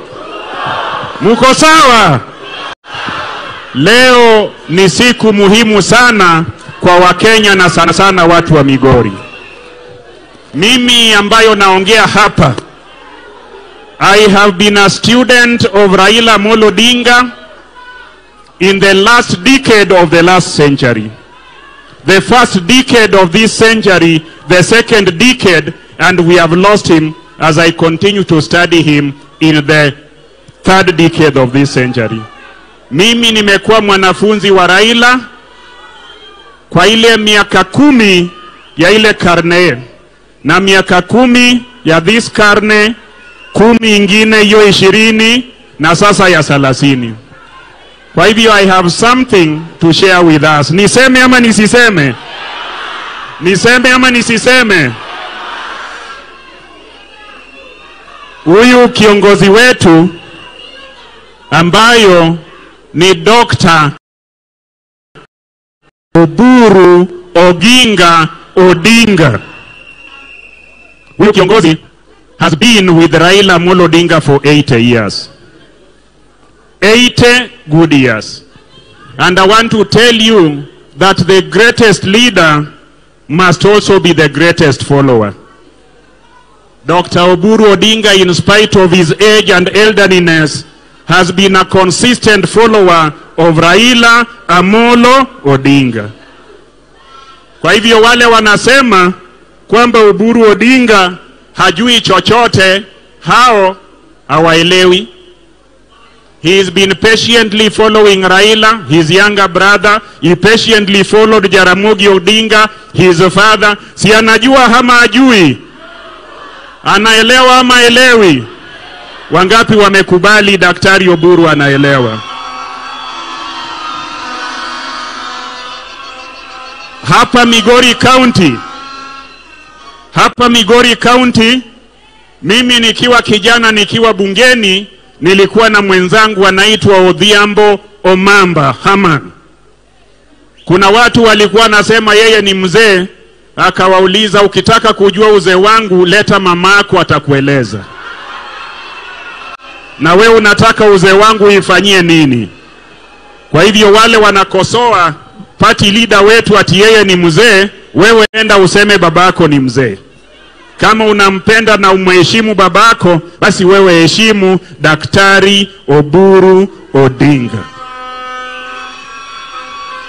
Mko sawa? Leo ni siku muhimu sana kwa Wakenya na sana sana watu wa Migori. Mimi ambayo naongea hapa, I have been a student of Raila Amolo Odinga in the last decade of the last century. The first decade of this century, the second decade, and we have lost him as I continue to study him in the third decade of this century. Mimi nimekuwa mwanafunzi wa Raila kwa ile miaka 10 ya ile karne na miaka 10 ya this karne, 10 ingine hiyo 20 na sasa ya 30. Kwa hivyo I have something to share with us. Niseme ama nisiseme? Niseme ama nisiseme? Huyu kiongozi wetu ambayo ni Dr. Oburu Oginga Odinga. Huyu kiongozi has been with Raila Amolo Odinga for 80 years. 80 good years. And I want to tell you that the greatest leader must also be the greatest follower. Dr. Oburu Odinga, in spite of his age and elderliness, has been a consistent follower of Raila Amolo Odinga. Kwa hivyo wale wanasema kwamba Oburu Odinga hajui chochote, hao hawaelewi. He has been patiently following Raila, his younger brother. He patiently followed Jaramogi Odinga, his father. Si anajua ama hajui? Anaelewa ama elewi? Wangapi wamekubali Daktari Oburu anaelewa? Hapa Migori County, hapa Migori County, mimi nikiwa kijana, nikiwa bungeni, nilikuwa na mwenzangu anaitwa Odhiambo Omamba Haman. Kuna watu walikuwa nasema yeye ni mzee, akawauliza ukitaka kujua uzee wangu leta mamako atakueleza. Na we unataka uzee wangu ifanyie nini? Kwa hivyo wale wanakosoa party leader wetu ati yeye ni mzee, wewe enda useme babako ni mzee. Kama unampenda na umheshimu babako, basi wewe heshimu Daktari Oburu Odinga.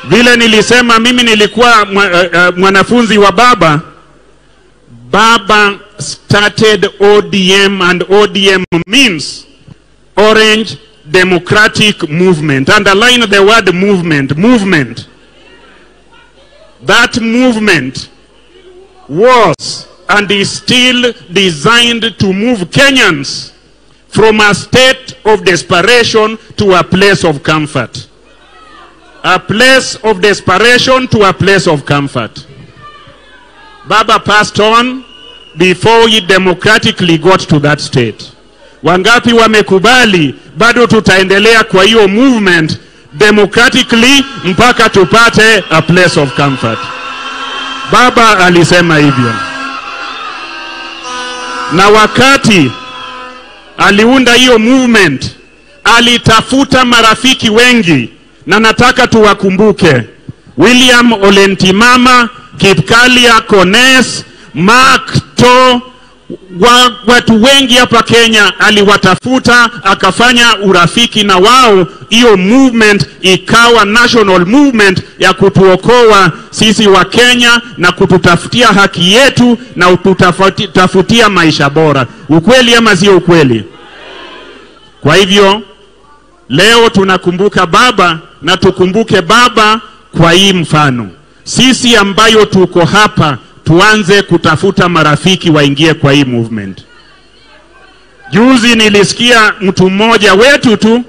Vile nilisema mimi nilikuwa mwanafunzi wa baba. Baba started ODM, and ODM means Orange Democratic Movement. Underline the word movement, movement. That movement was and is still designed to move Kenyans from a state of desperation to a place of comfort. A place of desperation to a place of comfort. Baba passed on before he democratically got to that state. Wangapi wamekubali bado tutaendelea kwa hiyo movement democratically mpaka tupate a place of comfort. Baba alisema hivyo. Na wakati aliunda hiyo movement, alitafuta marafiki wengi, na nataka tuwakumbuke: William Olentimama, Kipkalia Kones, Mark To, watu wengi hapa Kenya aliwatafuta, akafanya urafiki na wao. Hiyo movement ikawa national movement ya kutuokoa sisi wa Kenya na kututafutia haki yetu na kututafutia maisha bora. Ukweli ama sio ukweli? Kwa hivyo leo tunakumbuka baba, na tukumbuke baba kwa hii mfano. Sisi ambayo tuko hapa tuanze kutafuta marafiki waingie kwa hii movement. Juzi nilisikia mtu mmoja wetu tu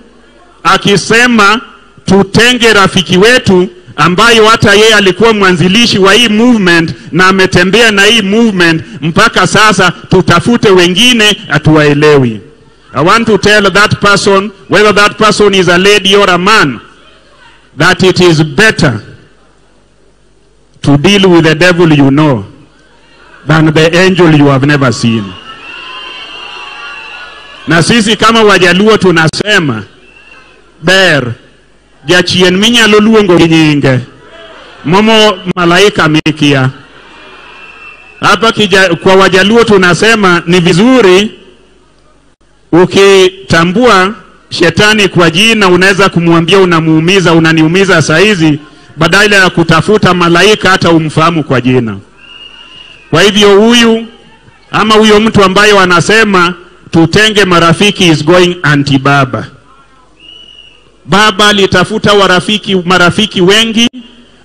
akisema tutenge rafiki wetu ambayo hata yeye alikuwa mwanzilishi wa hii movement na ametembea na hii movement mpaka sasa, tutafute wengine atuwaelewi. I want to tell that person, whether that person is a lady or a man, that it is better to deal with the devil you know than the angel you have never seen. Na sisi kama Wajaluo tunasema ber jachien minyalo luongo gi nyinge momo malaika mikia. Hapa kwa Wajaluo tunasema ni vizuri ukitambua shetani kwa jina, unaweza kumwambia unamuumiza, unaniumiza saizi, badala ya kutafuta malaika hata umfahamu kwa jina. Kwa hivyo huyu ama huyo mtu ambaye wanasema tutenge marafiki is going anti baba. Baba alitafuta marafiki wengi,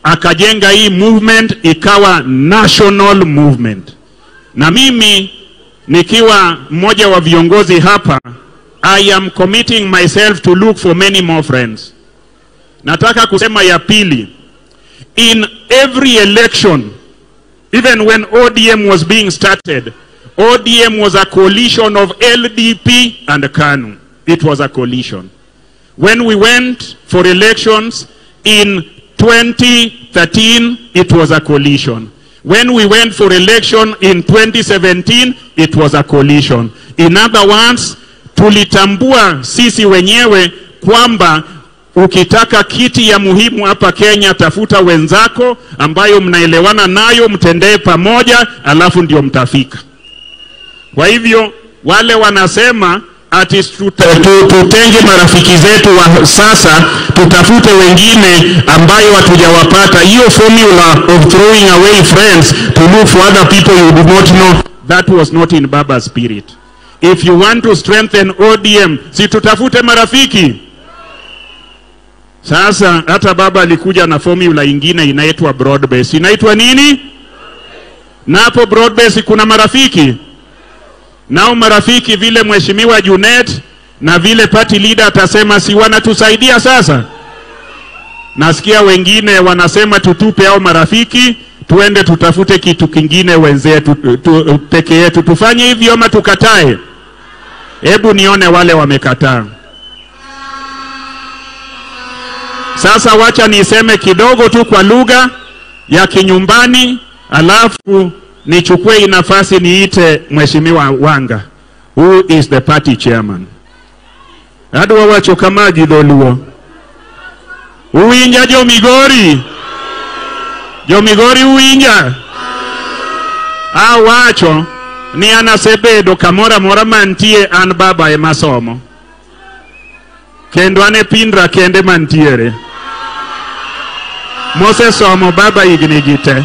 akajenga hii movement ikawa national movement. Na mimi nikiwa mmoja wa viongozi hapa, I am committing myself to look for many more friends. Nataka kusema ya pili, in every election, even when ODM was being started, ODM was a coalition of LDP and KANU. It was a coalition. When we went for elections in 2013, it was a coalition. When we went for election in 2017, it was a coalition. In other words, tulitambua sisi wenyewe kwamba ukitaka kiti ya muhimu hapa Kenya, tafuta wenzako ambayo mnaelewana nayo, mtendee pamoja, alafu ndio mtafika. Kwa hivyo wale wanasema ati tutenge marafiki zetu wa sasa, tutafute wengine ambayo hatujawapata. Hiyo formula of throwing away friends to look for other people you do not know, that was not in Baba's spirit. If you want to strengthen ODM, si tutafute marafiki. Sasa hata Baba alikuja na formula ingine inaitwa broad base. Inaitwa nini? Na hapo broad base kuna marafiki. Nao marafiki vile Mheshimiwa Junet na vile party leader atasema, si wanatusaidia sasa? Nasikia wengine wanasema tutupe hao marafiki, tuende tutafute kitu kingine wenzetu peke yetu. Tufanye hivyo ama tukatae? Hebu nione wale wamekataa. Sasa wacha niseme kidogo tu kwa lugha ya kinyumbani, alafu nichukue nafasi niite Mheshimiwa Wanga, who is the party chairman. Adwa wacho kama gidoluo. Uwinja jo Migori? Jo Migori uwinja? Awacho ni anasebedo kamora mora mantie an baba e masomo. Kendo ane pindra kende mantiere. Mose somo baba higni gi te.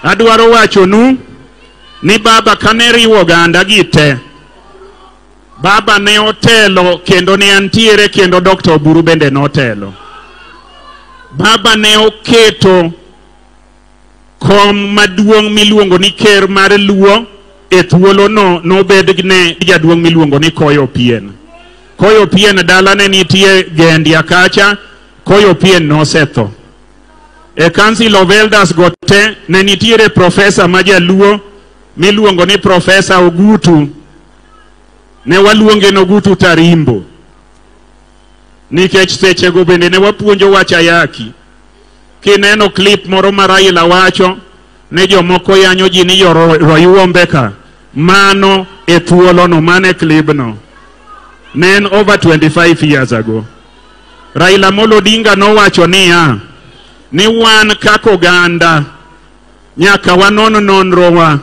Adwaro wacho nu ni baba kane riwo oganda gi te, baba ne otelo kendo ne antiere, kendo Dr. Oburu bende notelo. Baba ne oketo kom maduong' miluongo ni ker mar Luo e thuolono nobed ne jaduong' miluongo ni Koyo Pien. Koyo Pien dalane nitie Gendia kacha, Koyo Pien nosetho. E Council of Elders go te ne nitiere profesa ma jaluo miluongo ni Profesa Ogutu. Ne waluonge ni Ogutu Tarimbo, nikech sechego bende ne wapuonjo wach ayaki. Kineno clip moro ma Raila wacho ne jomoko yanyo ji ni Royuombe ka, mano e thuolono, mano e clipno. Ne en over 25 years ago. Raila Amolo Odinga nowacho niya, ni wan kaka oganda nyaka wanon nonrowa,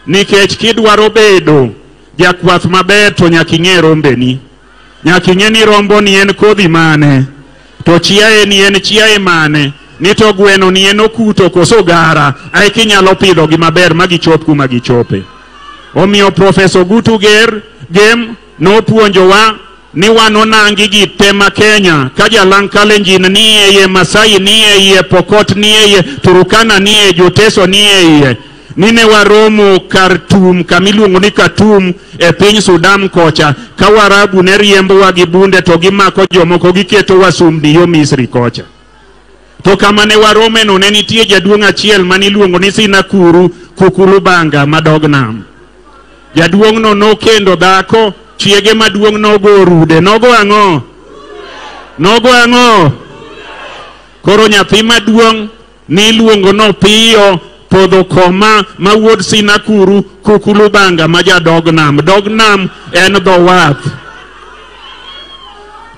nikech kidwaro bedo jakwath maber to nyaka ing'e rombeni. Nyaka ing'e ni rombo ni en kodhi mane, to chiaye ni en chiaye mane, ni to gweno ni en okuto koso gara, eka inyalo pidhogi maber ma gichop kuma gichope. Omiyo Profesa Ogutu Gem nopuonjowa ni wan onangi gi te ma Kenya, ka jalang Kalenjin ni e iye, Masai ni e iye, Pokot ni e iye, Turukana ni e iye, Joteso ni e iye. Nine waromo Khartoum, kamiluongo ni Khartoum e piny Sudan kocha, ka Warabu ne riembowa gi bunde to gimako jomoko giketo wasumbni yo Misri kocha. To kama ne warome no ne nitie jaduong' achiel maniluongo ni Sinakuru Kukulubanga madog nam. Jaduong' no nokendo dhako, chiege maduong' nogo rude. Nogo ang'o? Nogo ang'o? Koro nyathi maduong' niluongo nopiyo podho koma ma wuod Sinakuru Kukulubanga ma jadog nam. Dog nam en dho wath.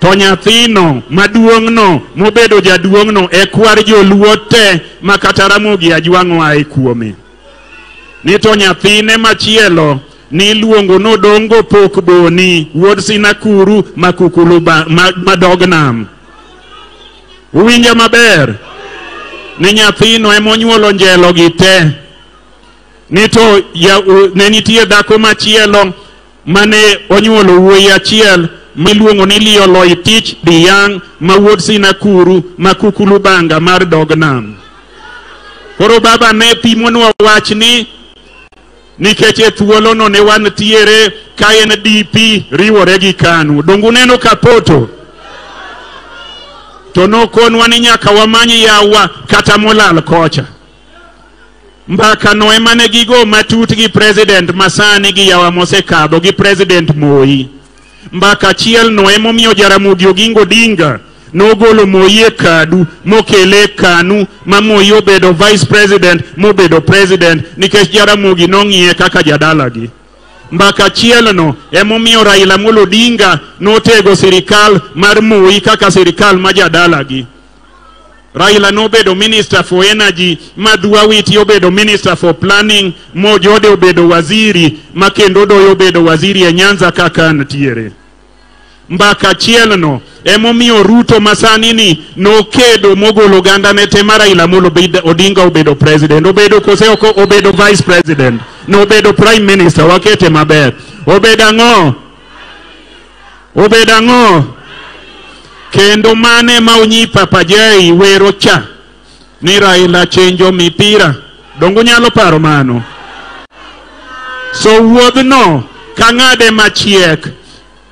To nyathino maduong'no mobedo jaduong'no e kwar joluo te ma kata Ramogi Ajwang' oa e kuome. Ni to nyathine machielo niluongo nodongo pok boni wuod Sinakuru ma Kukuluba ma dog nam. Uwinja maber? Ni nyathino emonyuolo njelo gi te. Ni to ne nitie dhako machielo mane onyuolo wuoyi achiel miluongo ni Lioloitich Diyang' ma wuod Sinakuru ma Kukulubanga mar dog nam. Koro baba ne pimonwa wachni nikech e thuolono ne wantiere ka NDP riwore gi KANU. Donge uneno kapoto? To nokonwa ni nyaka wamany yawa kata molal kocha. Mbaka no ema ne gigo matut gi president masani gi yawa mosekadho gi president Moi. Mbaka achiel no emomiyo Jaramogi Oginga Odinga nogolo Moi e kadu mokele KANU ma Moi obedo vice president mobedo president nikech Jaramogi nong'iye kaka jadalagi. Mbaka achiel no emomiyo Raila Amolo Odinga notego sirikal mar Moi kaka sirikal ma jadalagi. Raila nobedo minister for energy, Madhu Awiti obedo minister for planning, Mojode obedo waziri, ma kendo Doyo obedo waziri e Nyanza kaka ntiere. Mbaka achiel no emomiyo Ruto masani ni nokedo mogolo oganda ne te ma Raila Amolo Odinga obedo president, obedo kose ok obedo vice president, nobedo prime minister, wakete maber. Obedo ang'o? Obedo ang'o? Kendo mane ma onyi Papa Jai wero cha ni Raila chenjo mipira. Donge unyalo paro mano? So wuodhno kang'ade machiek,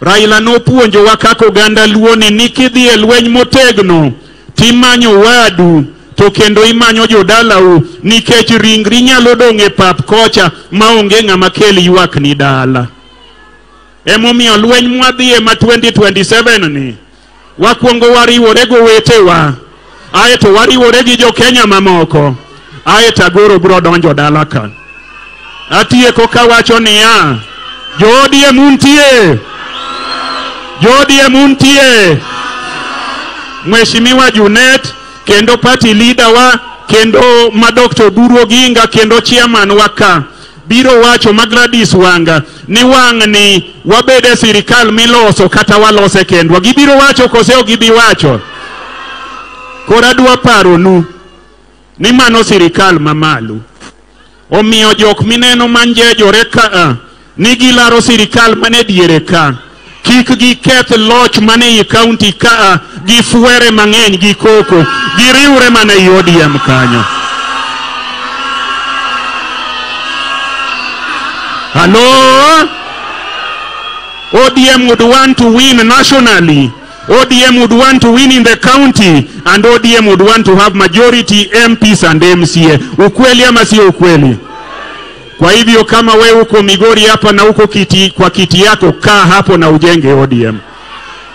Raila nopuonjowa kaka oganda Luo ni kidhi e lweny motegno timanyo wadu to kendo imanyo jodalau nikech ringri nyalo dong' e pap kocha maonge ng'ama kel ywak ni dala. Emomiyo lweny mwadhiye ma 2027 ni wakwongo wariwore gowetewa, aeto wariwore gi jo Kenya mamoko, aeto Agoro biro donjo dala ka. Atieko kawacho niya, jo ODM untie, jo ODM untie. Mheshimiwa Junet kendo party leader wa kendo ma Dr. Oburu Oginga kendo chairman wa ka biro wacho ma Gladys Wanga ni wang' ni wabede sirikal miloso kata walose kendwa. Gibiro wacho kose ok gibi wacho? Koro adwa paronu ni mano sirikal mamalo. Omiyo jok mineno manjejore ka ni gilaro sirikal mane diere ka, kik giketh loch mane i county ka gifuere mang'eny gi koko, giriwre mana i ODM kanyo. Hello? ODM would want to win nationally. ODM would want to win in the county, and ODM would want to have majority MPs and MCA. Ukweli ama sio ukweli? Kwa hivyo kama wewe uko Migori hapa na uko kiti, kwa kiti yako, kaa hapo na ujenge ODM.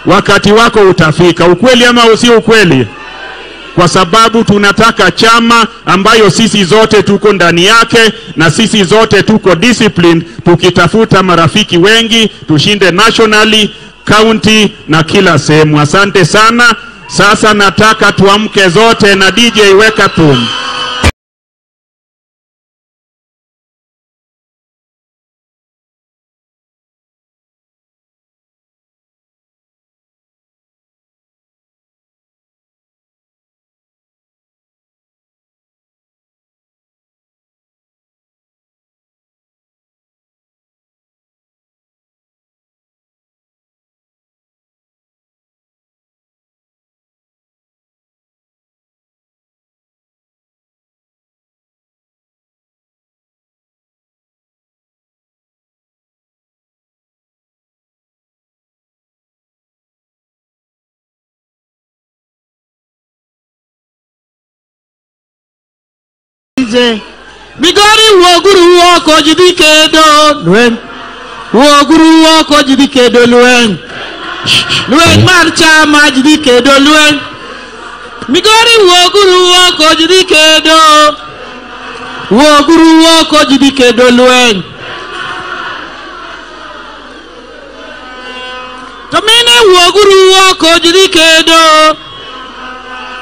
Wakati wako utafika. Ukweli ama usio ukweli? Kwa sababu tunataka chama ambayo sisi zote tuko ndani yake na sisi zote tuko disciplined, tukitafuta marafiki wengi tushinde nationally, county na kila sehemu. Asante sana. Sasa nataka tuamke zote na DJ weka thum. Migori wuoguru oko ji dhi kedo lweny, wuoguru oko ji dhi kedo lweny, lweny mar chama ji dhi kedo lweny. Migori wuoguru oko ji dhi kedo. Wuoguru oko ji dhi kedo lweny. To mine wuoguru oko ji dhi kedo.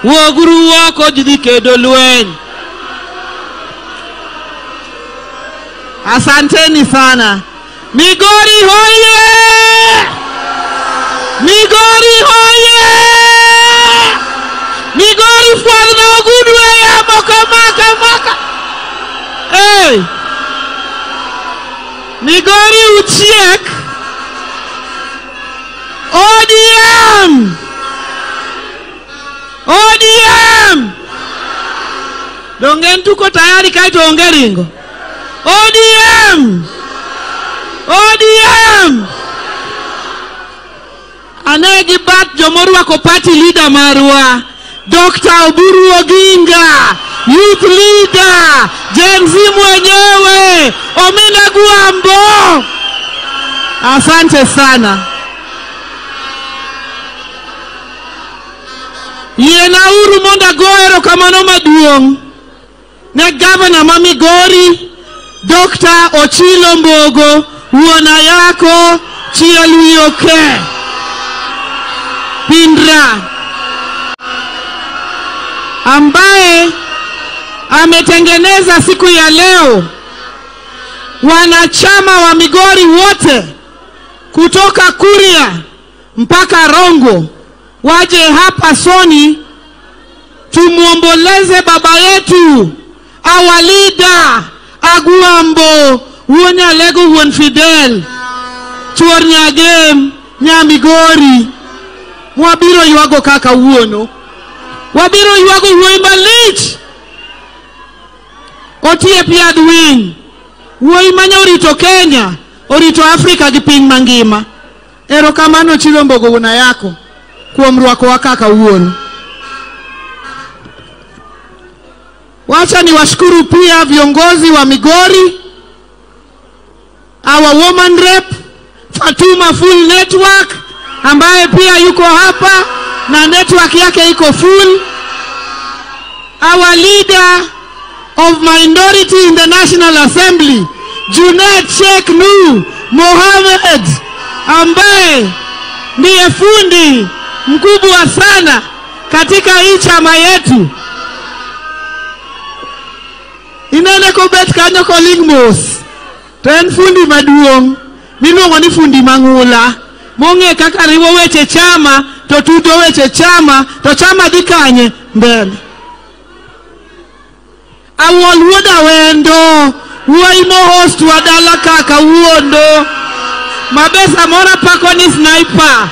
Wuoguru oko ji dhi kedo lweny. Asanteni sana. Migori hoye! Migori hoye! Migori fwadhna ogudu e yamo kama kama. Hey! Migori uchiek. ODM! ODM! Donge tuko tayari kae to onge ringo. ODM! ODM! Ane gi bat jomorwako party leader marwa, Dr. Oburu Oginga, youth leader, Gen Z mwenyewe, Omina Gwambo. Asante sana. Yienauru mondo ago erokamano maduong' ne gavana ma Migori, Dr. Ochilo Mbogo, wuon Ayako, Chiel Wiyoke Pindra, ambaye ametengeneza siku ya leo wanachama wa Migori wote kutoka Kuria mpaka Rongo waje hapa Soni tumuomboleze baba yetu, our leader, Agwambo, wuon Nyalego, wuon Fidel, chuor Nyagem, Nyamigori. Wabiro ywago kaka wuono. Wabiro ywago wuoyi malich. Otie piad winy. Wuoyi mane orito Kenya, orito Afrika gi piny mangima. Erokamano Ochilo Mbogo wuon Ayako kuom rwakowa kaka wuono. Wacha niwashukuru pia viongozi wa Migori, our woman rep Fatuma Full Network ambaye pia yuko hapa na network yake iko full, our leader of minority in the National Assembly Junet Sheikh Nuh Mohamed ambaye ndiye fundi mkubwa sana katika hii chama yetu. Inene kobet kanyo koling mos to en fundi maduong' miluongo ni fundi mang'ula mong'e kaka riwo weche chama to tudo weche chama to chama dhi kanye mbele. Awuol wuod Awendo, wuoyi mohost wa dala kaka wuondo mabe samoro pako ni sniper.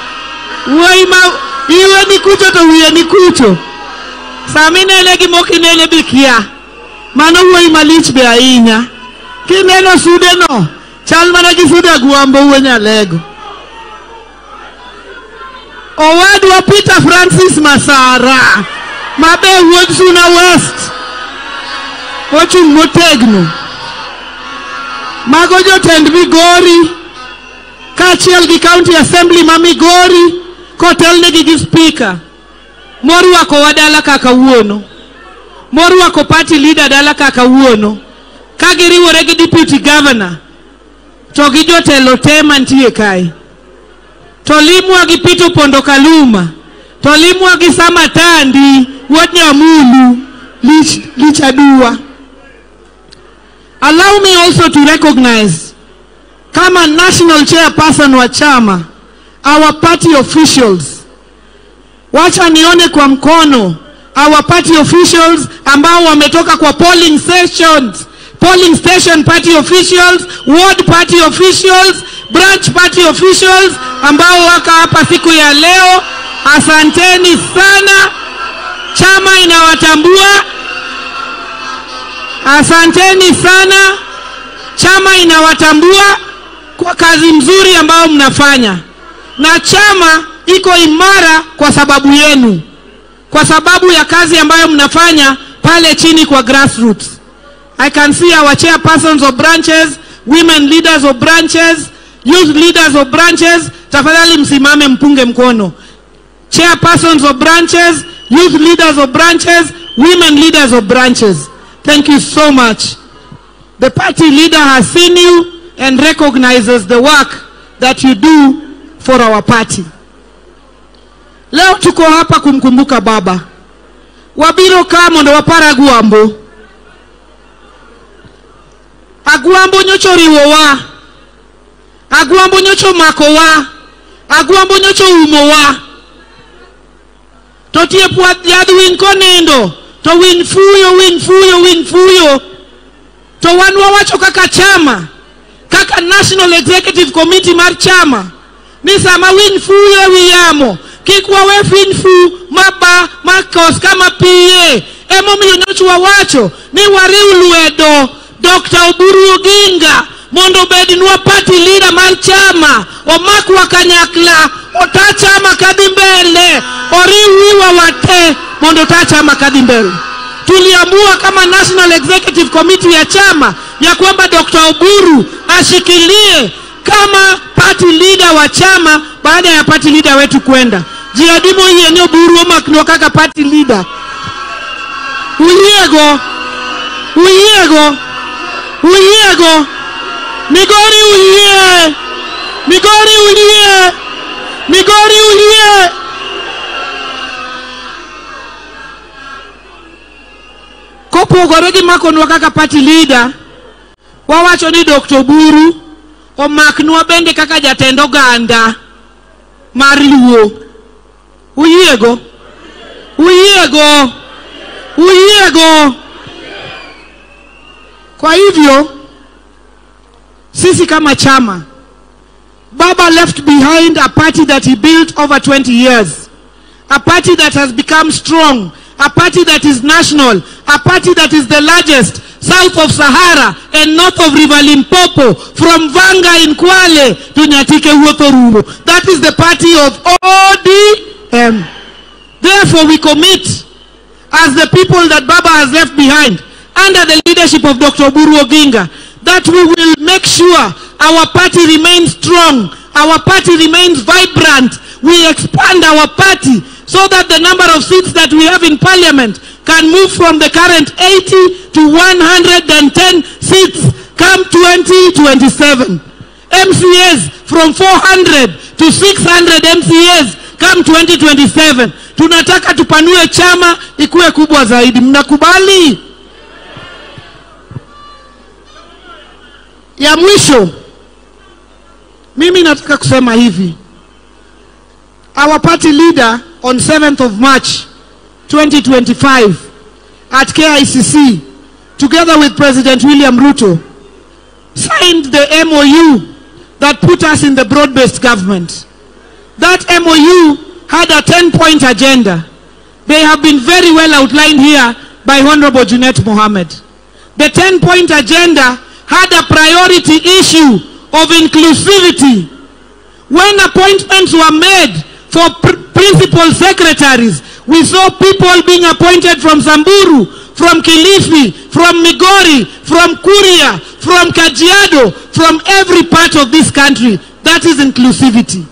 Wuoyi ma iwe ni kucho to wiye ni kucho, saminene gi mokinene bikia. Mano wuoyi malich be ahinya. Kineno sude no chal mana gi sude Agwambo wuo Nyalego. Owadwa Peter Francis Masara mabe wuod Suna West ochung' motegno. Mago jotend Migori kaachiel gi County Assembly ma Migori kotelnegi gi speaker morwakowa dala kaka wuono, morwako party leader dala kaka wuono, ka giriwore gi deputy governor to gi jotelo te mantie kae. To limwa gi Peter Pondo Kaluma, to limwa gi Samatandi wuod Nyamulu lich aduwa. Allow me also to recognize kama national chairperson wa chama, our party officials. Wacha nione kwa mkono our party officials ambao wametoka kwa polling sessions, polling station party officials, ward party officials, branch party officials ambao waka hapa siku ya leo. Asanteni sana, chama inawatambua. Asanteni sana, chama inawatambua kwa kazi mzuri ambao mnafanya. Na chama iko imara kwa sababu yenu, kwa sababu ya kazi ambayo mnafanya pale chini kwa grassroots. I can see our chairpersons of branches, women leaders of branches, youth leaders of branches. Tafadhali msimame mpunge mkono. Chairpersons of branches, youth leaders of branches, women leaders of branches. Thank you so much. The party leader has seen you and recognizes the work that you do for our party. Leo tuko hapa kumkumbuka baba. Wabiro ka mondo wapar Agwambo. Agwambo nyocha oriwowa. Agwambo nyocha omakowa. Agwambo nyocha oumowa. To tie puoth yadh winy konindo, to winy fuyo, winy fuyo, winy fuyo. To wan wawacho kaka chama, kaka National Executive Committee mar chama, ni sama winy fuyo ewi yamo, kik wawe winy fu maba makos kama piye. Emomiyo nyocha wawacho ni wariw lwedo Dr. Oburu Oginga mondo obednwa party leader mar chama, omakwa kanyakla, ota chama kadhi mbele, oriw wiwa wate mondo ota chama kadhi mbele. Tuliamua kama National Executive Committee ya chama ya kwamba Dr. Oburu ashikilie kama party leader wa chama baada ya party leader wetu kwenda. Jiadimo yie ni Oburu omaknwa kaka party leader. Uyiego, uyiego, uyiego. Migori uyie, Migori uyie, Migori uyie. Kopogore gi makonwa kaka party leader, wawacho ni Dr. Oburu omaknwa bende kaka jatend oganda mar Luo. Uyiego, uyiego, uyiego. Kwa hivyo sisi kama chama, Baba left behind a party that he built over 20 years, a party that has become strong, a party that is national, a party that is the largest south of Sahara and north of River Limpopo, from Vanga in Kwale to Nyatike Wuothorumo. That is the party of ODM. Therefore, we commit as the people that Baba has left behind, under the leadership of Dr. Oburu Oginga, that we will make sure our party remains strong, our party remains vibrant. We expand our party so that the number of seats that we have in parliament can move from the current 80 to 110 seats come 2027. MCAs from 400 to 600 MCAs come 2027. Tunataka tupanue chama ikuwe kubwa zaidi. Mnakubali? Ya mwisho, mimi nataka kusema hivi. Our party leader on 7th of March 2025 at KICC, together with President William Ruto, signed the MOU that put us in the broad-based government. That MOU had a 10-point agenda. They have been very well outlined here by Honorable Junet Mohammed. The 10-point agenda had a priority issue of inclusivity. When appointments were made for principal secretaries, we saw people being appointed from Samburu, from Kilifi, from Migori, from Kuria, from Kajiado, from every part of this country. That is inclusivity.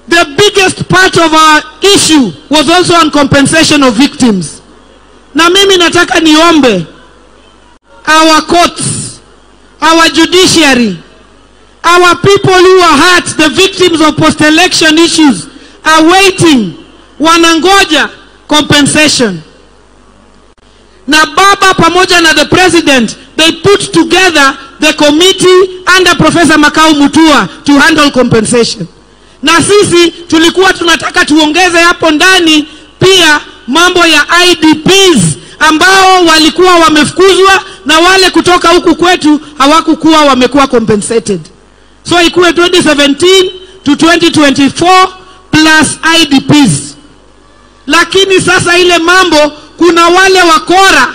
The biggest part of our issue was also on compensation of victims. Na mimi nataka niombe our courts, our judiciary, our people who are hurt, the victims of post-election issues, are waiting, wanangoja compensation. Na Baba pamoja na the president, they put together the committee under Professor Makau Mutua to handle compensation. Na sisi tulikuwa tunataka tuongeze hapo ndani pia mambo ya IDPs ambao walikuwa wamefukuzwa na wale kutoka huku kwetu hawakukuwa wamekuwa compensated. So ikuwe 2017 to 2024 plus IDPs. Lakini sasa ile mambo, kuna wale wakora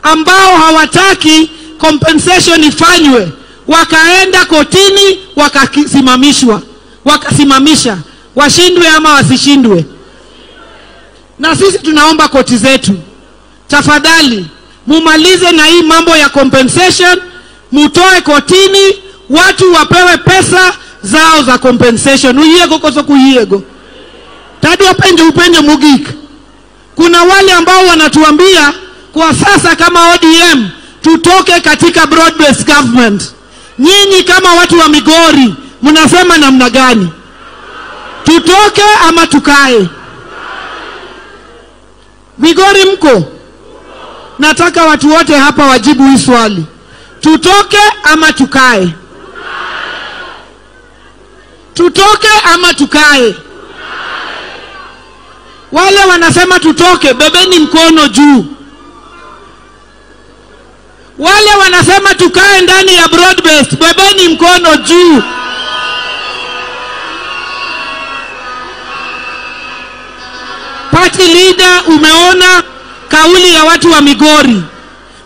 ambao hawataki compensation ifanywe, wakaenda kotini, wakasimamishwa, wakasimamisha, washindwe ama wasishindwe. Na sisi tunaomba koti zetu, tafadhali mumalize na hii mambo ya compensation, mutoe kotini, watu wapewe pesa zao za compensation. Uyiego koso kuyiego. Tadwa penjo upenjo mogik. Kuna wale ambao wanatuambia kwa sasa kama ODM tutoke katika broad based government. Nyinyi kama watu wa Migori mnasema namna gani? Tutoke ama tukae? Migori mko? Nataka watu wote hapa wajibu hii swali. Tutoke ama tukae? Tutoke ama tukae? Wale wanasema tutoke, bebeni mkono juu. Wale wanasema tukae ndani ya broad based, bebeni mkono juu. Party leader, umeona kauli ya watu wa Migori.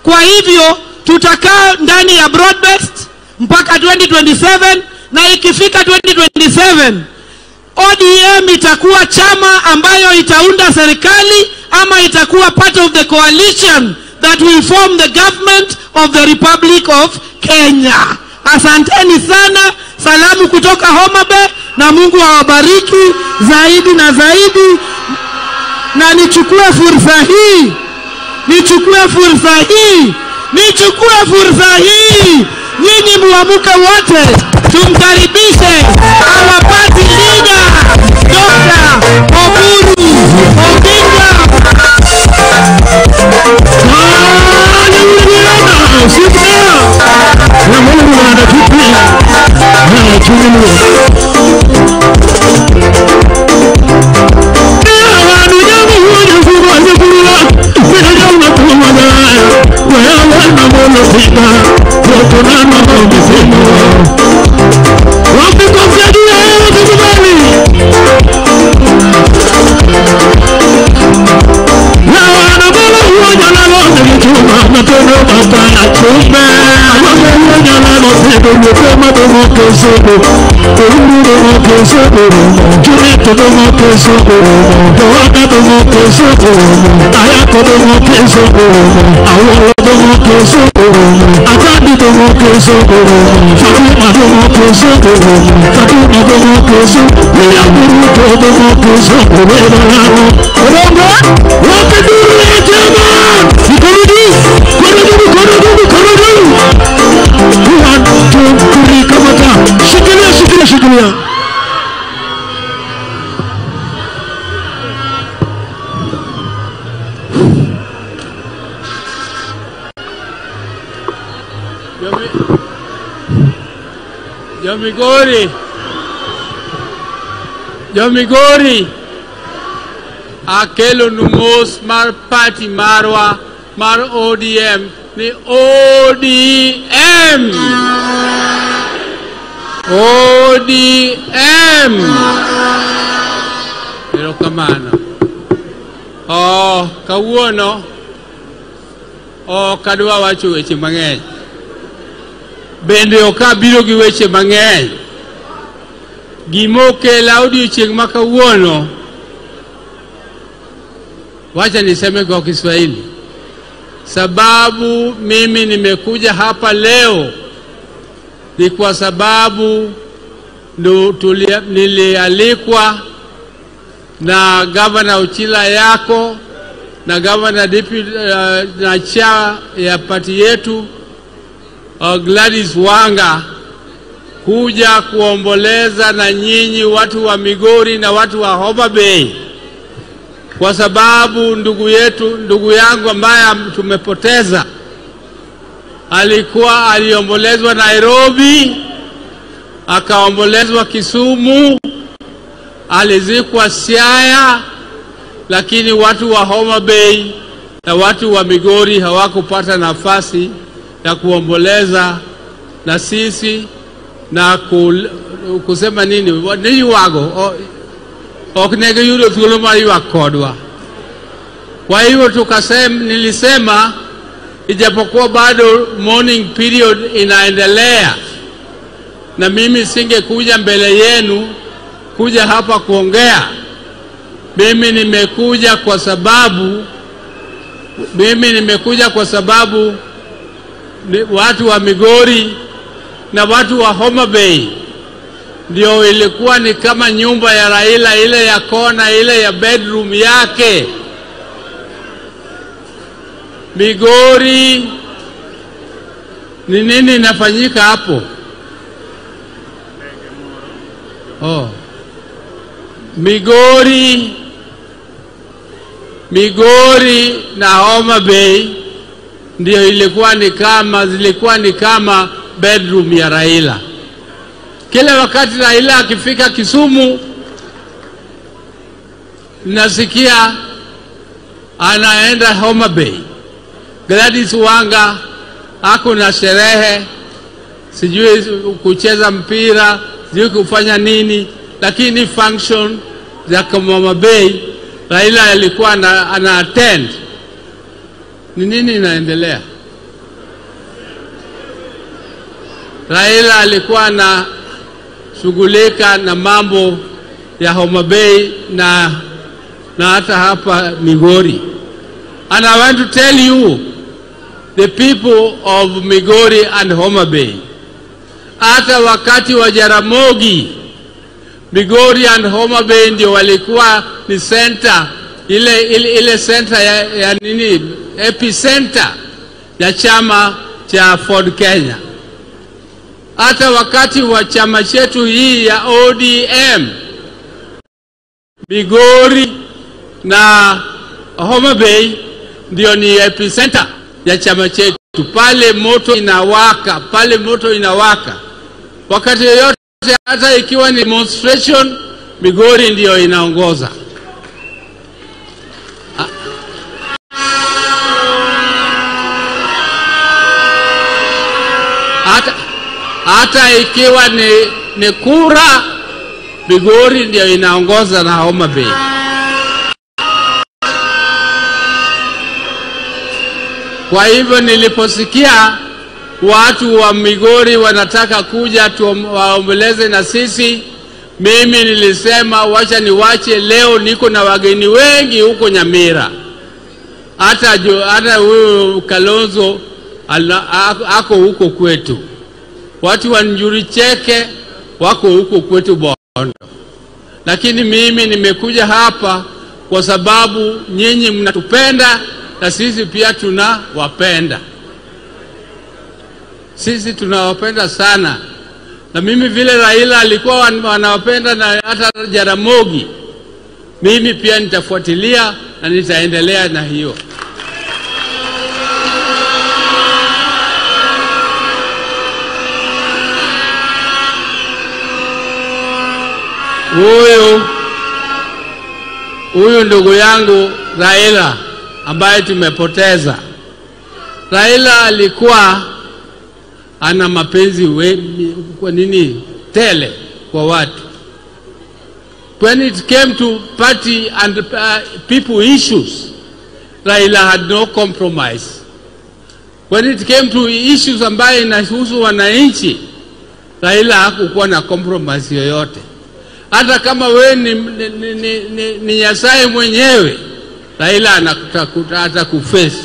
Kwa hivyo tutakaa ndani ya broad based mpaka 2027, na ikifika 2027 ODM itakuwa chama ambayo itaunda serikali ama itakuwa part of the coalition that will form the government of the Republic of Kenya. Asanteni sana, salamu kutoka Homa Bay, na Mungu awabariki zaidi na zaidi. Na nichukue fursa hii, nichukue fursa hii, nichukue fursa hii, nyinyi muamuke wote tumkaribishe our party leader Dr. Oburu Oginga. Shikilia. Jomigori, akelo nu mos mar party marwa mar ODM ni ODM. ODM. Erokamano. Oh, kawuono ok adwa wacho weche mang'eny. Bende ok abiro gi weche mang'eny. Gima okela odiochieng' ma kawuono, wacha niseme kwa Kiswahili. Sababu mimi nimekuja hapa leo ni kwa sababu nilialikwa na Governor Uchila Yako na Governor Deputy na chair ya party yetu Gladys Wanga kuja kuomboleza na nyinyi watu wa Migori na watu wa Homa Bay, kwa sababu ndugu yetu, ndugu yangu ambaye tumepoteza alikuwa aliombolezwa Nairobi, akaombolezwa Kisumu, alizikwa Siaya, lakini watu wa Homa Bay na watu wa Migori hawakupata nafasi ya kuomboleza na sisi na kusema nini ni wago ok ne giyudo thuolo mar ywak kodwa. Kwa hivyo tukasema, nilisema ijapokuwa bado mourning period inaendelea na mimi singekuja mbele yenu kuja hapa kuongea. Mimi nimekuja kwa sababu watu wa Migori na watu wa Homa Bay ndio ilikuwa ni kama nyumba ya Raila, ile ya kona, ile ya bedroom yake. Migori, ni nini inafanyika hapo? Oh. Migori na Homa Bay ndio ilikuwa ni kama, zilikuwa ni kama bedroom ya Raila. Kila wakati Raila akifika Kisumu, nasikia anaenda Homa Bay. Gladys Wanga ako na sherehe, sijui kucheza mpira, sijui kufanya nini, lakini function za Homa Bay Raila alikuwa ana attend. Ni nini inaendelea? Raila alikuwa na shughulika na mambo ya Homa Bay na hata hapa Migori. And I want to tell you, the people of Migori and Homa Bay, hata wakati wa Jaramogi, Migori and Homa Bay ndio walikuwa ni center, ile center ya nini, epicenter ya chama cha Ford Kenya. Hata wakati wa chama chetu hii ya ODM, Migori na Homa Bay ndio ni epicenter ya chama chetu. Pale moto inawaka, pale moto inawaka. Wakati yoyote, hata ikiwa ni demonstration, Migori ndio inaongoza. Hata ikiwa ni kura, Migori ndio inaongoza na Homa Bay. Kwa hivyo niliposikia watu wa Migori wanataka kuja waomboleze na sisi, mimi nilisema wacha niwache. Leo niko na wageni wengi huko Nyamira. Hata huyu Kalonzo ako huko kwetu. Watu wa Njuri Cheke wako huko kwetu Bondo. Lakini mimi nimekuja hapa kwa sababu nyinyi mnatupenda na sisi pia tunawapenda. Sisi tunawapenda sana. Na mimi vile Raila alikuwa wanawapenda na hata Jaramogi, mimi pia nitafuatilia na nitaendelea na hiyo. Huyu ndugu yangu Raila ambaye tumepoteza. Raila alikuwa ana mapenzi kwa nini tele kwa watu. When it came to party and people issues, Raila had no compromise. When it came to issues ambaye inahusu wananchi, Raila hakukuwa na compromise yoyote. Hata kama wewe ni Nyasaye mwenyewe, Raila atakuface.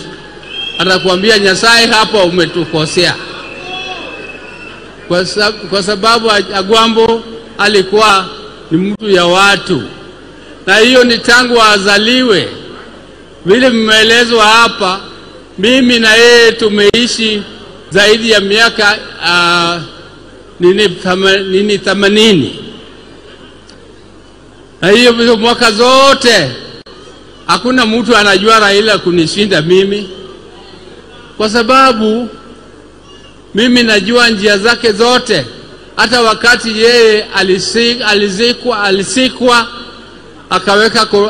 Atakwambia Nyasaye, hapa umetukosea. Kwa sababu Agwambo alikuwa ni mtu ya watu. Na hiyo ni tangu azaliwe. Vile mmeelezwa hapa, mimi na yeye tumeishi zaidi ya miaka 80. Na hiyo mwaka zote hakuna mtu anajua Raila kunishinda mimi, kwa sababu mimi najua njia zake zote. Hata wakati yeye alisikwa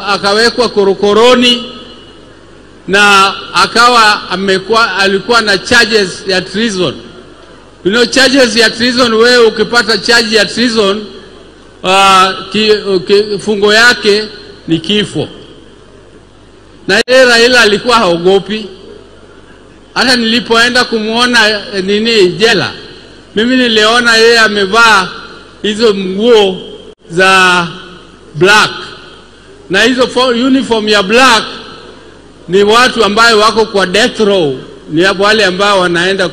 akawekwa korokoroni na akawa alikuwa na charges ya treason. You know, charges ya treason, wewe ukipata charge ya treason, fungo yake ni kifo. Na yeye Raila alikuwa haogopi. Hata nilipoenda kumuona jela, mimi niliona yeye amevaa hizo nguo za black. Na hizo uniform ya black ni watu ambayo wako kwa death row, ni wale ambao wanaenda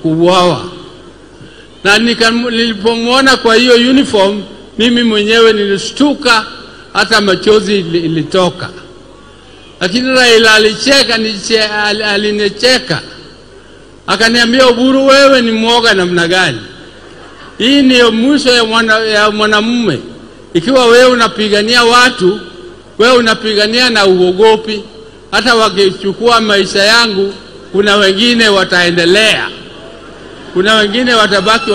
kuuawa. Na nilipomwona kwa hiyo uniform, mimi mwenyewe nilishtuka, hata machozi ilitoka. Lakini Raila alicheka, alinicheka. Akaniambia, Oburu, wewe ni mwoga namna gani? Hii ni mwisho ya mwanamume. Ikiwa wewe unapigania watu, wewe unapigania na uogopi. Hata wakichukua maisha yangu, kuna wengine wataendelea. Kuna wengine watabaki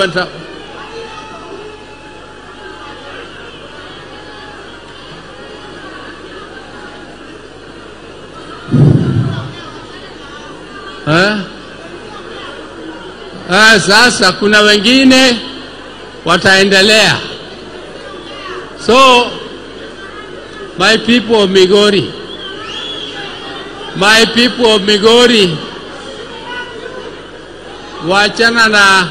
Sasa kuna wengine wataendelea. So my people of Migori, my people of Migori, waachana na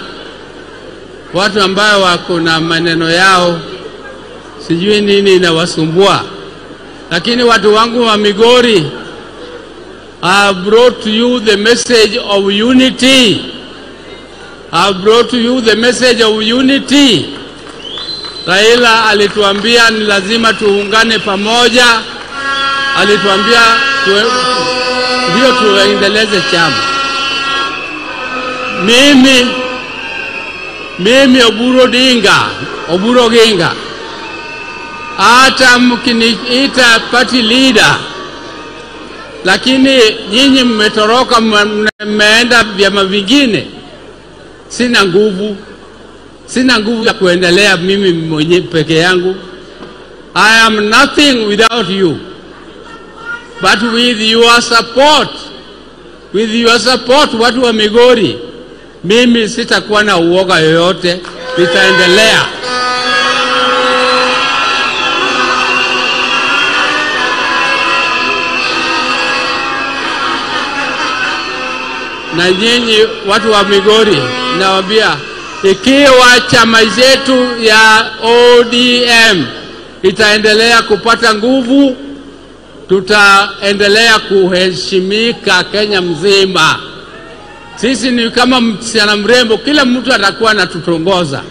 watu ambao wako na maneno yao, sijui nini inawasumbua. Lakini watu wangu wa Migori, I have brought to you the message of unity. I have brought to you the message of unity. Raila alituambia ni lazima tuungane pamoja. Alituambia ndio tuendeleze chama. Mimi Oburu Odinga, Oburu Oginga, hata mkiniita party leader, lakini nyinyi mmetoroka, mmeenda vyama vingine, sina nguvu. Sina nguvu ya kuendelea mimi mwenyewe peke yangu. I am nothing without you. But with your support, with your support, watu wa Migori, mimi sitakuwa na uoga yoyote, nitaendelea. Na nyinyi watu wa Migori, nawaambia, ikiwa chama chetu ya ODM itaendelea kupata nguvu, tutaendelea kuheshimika Kenya mzima. Sisi ni kama msichana mrembo, kila mtu atakuwa anatutongoza.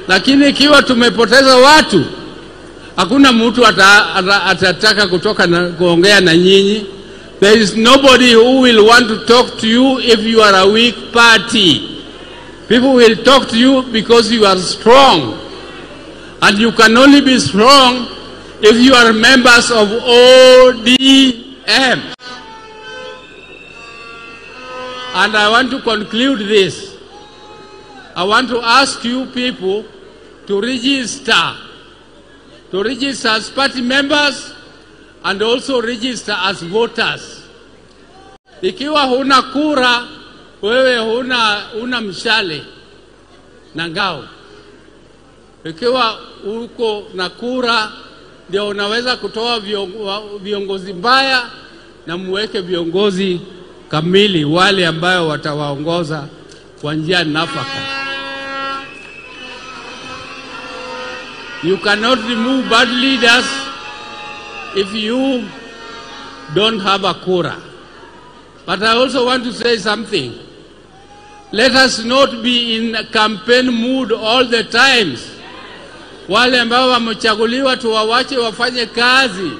Lakini ikiwa tumepoteza watu, hakuna mtu atataka kutoka na kuongea na nyinyi. There is nobody who will want to talk to you if you are a weak party. People will talk to you because you are strong. And you can only be strong if you are members of ODM. And I want to conclude this. I want to ask you people to register. To register as party members and also register as voters. Ikiwa huna kura, wewe huna mshale na ngao. Ikiwa uko na kura, ndio unaweza kutoa viongozi mbaya na muweke viongozi kamili, wale ambayo watawaongoza kwa njia nafaka. You cannot remove bad leaders if you don't have a kura. But I also want to say something. Let us not be in campaign mood all the times. Wale ambao wamechaguliwa tuwawache wafanye kazi,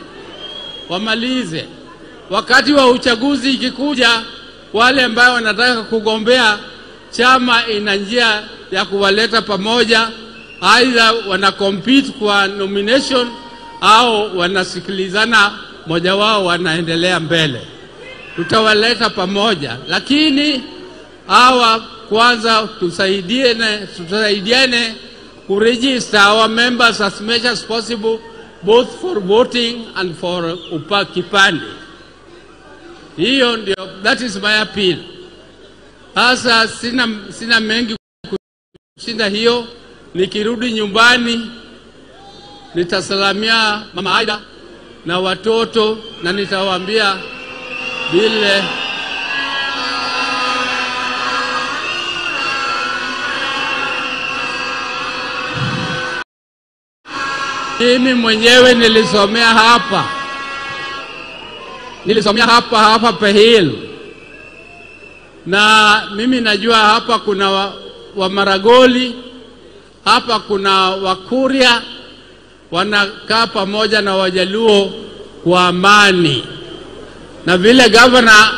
wamalize. Wakati wa uchaguzi ikikuja, wale ambao wanataka kugombea, chama ina njia ya kuwaleta pamoja. Aidha wana compete kwa nomination au wanasikilizana, moja wao wanaendelea mbele. Tutawaleta pamoja, lakini hawa kwanza tusaidiane kuregister our members as much as possible, both for voting and for kipande. Hiyo ndio, that is my appeal. Sasa sina mengi kushinda hiyo. Nikirudi nyumbani nitasalamia Mama Aida na watoto na nitawaambia vile mimi mwenyewe nilisomea hapa. Nilisomea hapa Pehil. Na mimi najua hapa kuna wa Maragoli, hapa kuna Wakuria wanakaa pamoja na Wajaluo kwa amani. Na vile governor,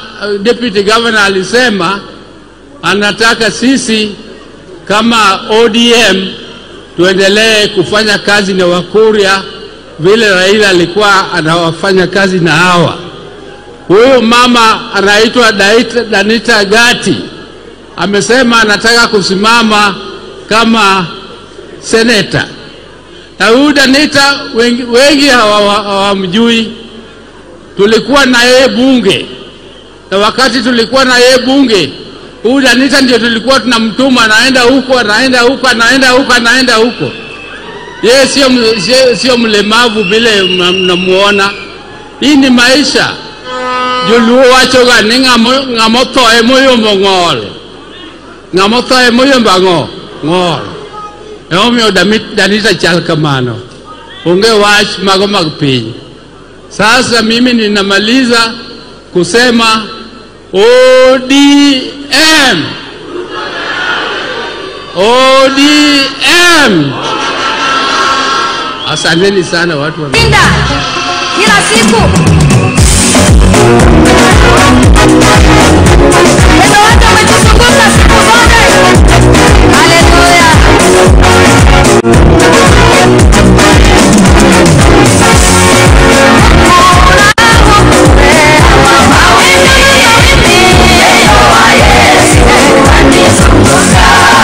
deputy governor alisema anataka sisi kama ODM tuendelee kufanya kazi na Wakuria vile Raila alikuwa anawafanya kazi na hawa. Huyu mama anaitwa Danita Gati amesema anataka kusimama kama seneta. Na huyu Danita wengi hawamjui. Tulikuwa na yeye bunge, na wakati tulikuwa na yeye bunge, huyu Danita ndio tulikuwa tunamtuma, anaenda huko, anaenda huko, anaenda huko, anaenda huko. Yeye sio mlemavu vile mnamuona. Hii ni maisha. Joluo wachoga ni ng'ama otho emoyombo ng'ol. Ng'ama otho emoyombo ang'o? Ng'ol. Emomiyo Danita chal kamano. Onge wach mago mag piny. Sasa mimi ninamaliza kusema ODM. ODM. Asanteni sana watu wa Pinda kila siku.